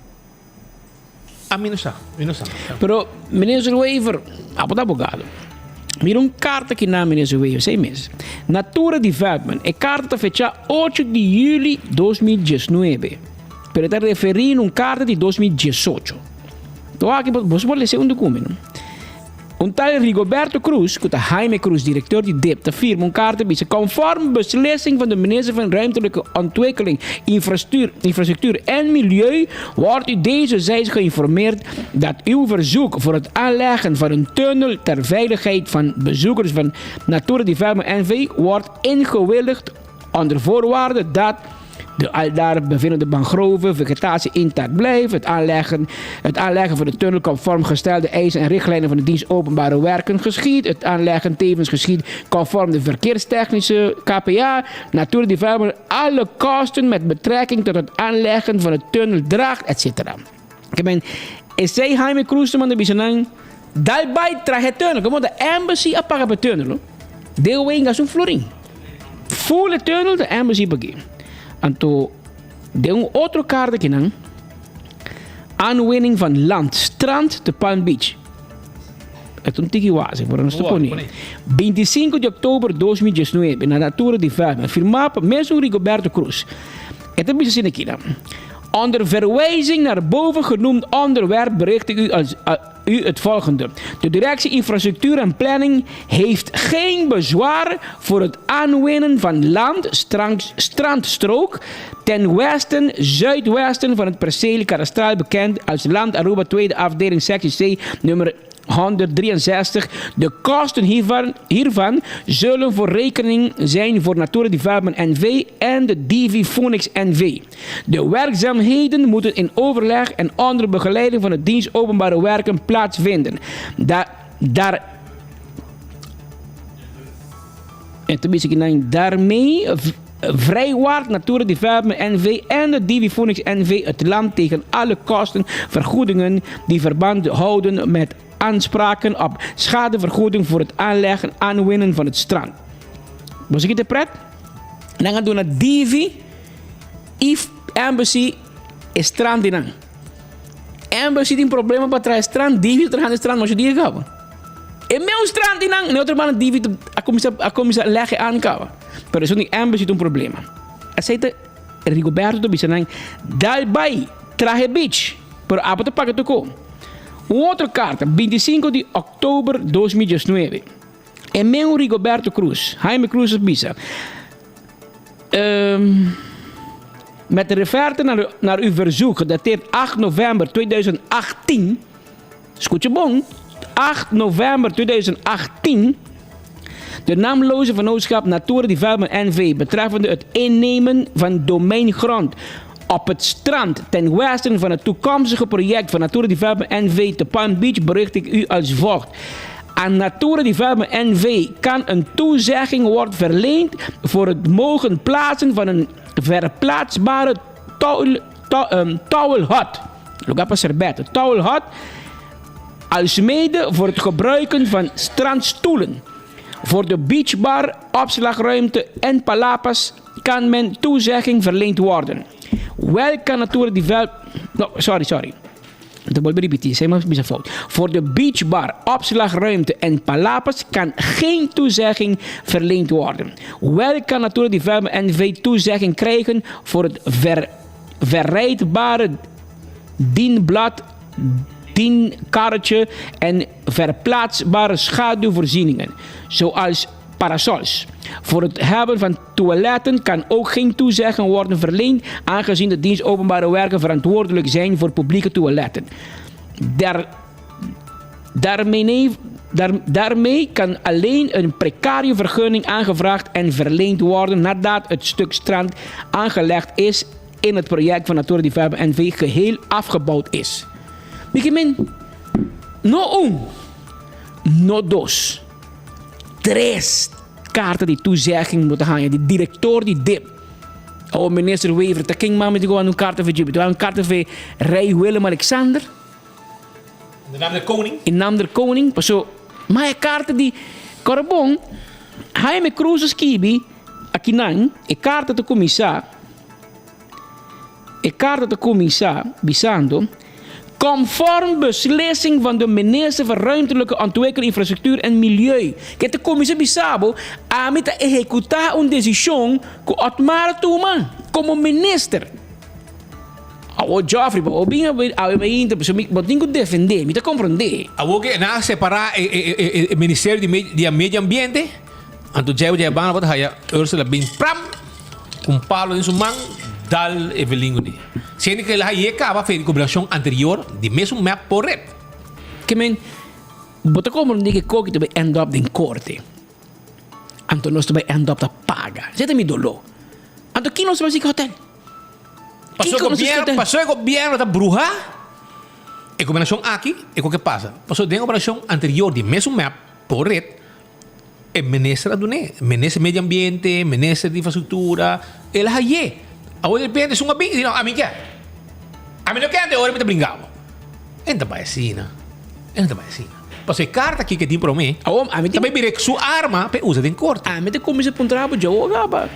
ami no sa, mi no sa. Pero, Minister Wever, abo ta abogado. Mira un karta ki nan Minister Wever, sei mes. Natura Development, e karta ta fechá ocho di juli 2019, pero e ta referí na un karta di 2018. Toh aki bo por lesa un documento. Un tal Rigoberto Cruz, ku ta Jaime Cruz, direkteur di dip, ta firma un karta bisa, Conform beslissing van de minister van Ruimtelijke Ontwikkeling, Infrastructuur en Milieu wordt u dezerzijds geïnformeerd dat uw verzoek voor het aanleggen van een tunnel ter veiligheid van bezoekers van Natura Development NV wordt ingewilligd onder voorwaarde dat de aldaar bevindende mangrove, vegetatie intact blijft. Het aanleggen, het aanleggen van de tunnel conform gestelde eisen en richtlijnen van de dienst openbare werken geschiet. Het aanleggen tevens geschiet conform de verkeerstechnische KPA. Natuurdevelopment alle kosten met betrekking tot het aanleggen van de tunnel draagt, etc. Ke men, esei Jaime Cruz ta manda bisa nan, dal bai traha e tunnel. Como de embassy a paga pa e tunnel, no? DOW gasta un florin. Full e tunnel de embassy pag'é. Anto, den un otro karta ki nan, Aanwinning van land, strand te Palm Beach. E ta un tiki wazig, pero nos ta pone. 25 di oktober 2019, na Natura Development, firmá pa mesun Rigoberto Cruz. E ta bisa asina aki nan, Onder verwijzing naar bovengenoemd onderwerp bericht ik u als, u het volgende. De directie Infrastructuur en Planning heeft geen bezwaar voor het aanwinnen van land, strand, strandstrook ten westen, zuidwesten van het perceel kadastraal bekend als Land Aruba Tweede Afdeling Sectie C nummer 163. De kosten hiervan, hiervan zullen voor rekening zijn voor Natura Development NV en de DV Phoenix NV. De werkzaamheden moeten in overleg en onder begeleiding van de dienst openbare werken plaatsvinden. Da daar en tenminste, daarmee vrijwaart Natura Development NV en de DV Phoenix NV het land tegen alle kosten vergoedingen die verband houden met aanspraken op schadevergoeding voor het aanleggen en aanwinnen van het strand. Bo sa ki ta pret? Nan a duna Divi i Embassy e strand di nan. Embassy tin problema pa traha e strand, Divi ta trahando e strand masha dia kaba. E meun strand di nan, na e otro banda Divi a kuminsá a kuminsá lèg e an kaba. Pero esun di Embassy ta un problema. Esei ta Rigoberto ta bisa nan, dal bai traha e beach, pero abo ta paga tokó. Un otro karta, 25 di òktober 2019. E meun Rigoberto Cruz, Jaime Cruz a bisa, Met referte naar, naar uw verzoek gedateerd 8 november 2018, skucha bon, 8 november 2018, de naamloze vennootschap Natura Development NV betreffende het innemen van domeingrond op het strand ten westen van het toekomstige project van Natura Development NV te Palm Beach bericht ik u als volgt. Aan Natura Development NV kan een toezegging worden verleend voor het mogen plaatsen van een verplaatsbare towelhut. Lugar pa serbete. Towelhut alsmede voor het gebruiken van strandstoelen. Voor de beachbar, opslagruimte en palapas kan men toezegging verleend worden. Wel kan Natura Development... No, sorry, sorry. Ta bolbe ripití, esei mas bisa fout. Voor de beachbar, opslagruimte en palapas kan geen toezegging verleend worden. Wel kan Natura Development NV toezegging krijgen voor het ver, verrijdbare dienblad, dienkarretje en verplaatsbare schaduwvoorzieningen, zoals parasols. Voor het hebben van toiletten kan ook geen toezegging worden verleend, aangezien de dienst openbare werken verantwoordelijk zijn voor publieke toiletten. Daar, daarmee, daar, daarmee kan alleen een precarie vergunning aangevraagd en verleend worden nadat het stuk strand aangelegd is in het project van Natura Development NV geheel afgebouwd is. Mi no un, no dos, tres karta di toezegging bo ta haña di direktor di dip. O minister Wever, ta ken mami ta goa un karta for dje? Ta un karta for rei Willem Alexander? In naam der koning? In naam der koning, paso ma e karta di Korobon, Jaime Cruz a skibi akinan, e karta ta kuminsá. E karta ta kuminsá bisando, Conform beslissing van de Minister van Ruimtelijke Ontwikkeling, Infrastructuur en Milieu. Ke ta kuminsá bisa bo, ami ta ehekutá un desishon ku Otmar a tuma komo minister. Awor Geoffrey, bo bin awe mainta, pasobra mi bo tin ku defendé, mi ta komprondé. Awor ke nan a separá e Ministerio di Medio Ambiente, anto djei bo djei banda bo ta haya Ursula bin pram! Ku un palo den su man, dal e violin kuné. Siendo ku el a haye kaba fe di gobernashon anterior di mesun mep por ret. Ke men, bo ta komprendé ke koki ta bai end up den korte. Anto nos ta bai end up ta paga. Esei ta mi doló. Anto kin nos ta bai siki hotel? Paso e gobierno, paso e gobierno ta bruha e gobernashon aki, e koke pasa. Paso den gobernashon anterior di mesun mep por ret, E minister a dun'é. Minister medio ambiente, minister di infrastructura, el a hay'é. Awor di repente esun a bin i di no, ami ke. Ami no ke ante ora mi ta bringa bo. E no ta bai asina. E no ta bai asina. Pasobra e karta aki ke tin promé, Awor ami ta bai bira su arma pa e usa den korte. Ami ta kuminsá puntra bo dje awor kaba.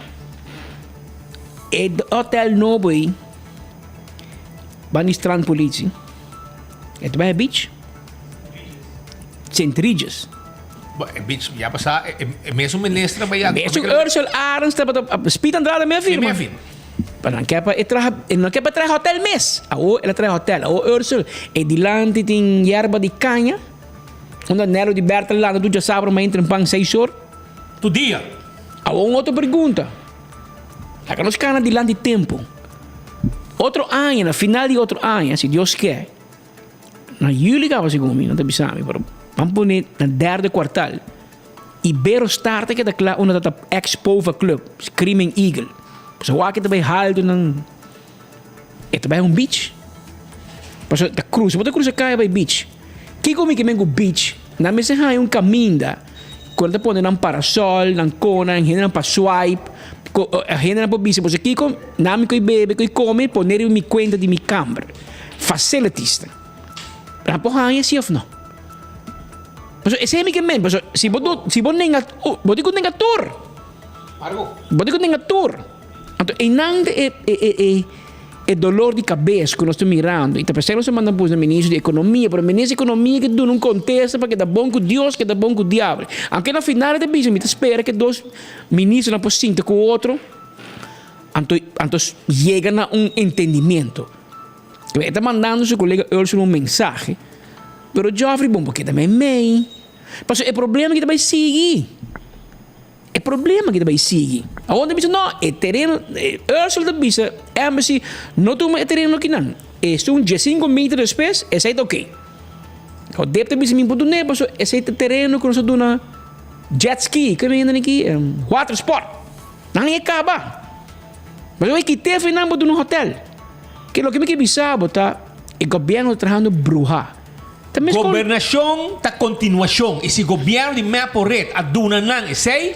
E hotel nobo ei, ban di strandpolitie, e ta bai e beach? Sint Regis. Bo, e beach ya pasá e, e mesun minister a bai ya. Mesun Ursel Arends tabata Speed Andrade me firma. Me firma. Pa nan ke pa e traha, e no ke pa traha hotel mes. Awo el a traha hotel. Awo Ursel, e dilanti tin yerba di caña. Unda Nelo di Berta landa tur djasabra mainta en pan seis or. Tur dia. Awo un otro pregunta. Laga nos cana dilanti tempo. Otro aña, na final di otro aña, si Dios ke. Na juli kaba segun mi, nan ta bisa mi, pero ban pone na derde kwartal. Iberostar ta keda kla unda ta ta ex Pova Club, Screaming Eagle. Pasobra wak e ta bai haltu nan, e ta bai un beach. Pasobra ta krusa, bo ta krusa kaya bai beach. Kiko mi ke men ku beach? Nan mester haña un kaminda ku nan ta pone nan parasol, nan kona, hendenan pa swipe, ku hendenan por bisa boso kiko, nan mi ku bebe, ku kome, pone riba mi kuenta di mi kamber. Facilities ta. Nan por haña si of no? Pasobra esei mi ke men, pasobra si bo do, si bo nenga, bo tin ku nenga tur. Bo tin ku nenga tur. Anto einan ta e e e e dolor di kabes ku nos ta mirando i ta p'esei nos a manda buska ministro di ekonomia, pero ministro di ekonomia ke duna un kontesta pa keda bon ku Dios, keda bon ku diabel. Aunke na final e ta bisa mi ta spera ke dos ministronan por sinta ku otro anto anto yega na un entendimiento. E ta mandando su kolega Ursula un mensahe, pero Geoffrey bon bo keda meimei pasobra e problema aki ta bai sigui. E problema ki ta bai sigui. Awor ta bisa no, e tereno, Ursula ta bisa Embassy no tuma e tereno kinan. Esun diesinco meter despues, esei ta ok. Awor Deb ta bisa mi por dun'é pasobra esei ta tereno ku nos a duna jet ski, ke mende aki, water sport. Nan e kaba. Pasobra e kit'é for nan por duna un hotel. Ke loke mi ke bisa bo ta e gobierno ta trahando bruha. Ta mes kon. Gobernashon ta kontinuashon i si gobièrnu di mep o red a duna nan esei,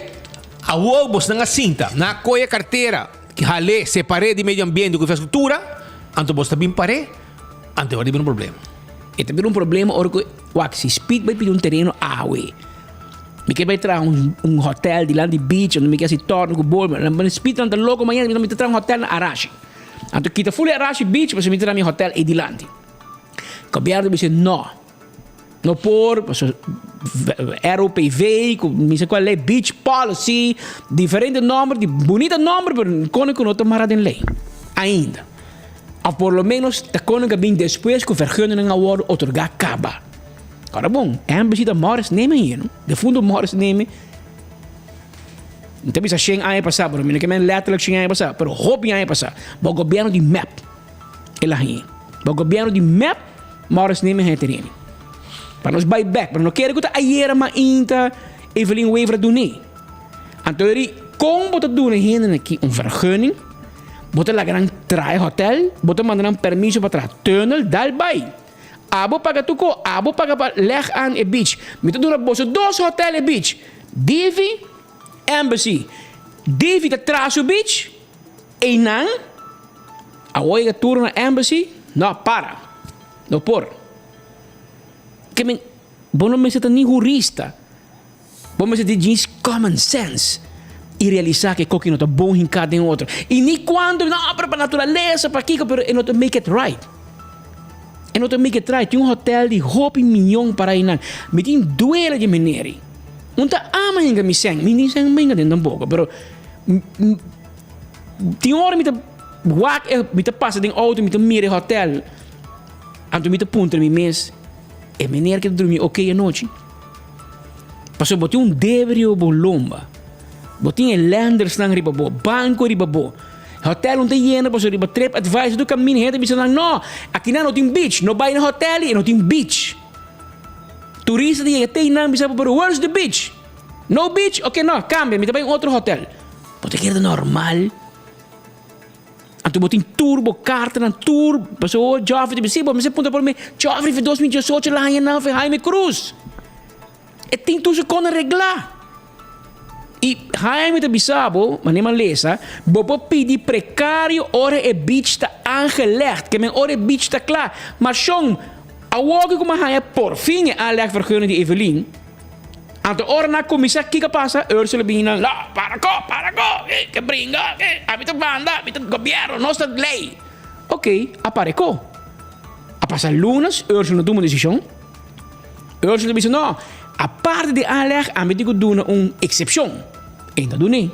awor bosnan a sinta, nan a kohe e kartera, hal'é, separ'é di medio ambiente ku infrastruktura, anto bos ta bin par'é, anto e ora di bira un problema. E ta bira un problema ora ku, wak, si Speed bai pidi un tereno awe, mi ke bai traha un un hotel dilanti di beach, anto mi ke hasi torno ku bol, Speed nan ta loko mañana, mi ta traha un hotel na Arashi. Anto kita ful e Arashi beach pasobra mi ta traha mi hotel ei dilanti. Gobierno bisa no, no por, pasobra ROPV, ku mi sa kual lei, beach policy, diferente nomber, di bunita nomber, pero kono ku no ta mara den lei ainda. Of por lo menos ta kono ku a bin despues ku vergunningen a wòrdu otorgá kaba. Ora bon, Embassy ta Morris Neme hier, no? Defunto Morris Neme, mi ta bisa shen aña pasá, pero mi no ke men letterlijk shen aña pasá, pero hopi aña pasá, bo gobierno di mep. El a hañ'é. Bo gobierno di mep, Morris Neme haña tereno. Pa nos bai bek, pero no kere ku ta ayera mainta Evelyn Wever a dun'é. Anto eri, kon bo ta duna hendenan aki un vergunning? Bo ta laga nan traha e hotel, bo ta manda nan permiso pa traha tunnel, dal bai. Abo paga tuko, abo paga pa leg aan e beach. Mi ta duna boso dos hotel e beach. Divi, Embassy. Divi ta traha su beach, einan. Awor yega turno na embassy, no, para. No por. Ke men, bo no mester ta ni hurista. Bo mester tin djis common sense i realisá ke koki no ta bon hinká den otro. I ni kuantu, no, pero pa naturalesa, pa kiko, pero e no ta make it right. E no ta make it right. Tin un hotel di hopi miyon para einan. Mi tin duele di meneri. Un ta ama hinka mi sèn. Mi tin sèn hinka den tampoko, pero Tin ora mi ta wak e, mi ta pasa den auto, mi ta mira e hotel. Anto mi ta puntra mi mes, e meneer ke ta drumi oké anochi? Pasobra bo tin un debe riba bo lomba. Bo tin e lendersnan riba bo, banko riba bo. Hotel no ta yena pasobra riba TripAdvisor tur kaminda hende ta bisa nan, no, akinan no tin beach, no bai na hotel i no tin beach. Turista ta yega te einan bisa bo, pero where's the beach? No beach? Oké, no, kambia, mi ta bai un otro hotel. Bo ta kere ta normal? Anto bo tin tur bo kartanan tur pasobra Geoffrey ta bisa si bo mester puntra por mi Geoffrey fi 2018 la haña nan fi Jaime Cruz e tin tur su kos reglá i Jaime ta bisa bo manera mi a lesa bo por pidi prekario ora e beach ta aangelegd ke men ora e beach ta kla ma shon awor ku mi a haña porfin e aanlegvergunning di Evelyn. Anto ora nan a kuminsá, kiko a pasa? Ursula bini nan, No, para ko, para ko, eh, ke bringa, eh, ami ta manda, mi ta gobièrnu, nos ta lei. Ok, a para ko. A pasa lunas, Ursula no tuma un desishon. Ursula bisa, No, aparte di aanleg, ami tin ku duna un eksepshon. E no dun'é.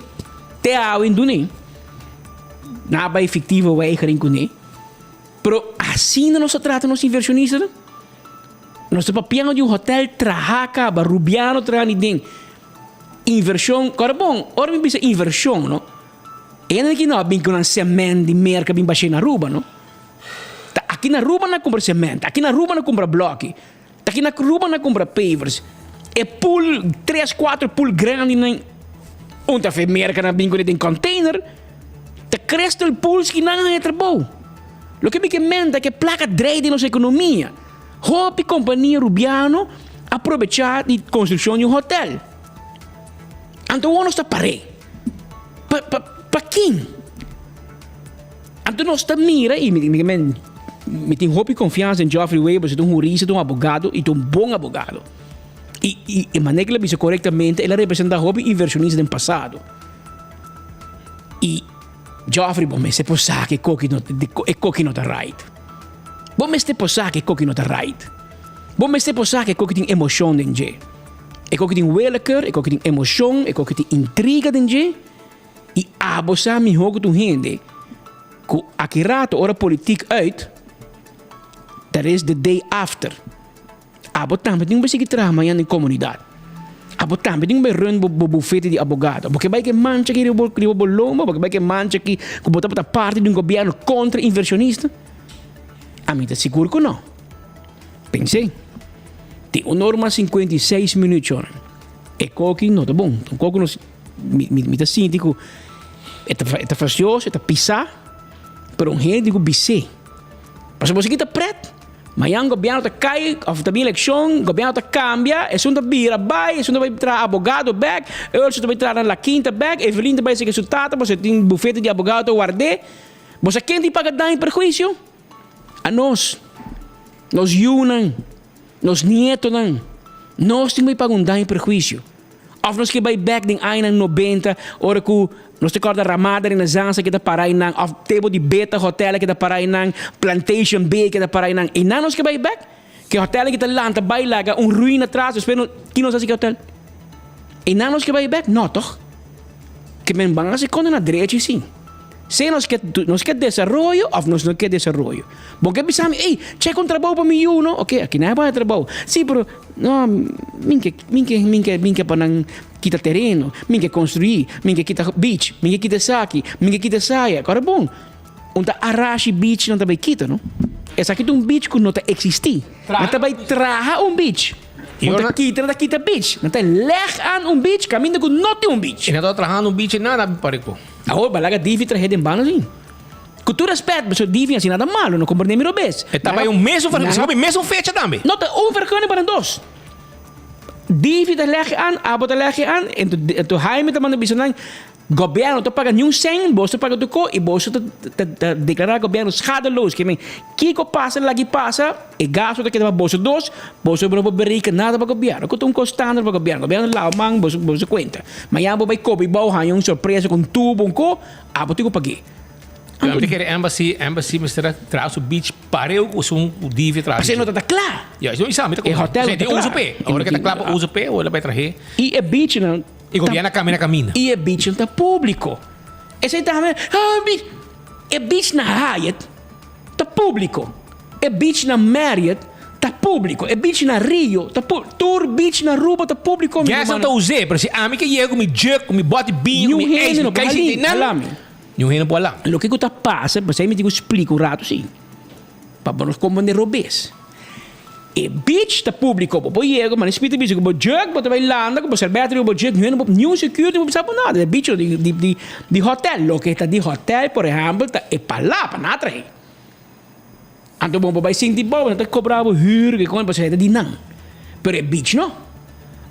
Te awe e no dun'é. Nan a bai fiktivo weigering kuné. Pero asina nos ta trata nos invershonistanan? Nos ta papiando di un hotel traha caba, Rubiano traha ni den. Inversion, ora bon, ora mi bisa inversion, no? E hende aki no a bin cu nan cement di Merca bin bashe na Aruba, no? Ta aki na Aruba nan a cumpra cement, aki na Aruba nan a cumpra bloki, ta aki na Aruba nan a cumpra pavers. E pool, tres, cuatro pool grandi nan, un ta fe Merca nan a bin cune den container. Ta Crystal Pools ki nan a haña trabou. Loke mi ke menta ke plaka drei den nos ekonomia. Hopi kompania rubiano a probechá di konstrukshon di un hotel. Anto awor nos ta par'é. Pa, pa, pa kin? Anto nos ta mira i mi, mi, mi tin hopi konfiansa den Geoffrey Weber, e ta un hurista, ta un abogado i ta un bon abogado. I, i e manera ku el a bisa korektamente, el a representá hopi invershonista den pasado. I Geoffrey bo mester por sa ku e koki no e koki no ta right. Bo mester por sa ku e koki no ta right. Bo mester por sa ku e koki tin emoshon den dje. E koki tin willekeur, e koki tin emoshon, e koki tin intriga den dje. I abo sa mihó ku tur hende ku aki rato ora politiek uit, that is the day after. Abo tambe tin ku bai sigui traha mañana den komunidat. Abo tambe tin ku bai run bo bo bufete di abogado. Bo ke bai ke mancha aki riba bo riba bo lomba? Bo ke bai ke mancha aki ku bo tabata parti di un gobièrnu kontra invershonista? Ami ta sigur ku no. Pens'é. Tin un norma 56 minüt chora. E koki no ta bon. Un koki no Mi, mi, mi ta sinti ku e ta, e ta fastioso, e ta pisá, pero un hende ku bis'é. Pasobra bo si kita pret, mañan gobièrnu ta kai òf ta bin elekshon, gobièrnu ta kambia, esun ta bira bai, esun ta bai traha abogado bèk, Urso ta bai traha na La Quinta bèk, Evelyn ta bai seke su tata pasobra e tin bufete di abogado ta ward'é. Bo sa ken tin paga daño i perhuisio? Anos, nos yunan. Nos nietonan, nos tin bai paga un daño perhuisio. Of nos ke bai bek den añanan nobenta ora ku nos ta kòrda Ramada Renaissance a keda para einan of Table di Beta Hotel a keda para einan, Plantation Bay a keda para einan. Einan nos ke bai bek? Ke hotel aki ta lanta bai laga un ruina tras despues no ki nos hasi ku e hotel? Einan nos ke bai bek? No tòg. Ke men ban hasi konta na drechi si. Sea nos ke nos ke desaroyo of nos no ke desaroyo. Bo ke bisa mi, ey, chek un trabou pa mi yu no. Oke, aki nan e por haña trabou. Si, pero no, min ke, min ke, min ke, min ke pa nan kita tereno, min ke konstruí, min ke kita beach, min ke kita esaki, min ke kita esaya. Kòrda bon, un ta arashi beach nan ta bai kita no. Esaki ta un beach ku no ta eksistí. Nan ta bai traha un beach. Un ta kita, nan ta kita beach. Nan ta leg aan un beach kaminda ku no tin un beach. I nan ta trahando un beach i nada a pareko. Awor balaga Divi trahe den banda sin. Ku tur respet, pasobra Divi hasi nada malo, no komprende mi robes. E ta bai un mesun vergunning, se hopi mesun fecha tambe. No, ta un vergunning pa nan dos. Divi ta lege an, abo ta lege an, ento Jaime ta manda bisa nan, Gobierno no ta paga niun sen, boso ta paga tur ko i boso ta ta deklará gobierno schadeloos. Ke men, kiko pasa laki pasa, e gasto ta keda pa boso dos, boso no por bereken nada pa gobierno. Ku ta un kos standaard pa gobierno. Gobierno ta lava man, boso boso kuenta. Mañana bo bai kopi bou haña un sorpresa ku un tubo, un ko, abo tin ku pag'é. Pero mi ta kere embassy, embassy mester a traha su beach pareu ku esun ku Divi a traha. Pasobra no ta ta kla. Ya, esei mi sa, mi ta E hotel no ta Tin kla. uso p'e. Ora ke ta kla pa uso p'e, ora bai trah'é. I e beachnan E gobierno a camina camina. I e beachnan ta publico. Esei ta hami, ah beach. E beach na Hyatt ta publico. E beach na Marriott ta publico. E beach na Rio ta pu-, tur beach na Aruba ta publico mi Guests rumannan. ta us'é, pero si ami ke yega ku mi jug, ku mi bòt di biña, ku Niun mi hende ijs, mi no por kai halí, sinti nan, hala mi. niun hende no por hala. Loke ku ta pasa, p'esei mi tin ku splika un ratu si. Pa bo no komprende robes. E beach ta publico, bo por yega, ma Speed ta bisa ku bo jug, bo ta bai landa ku bo serbet riba bo jug, niun hende, niun security por bisa bo nada. E beach di di di di hotel, loke ta di hotel por ehempel ta e palapa, nan a trahe. Anto bo por bai sinti bou, nan ta kobra bo huur, ke kon, pasobra e ta di nan. Pero e beach no.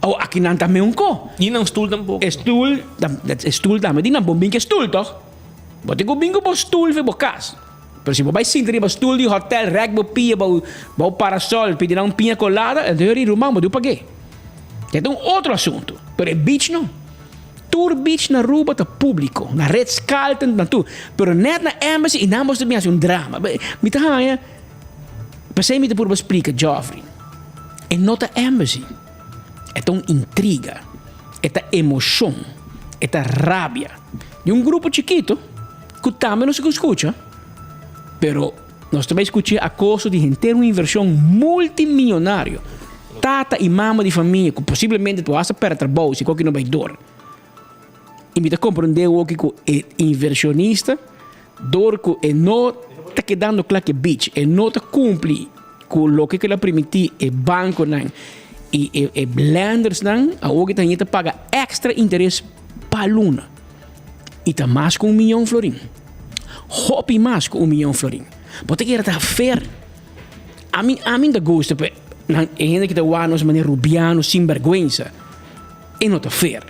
Awor aki nan ta meun ko. Ni nan stoel tampoco. E stoel, e stoel tambe di nan, bo bin ku e stoel toch? Bo tin ku bin ku bo stoel for bo kas. Pero si bo bai sinta riba stul di hotel, rèk bo pia bou bou parasol, pidi nan un piña colada, enton yo ri ruman bo debe pag'é. Esei ta un otro asuntu. Pero e beach no. Tur beach na Aruba ta público, na Ritz Carlton, na tur. Pero nèt na Embassy i nan bo ta bin hasi un drama. Mi ta haña, p'esei mi ta purba splika Geoffrey, e no ta Embassy. E ta un intriga, e ta emoshon, e ta rabia di un grupo chikito. Ku tambe nos a skucha, pero nos ta bai skucha a kosto di henter un invershon multimillonario. Tata i mama di famia ku posiblemente por hasta pèrdè trabou si koki no bai dor. I mi ta komprendé hoki ku e invershonista dor ku e no ta kedando kla ku e beach, e no ta kumpli ku loke ku el a primintí e bankonan i e lendersnan, awor ki ta hende ta paga èkstra interes pa luna. I ta mas ku un miyon florin. Hopi mas ku un miyon florin. Bo ta kere ta fair? Ami, ami ta gusta pa nan e hende ki ta wak nos manera rubiano sinbergwensa. E no ta fair.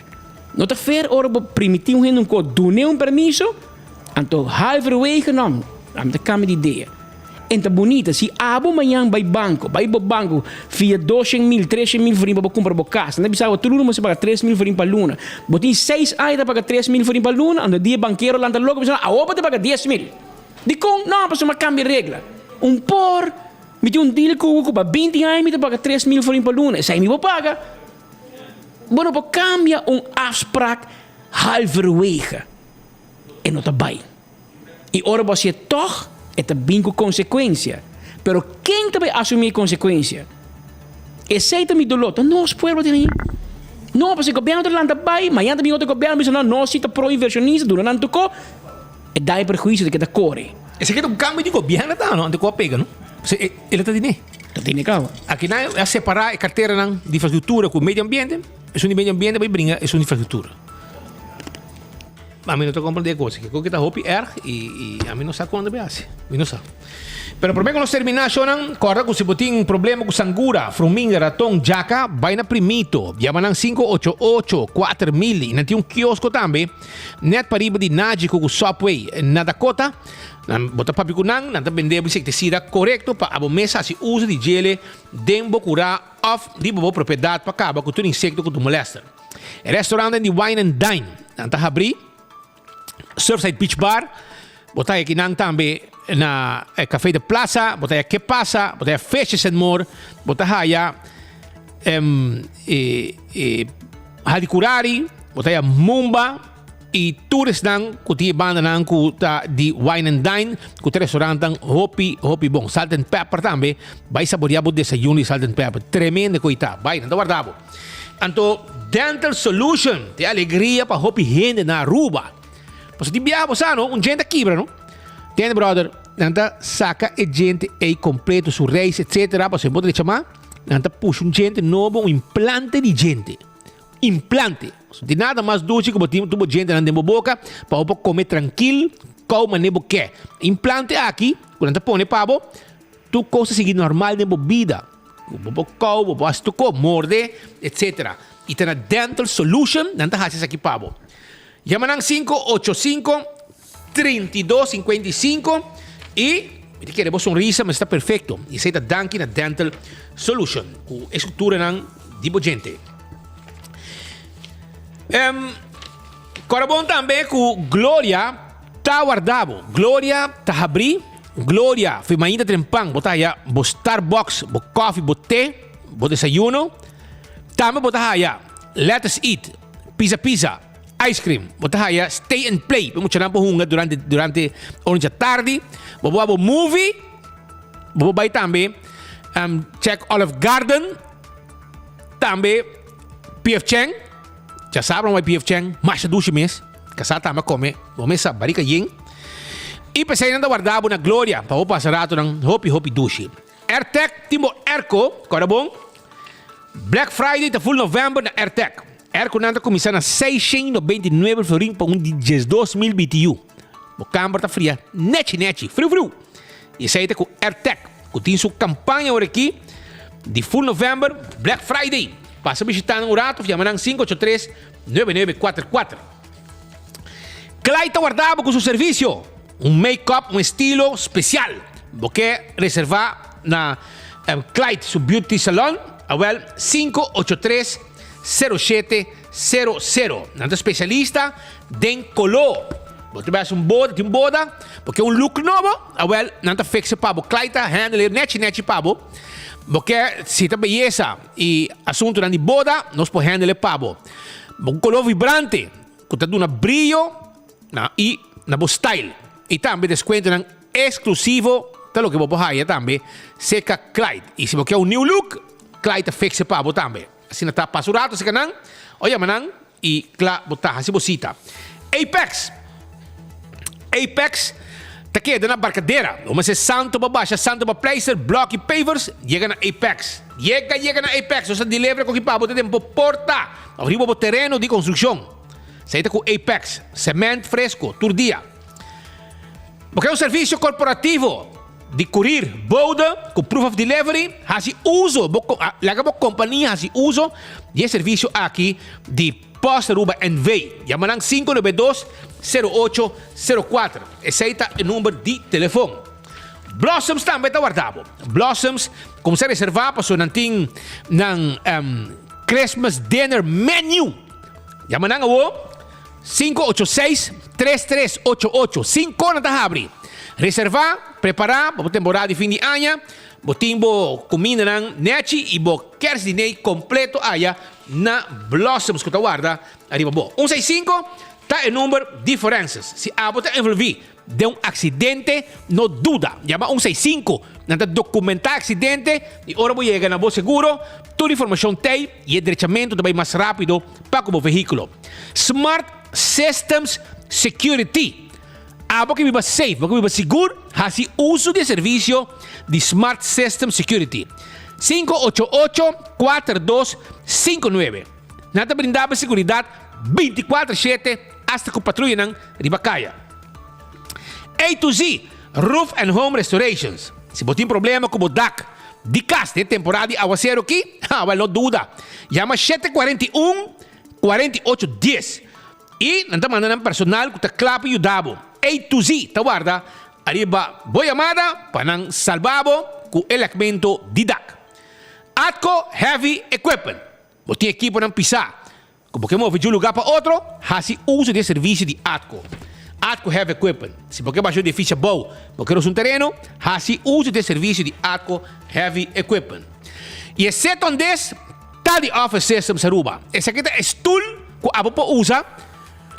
No ta fair ora bo primiti un hende un kos, dun'é un permiso, anto halverwege no, ami ta kambia di idea. En ta bunita si abo mañan bai banco, bai bo banco fia 200.000, 300.000 florin pa bo cumpra bo cas. Nan ta bisa bo tur luna bo mester paga 3.000 florin pa luna. Bo tin seis aña ta paga 3.000 florin pa luna, anto di e bankero lanta loco bisa no, awo bo ta paga 10.000. Dikon? No, pasobra mi a cambia regla. Un por, mi tin un deal cu bo cu pa 20 aña mi ta paga 3.000 florin pa luna, esei mi por paga. Bo no por cambia un afspraak halverwege. E no ta bai. I ora bo hasié tòg, e ta bin ku konsekuensia. Pero ken ta bai asumí e konsekuensia? Esei ta mi doló. Ta nos pueblo tin ahí. No, pasobra e gobièrnu ta lanta bai, mañana ta bin otro gobièrnu bisa no, nos si ta pro invershonista, duna nan tokó. E daño i perhuisio ta keda kore. Esaki ta un kambio di gobièrnu ta no, antes ku a pega no. Pasobra e lo ta tene. Ta tene kaba. Aki nan a separá e karteranan di infrastruktura ku medio ambiente, esun di medio ambiente bai bringa esun di infrastruktura. Ami no ta comprende e cos aki. Cu ta hopi erg y y ami no sa con ta haci. Mi no sa. Pero prome cu nos termina shownan, corda cu si bo tin problema cu sangura, fruminga, raton, djaca, bay na Primito. Yama nan 588 4000 y nan tin un kiosco tambe net pariba di Nagico cu Subway na Dakota. Nan bo ta papia cu nan, nan ta bende bo insecticida corecto pa abo mes haci uso di djele den bo cura of riba bo propiedad pa caba cu tur insecto cu ta molester. E restaurantnan di Wine and Dine nan ta habrí, Surfside Beach Bar, bo ta haya kinan tambe na e Café de Plaza, bo ta haya Que Pasa, bo ta haya Fishes and More, bo ta haya em, e, e Hadicurari, bo ta haya Mumba y tur esnan cu tin e bandanan cu ta di Wine and Dine, cu ta restaurantnan hopi, hopi bon. Salt and Pepper tambe, bai saborea bo desayuno di Salt and Pepper, tremendo cu ta, bai, nan ta warda bo. Anto Dental Solution ta e alegria pa hopi hende na Aruba. Pasobra tin biaha bo sa no, un djente a kibra no. Tende brother, nan ta saka e djente ei kompleto, su reis etcetera, pasobra bo ta drecha mas, nan ta pusha un djente nobo, un implante di djente. Implante. Pasobra tin nada mas dushi ku bo tin tur bo djentenan den bo boka pa bo por kome trankil, kou manera bo ke. Implante aki ku nan ta pone pa bo, tur kos ta sigui normal den bo bida. Bo por kou, bo por hasi tur kos, morde, etc. I ta na Dental Solution nan ta hasi esaki pa bo. Yama nan 585 32 55 i mi ta kere bo sonrisa mester ta perfecto. I esei ta danki na Dental Solution ku e strukturanan di bo djente. Um, kòrda bon tambe ku Gloria ta warda bo. Gloria ta habrí. Gloria, fi mainta trempan bo ta haya bo Starbucks, bo koffie, bo te, bo desayuno. Tambe bo ta haya Let Us Eat, Pizza Pizza, ice cream. Bo ta haya Stay and Play, pa muchanan por hunga durante durante ora djatardi. Bo por wak bo movie, bo por bai tambe um, check Olive Garden, tambe PF Chang. Djasabra bo bai PF Chang, masha dushi mes. Kasá tambe a kome bo mesa barika yen. I p'esei nan ta warda bo na gloria pa bo pasa ratonan hopi hopi dushi. Airtec tin bo airco, kòrda bon, Black Friday ta full november na Airtec. Airconan ta kuminsá na 699 florin pa un di 12000 BTU. Bo kamber ta fria nechi nechi, friu friu. I esei ta ku Airtec ku tin su kampaña ora aki di full november, Black Friday. Pasa bishita nan un rato of yama nan 583 9944. Clyde ta warda bo ku su servisio, un make-up, un estilo spesial. Bo ke reserva na Clyde su Beauty Salon? Awel, 583 0700. Nan ta spesialista den koló. Bo ta bai hasi un boda, tin un boda, bo ke un look nobo? Awel, nan ta fixe pa bo. Clyde ta handle e nechi nechi pa bo. Bo ke si ta beyesa i asuntunan di boda, nos por handle e pa bo. Bo ku koló vibrante ku ta duna briyo na i na bo style. I tambe deskuentonan eksklusivo ta loke bo por haya tambe serka Clyde. I si bo ke un new look, Clyde ta fixe pa bo tambe. Asina ta pasa un rato serka nan o yama nan I kla bo ta hasi bo sita. Apex! Apex ta keda na Barcadera. Bo mester santo pa basha, santo pa pleister, blok i pavers, yega na Apex. Yega, yega na Apex. Nos ta deliver koki pa bo te den bo porta of riba bo tereno di konstrukshon. Esei ta ku Apex. Cement fresco tur dia. Bo ke un servisio korporativo di kurir bode ku proof of delivery? Hasi uso, bo laga bo kompania hasi uso di e servisio aki di Post Aruba NV. Yama nan 592 0804. Esei ta e number di telefon. Blossoms tambe ta warda bo. Blossoms kumsa reserva pasobra nan tin nan Christmas dinner menu. Yama nan awo 586 3388. Cinco nan ta habri. Reserva, prepara pa bo temporada di fin di aña. Bo tin bo kumindanan nechi i bo kerstdiner kompleto aya na Blossoms ku ta warda ariba bo. Un seis sinku ta e number di forenses. Si abo ta envolvi den un aksidente, no duda, yama un seis sinku. Nan ta dokumentá e aksidente i ora bo yega na bo seguro, tur informashon t'ei i e drechamentu ta bai mas rápido pa ku bo vehíkulo. Smart Systems Security. Abo ke biba safe, bo ke biba sigur, hasi uso di e servisio di Smart System Security. 588 4259. Nan ta brinda bo seguridat 24 shete hasta ku patruyanan riba kaya. A to Z Roof and Home Restorations. Si bo tin problema ku bo dak di kas den temporada di awaseru aki, ha, wèl no duda. Yama 741 48 dies. I nan ta manda nan personal ku ta kla pa yuda bo. A to Z ta warda ariba bo yamada pa nan salba bo ku e lèkmentu di dak. Atco Heavy Equipment. Bo tin ekiponan pisá ku bo ke move di un lugá pa otro? Hasi uso di e servisio di Atco. Atco Heavy Equipment. Si bo ke basha un edifisio abou, bo ke rosa un tereno, hasi uso di e servisio di Atco Heavy Equipment. I e set on des Ta di Office Systems Aruba. Esaki ta e stul ku abo por usa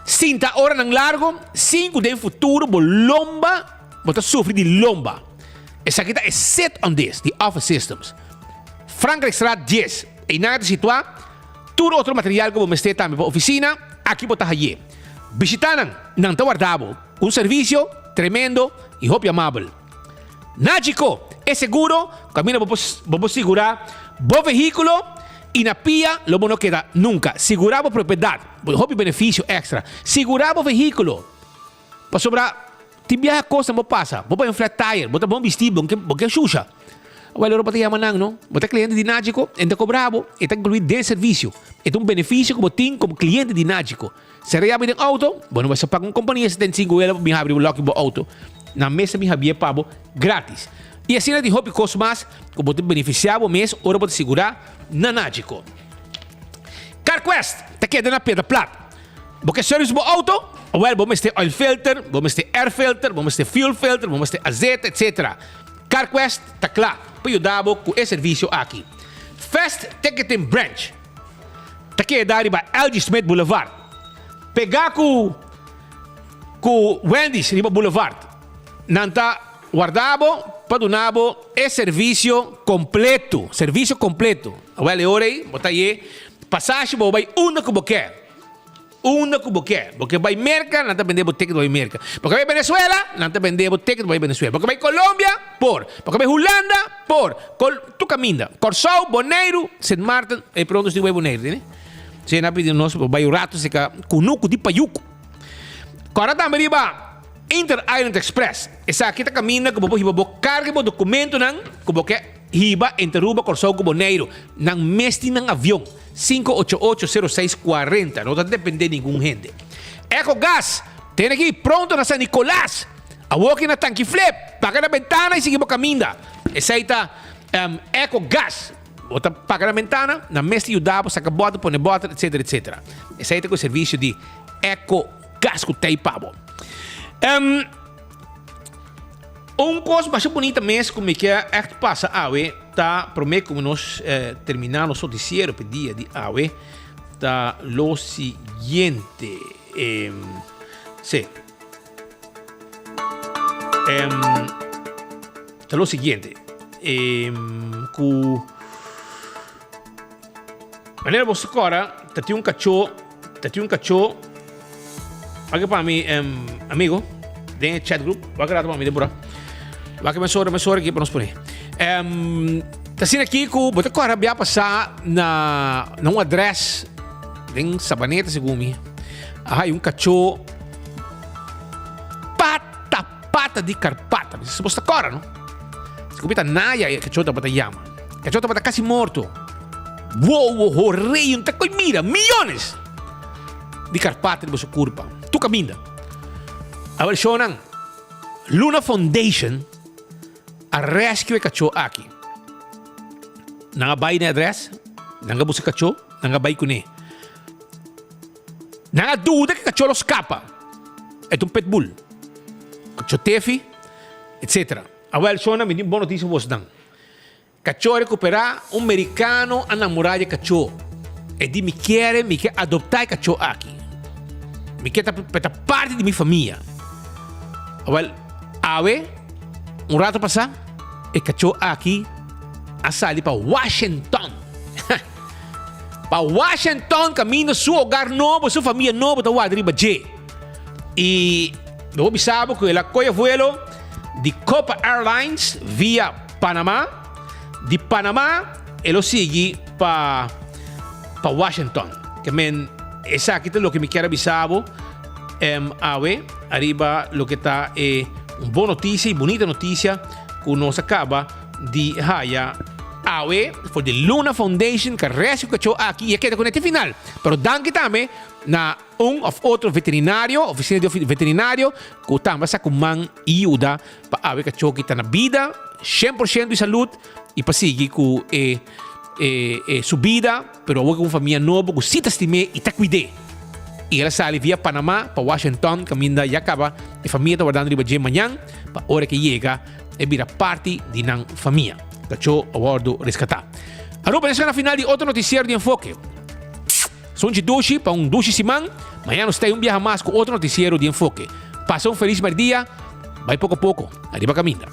sinta oranan largo sin ku den futuro bo lomba bo ta sufri di lomba. Esaki ta e sit on this di Office Systems. Frankrijkstraat dies. Einan e ta situá. Tur otro material ku bo mester tambe pa ofisina, aki bo ta haye. Bishita nan, nan ta warda bo ku un servisio tremendo i hopi amabel. Nagico, e seguro kaminda bo por bo por sigurá bo vehíkulo i na pia lo bo no keda nunka. Sigurá bo propiedat, bo hopi benefisio èkstra. Sigurá bo vehíkulo pasobra tin biaha kosnan bo pasa, bo bai un flat tire, bo ta bon bistí, bo ke bo ke shusha. Awel ora bo ta yama nan no, bo ta kliente di Nagico, e ta kobra bo, e ta inkluí den servisio. E ta un benefisio ku bo tin komo kliente di Nagico. Sera yabi den auto, bo no mester paga un kompania 75 euro pa bin habri bo loki bo auto. Nan mes ta bin habié pa bo gratis. I asina tin hopi kos mas ku bo ta benefisiá bo mes ora bo ta sigurá na Nagico. CarQuest ta keda na Piedra Plat. Bo ke service bo auto? Awel bo mester oil filter, bo mester air filter, bo mester fuel filter, bo mester azeta etc. CarQuest ta kla pa yuda bo ku e servisio aki. Fast Ticketing Branch. Ta keda riba LG Smith Boulevard, pegá ku ku Wendy's riba Boulevard. Nan ta warda bo pa duna bo e servisio kompleto, servisio kompleto. Awel e ora ei bo ta ye pasashi bo bai unda ku bo ke, unda ku bo ke. Bo ke bai Merka, nan ta bende bo ticket pa bai Merka. Bo ke bai Venezuela, nan ta bende bo ticket pa bai Venezuela. Bo ke bai Colombia, por. Bo ke bai Hulanda, por. Col, tur caminda. Corsou, Boneiru, Sint Maarten, e pronto si bai Boneiru, tene? Si nan pidi nos bai un rato seka kunuku di payuku. Kora tambe riba Inter Island Express. Esaki ta caminda ku bo por hiba bo karga bo dokumentonan ku bo ke hiba entre Aruba, Corsou ku Boneiru. Nan mes tin nan avion. 5880640. No ta depende ningun hende. Eco Gas, tene aki pronto na San Nicolas. Awoki na Tanki Flip, paga na bentana y sigui bo caminda. Esey ta um, Eco Gas. Bo ta paga na bentana, nan mes ta yuda bo saca boter, pone boter, etc. Etc. Esey ta cu e servicio di Eco Gas cu tey pa bo. Um, un cos masha bunita mes cu mi kier echt pasa awe ta prome cu nos eh, termina nos noticiero pe dia di awe ta lo siguiente. Um, sí. Um, ta lo siguiente. Um, ku manera bo kora, ta tin un kachó, ta tin un kachó. Wak pa mi, um, amigo, den e chat group, wak rato pa mi den pura. Wak mesora, mesora aki pa nos pone. Um, ta asina aki ku bo ta kora bia pasá na, na un adres den Sabaneta segun mi. Aha, un kachó Pata pata di karpata. Si bo sta kora, no? Si ku bita naya e kachó tabata yama. Kachó tabata kasi morto. Wowo horei un ta koi mira millones di karpata riba su kurpa. Tu kaminda. Awor shownan Luna Foundation. A rescue e kachó aki. Nan a bai na e adres, nan a buska e kachó, nan a bai kuné. Nan a duda ku e kachó lo skapa. E ta un pitbull. Kachó tefi, etcetera. Awel, shona, mi tin bon notisia pa bosnan. Kachó a rekuperá, un merikano a namorá di e kachó. E di, Mi kere, mi ke adoptá e kachó aki. Mi ke ta pa e ta parti di mi famia. Awel, awe, un rato pasá, e kachó aki a sali pa Washington. Pa Washington kaminda su hogar nobo, su famia nobo ta warda riba dje. I mi por bisa bo ku el a kohe vuelo di Copa Airlines via Panama. Di Panama e lo sigui pa pa Washington. Ke men esaki ta loke mi kier a bisa bo em awe ariba loke ta e un bon notisia i bunita notisia ku nos a kaba di haya awe for di Luna Foundation ka rescue kachó aki i a keda ku nete final. Pero danki tambe na un of otro veterinario, oficina di veterinario ku tambe a sa ku man i yuda pa awe kachó ki ta na bida, 100% di salud i pa sigui ku e e e su bida, pero awor ku un famia nobo ku si ta stim'é i ta kuid'é. I el a sali via Panama pa Washington kaminda ya kaba e famia ta wardando riba dje mañan pa ora ke yega e bira parti di nan famia. Kachó a wòrdu reskatá. Aruba, nos a na final di otro notisiero di Enfoke. Sunchi dushi pa un dushi siman. Mañana nos ta un biaha mas ku otro notisiero di Enfoke. Pasa un felis merdia. Bai poko poko. Ariba kaminda.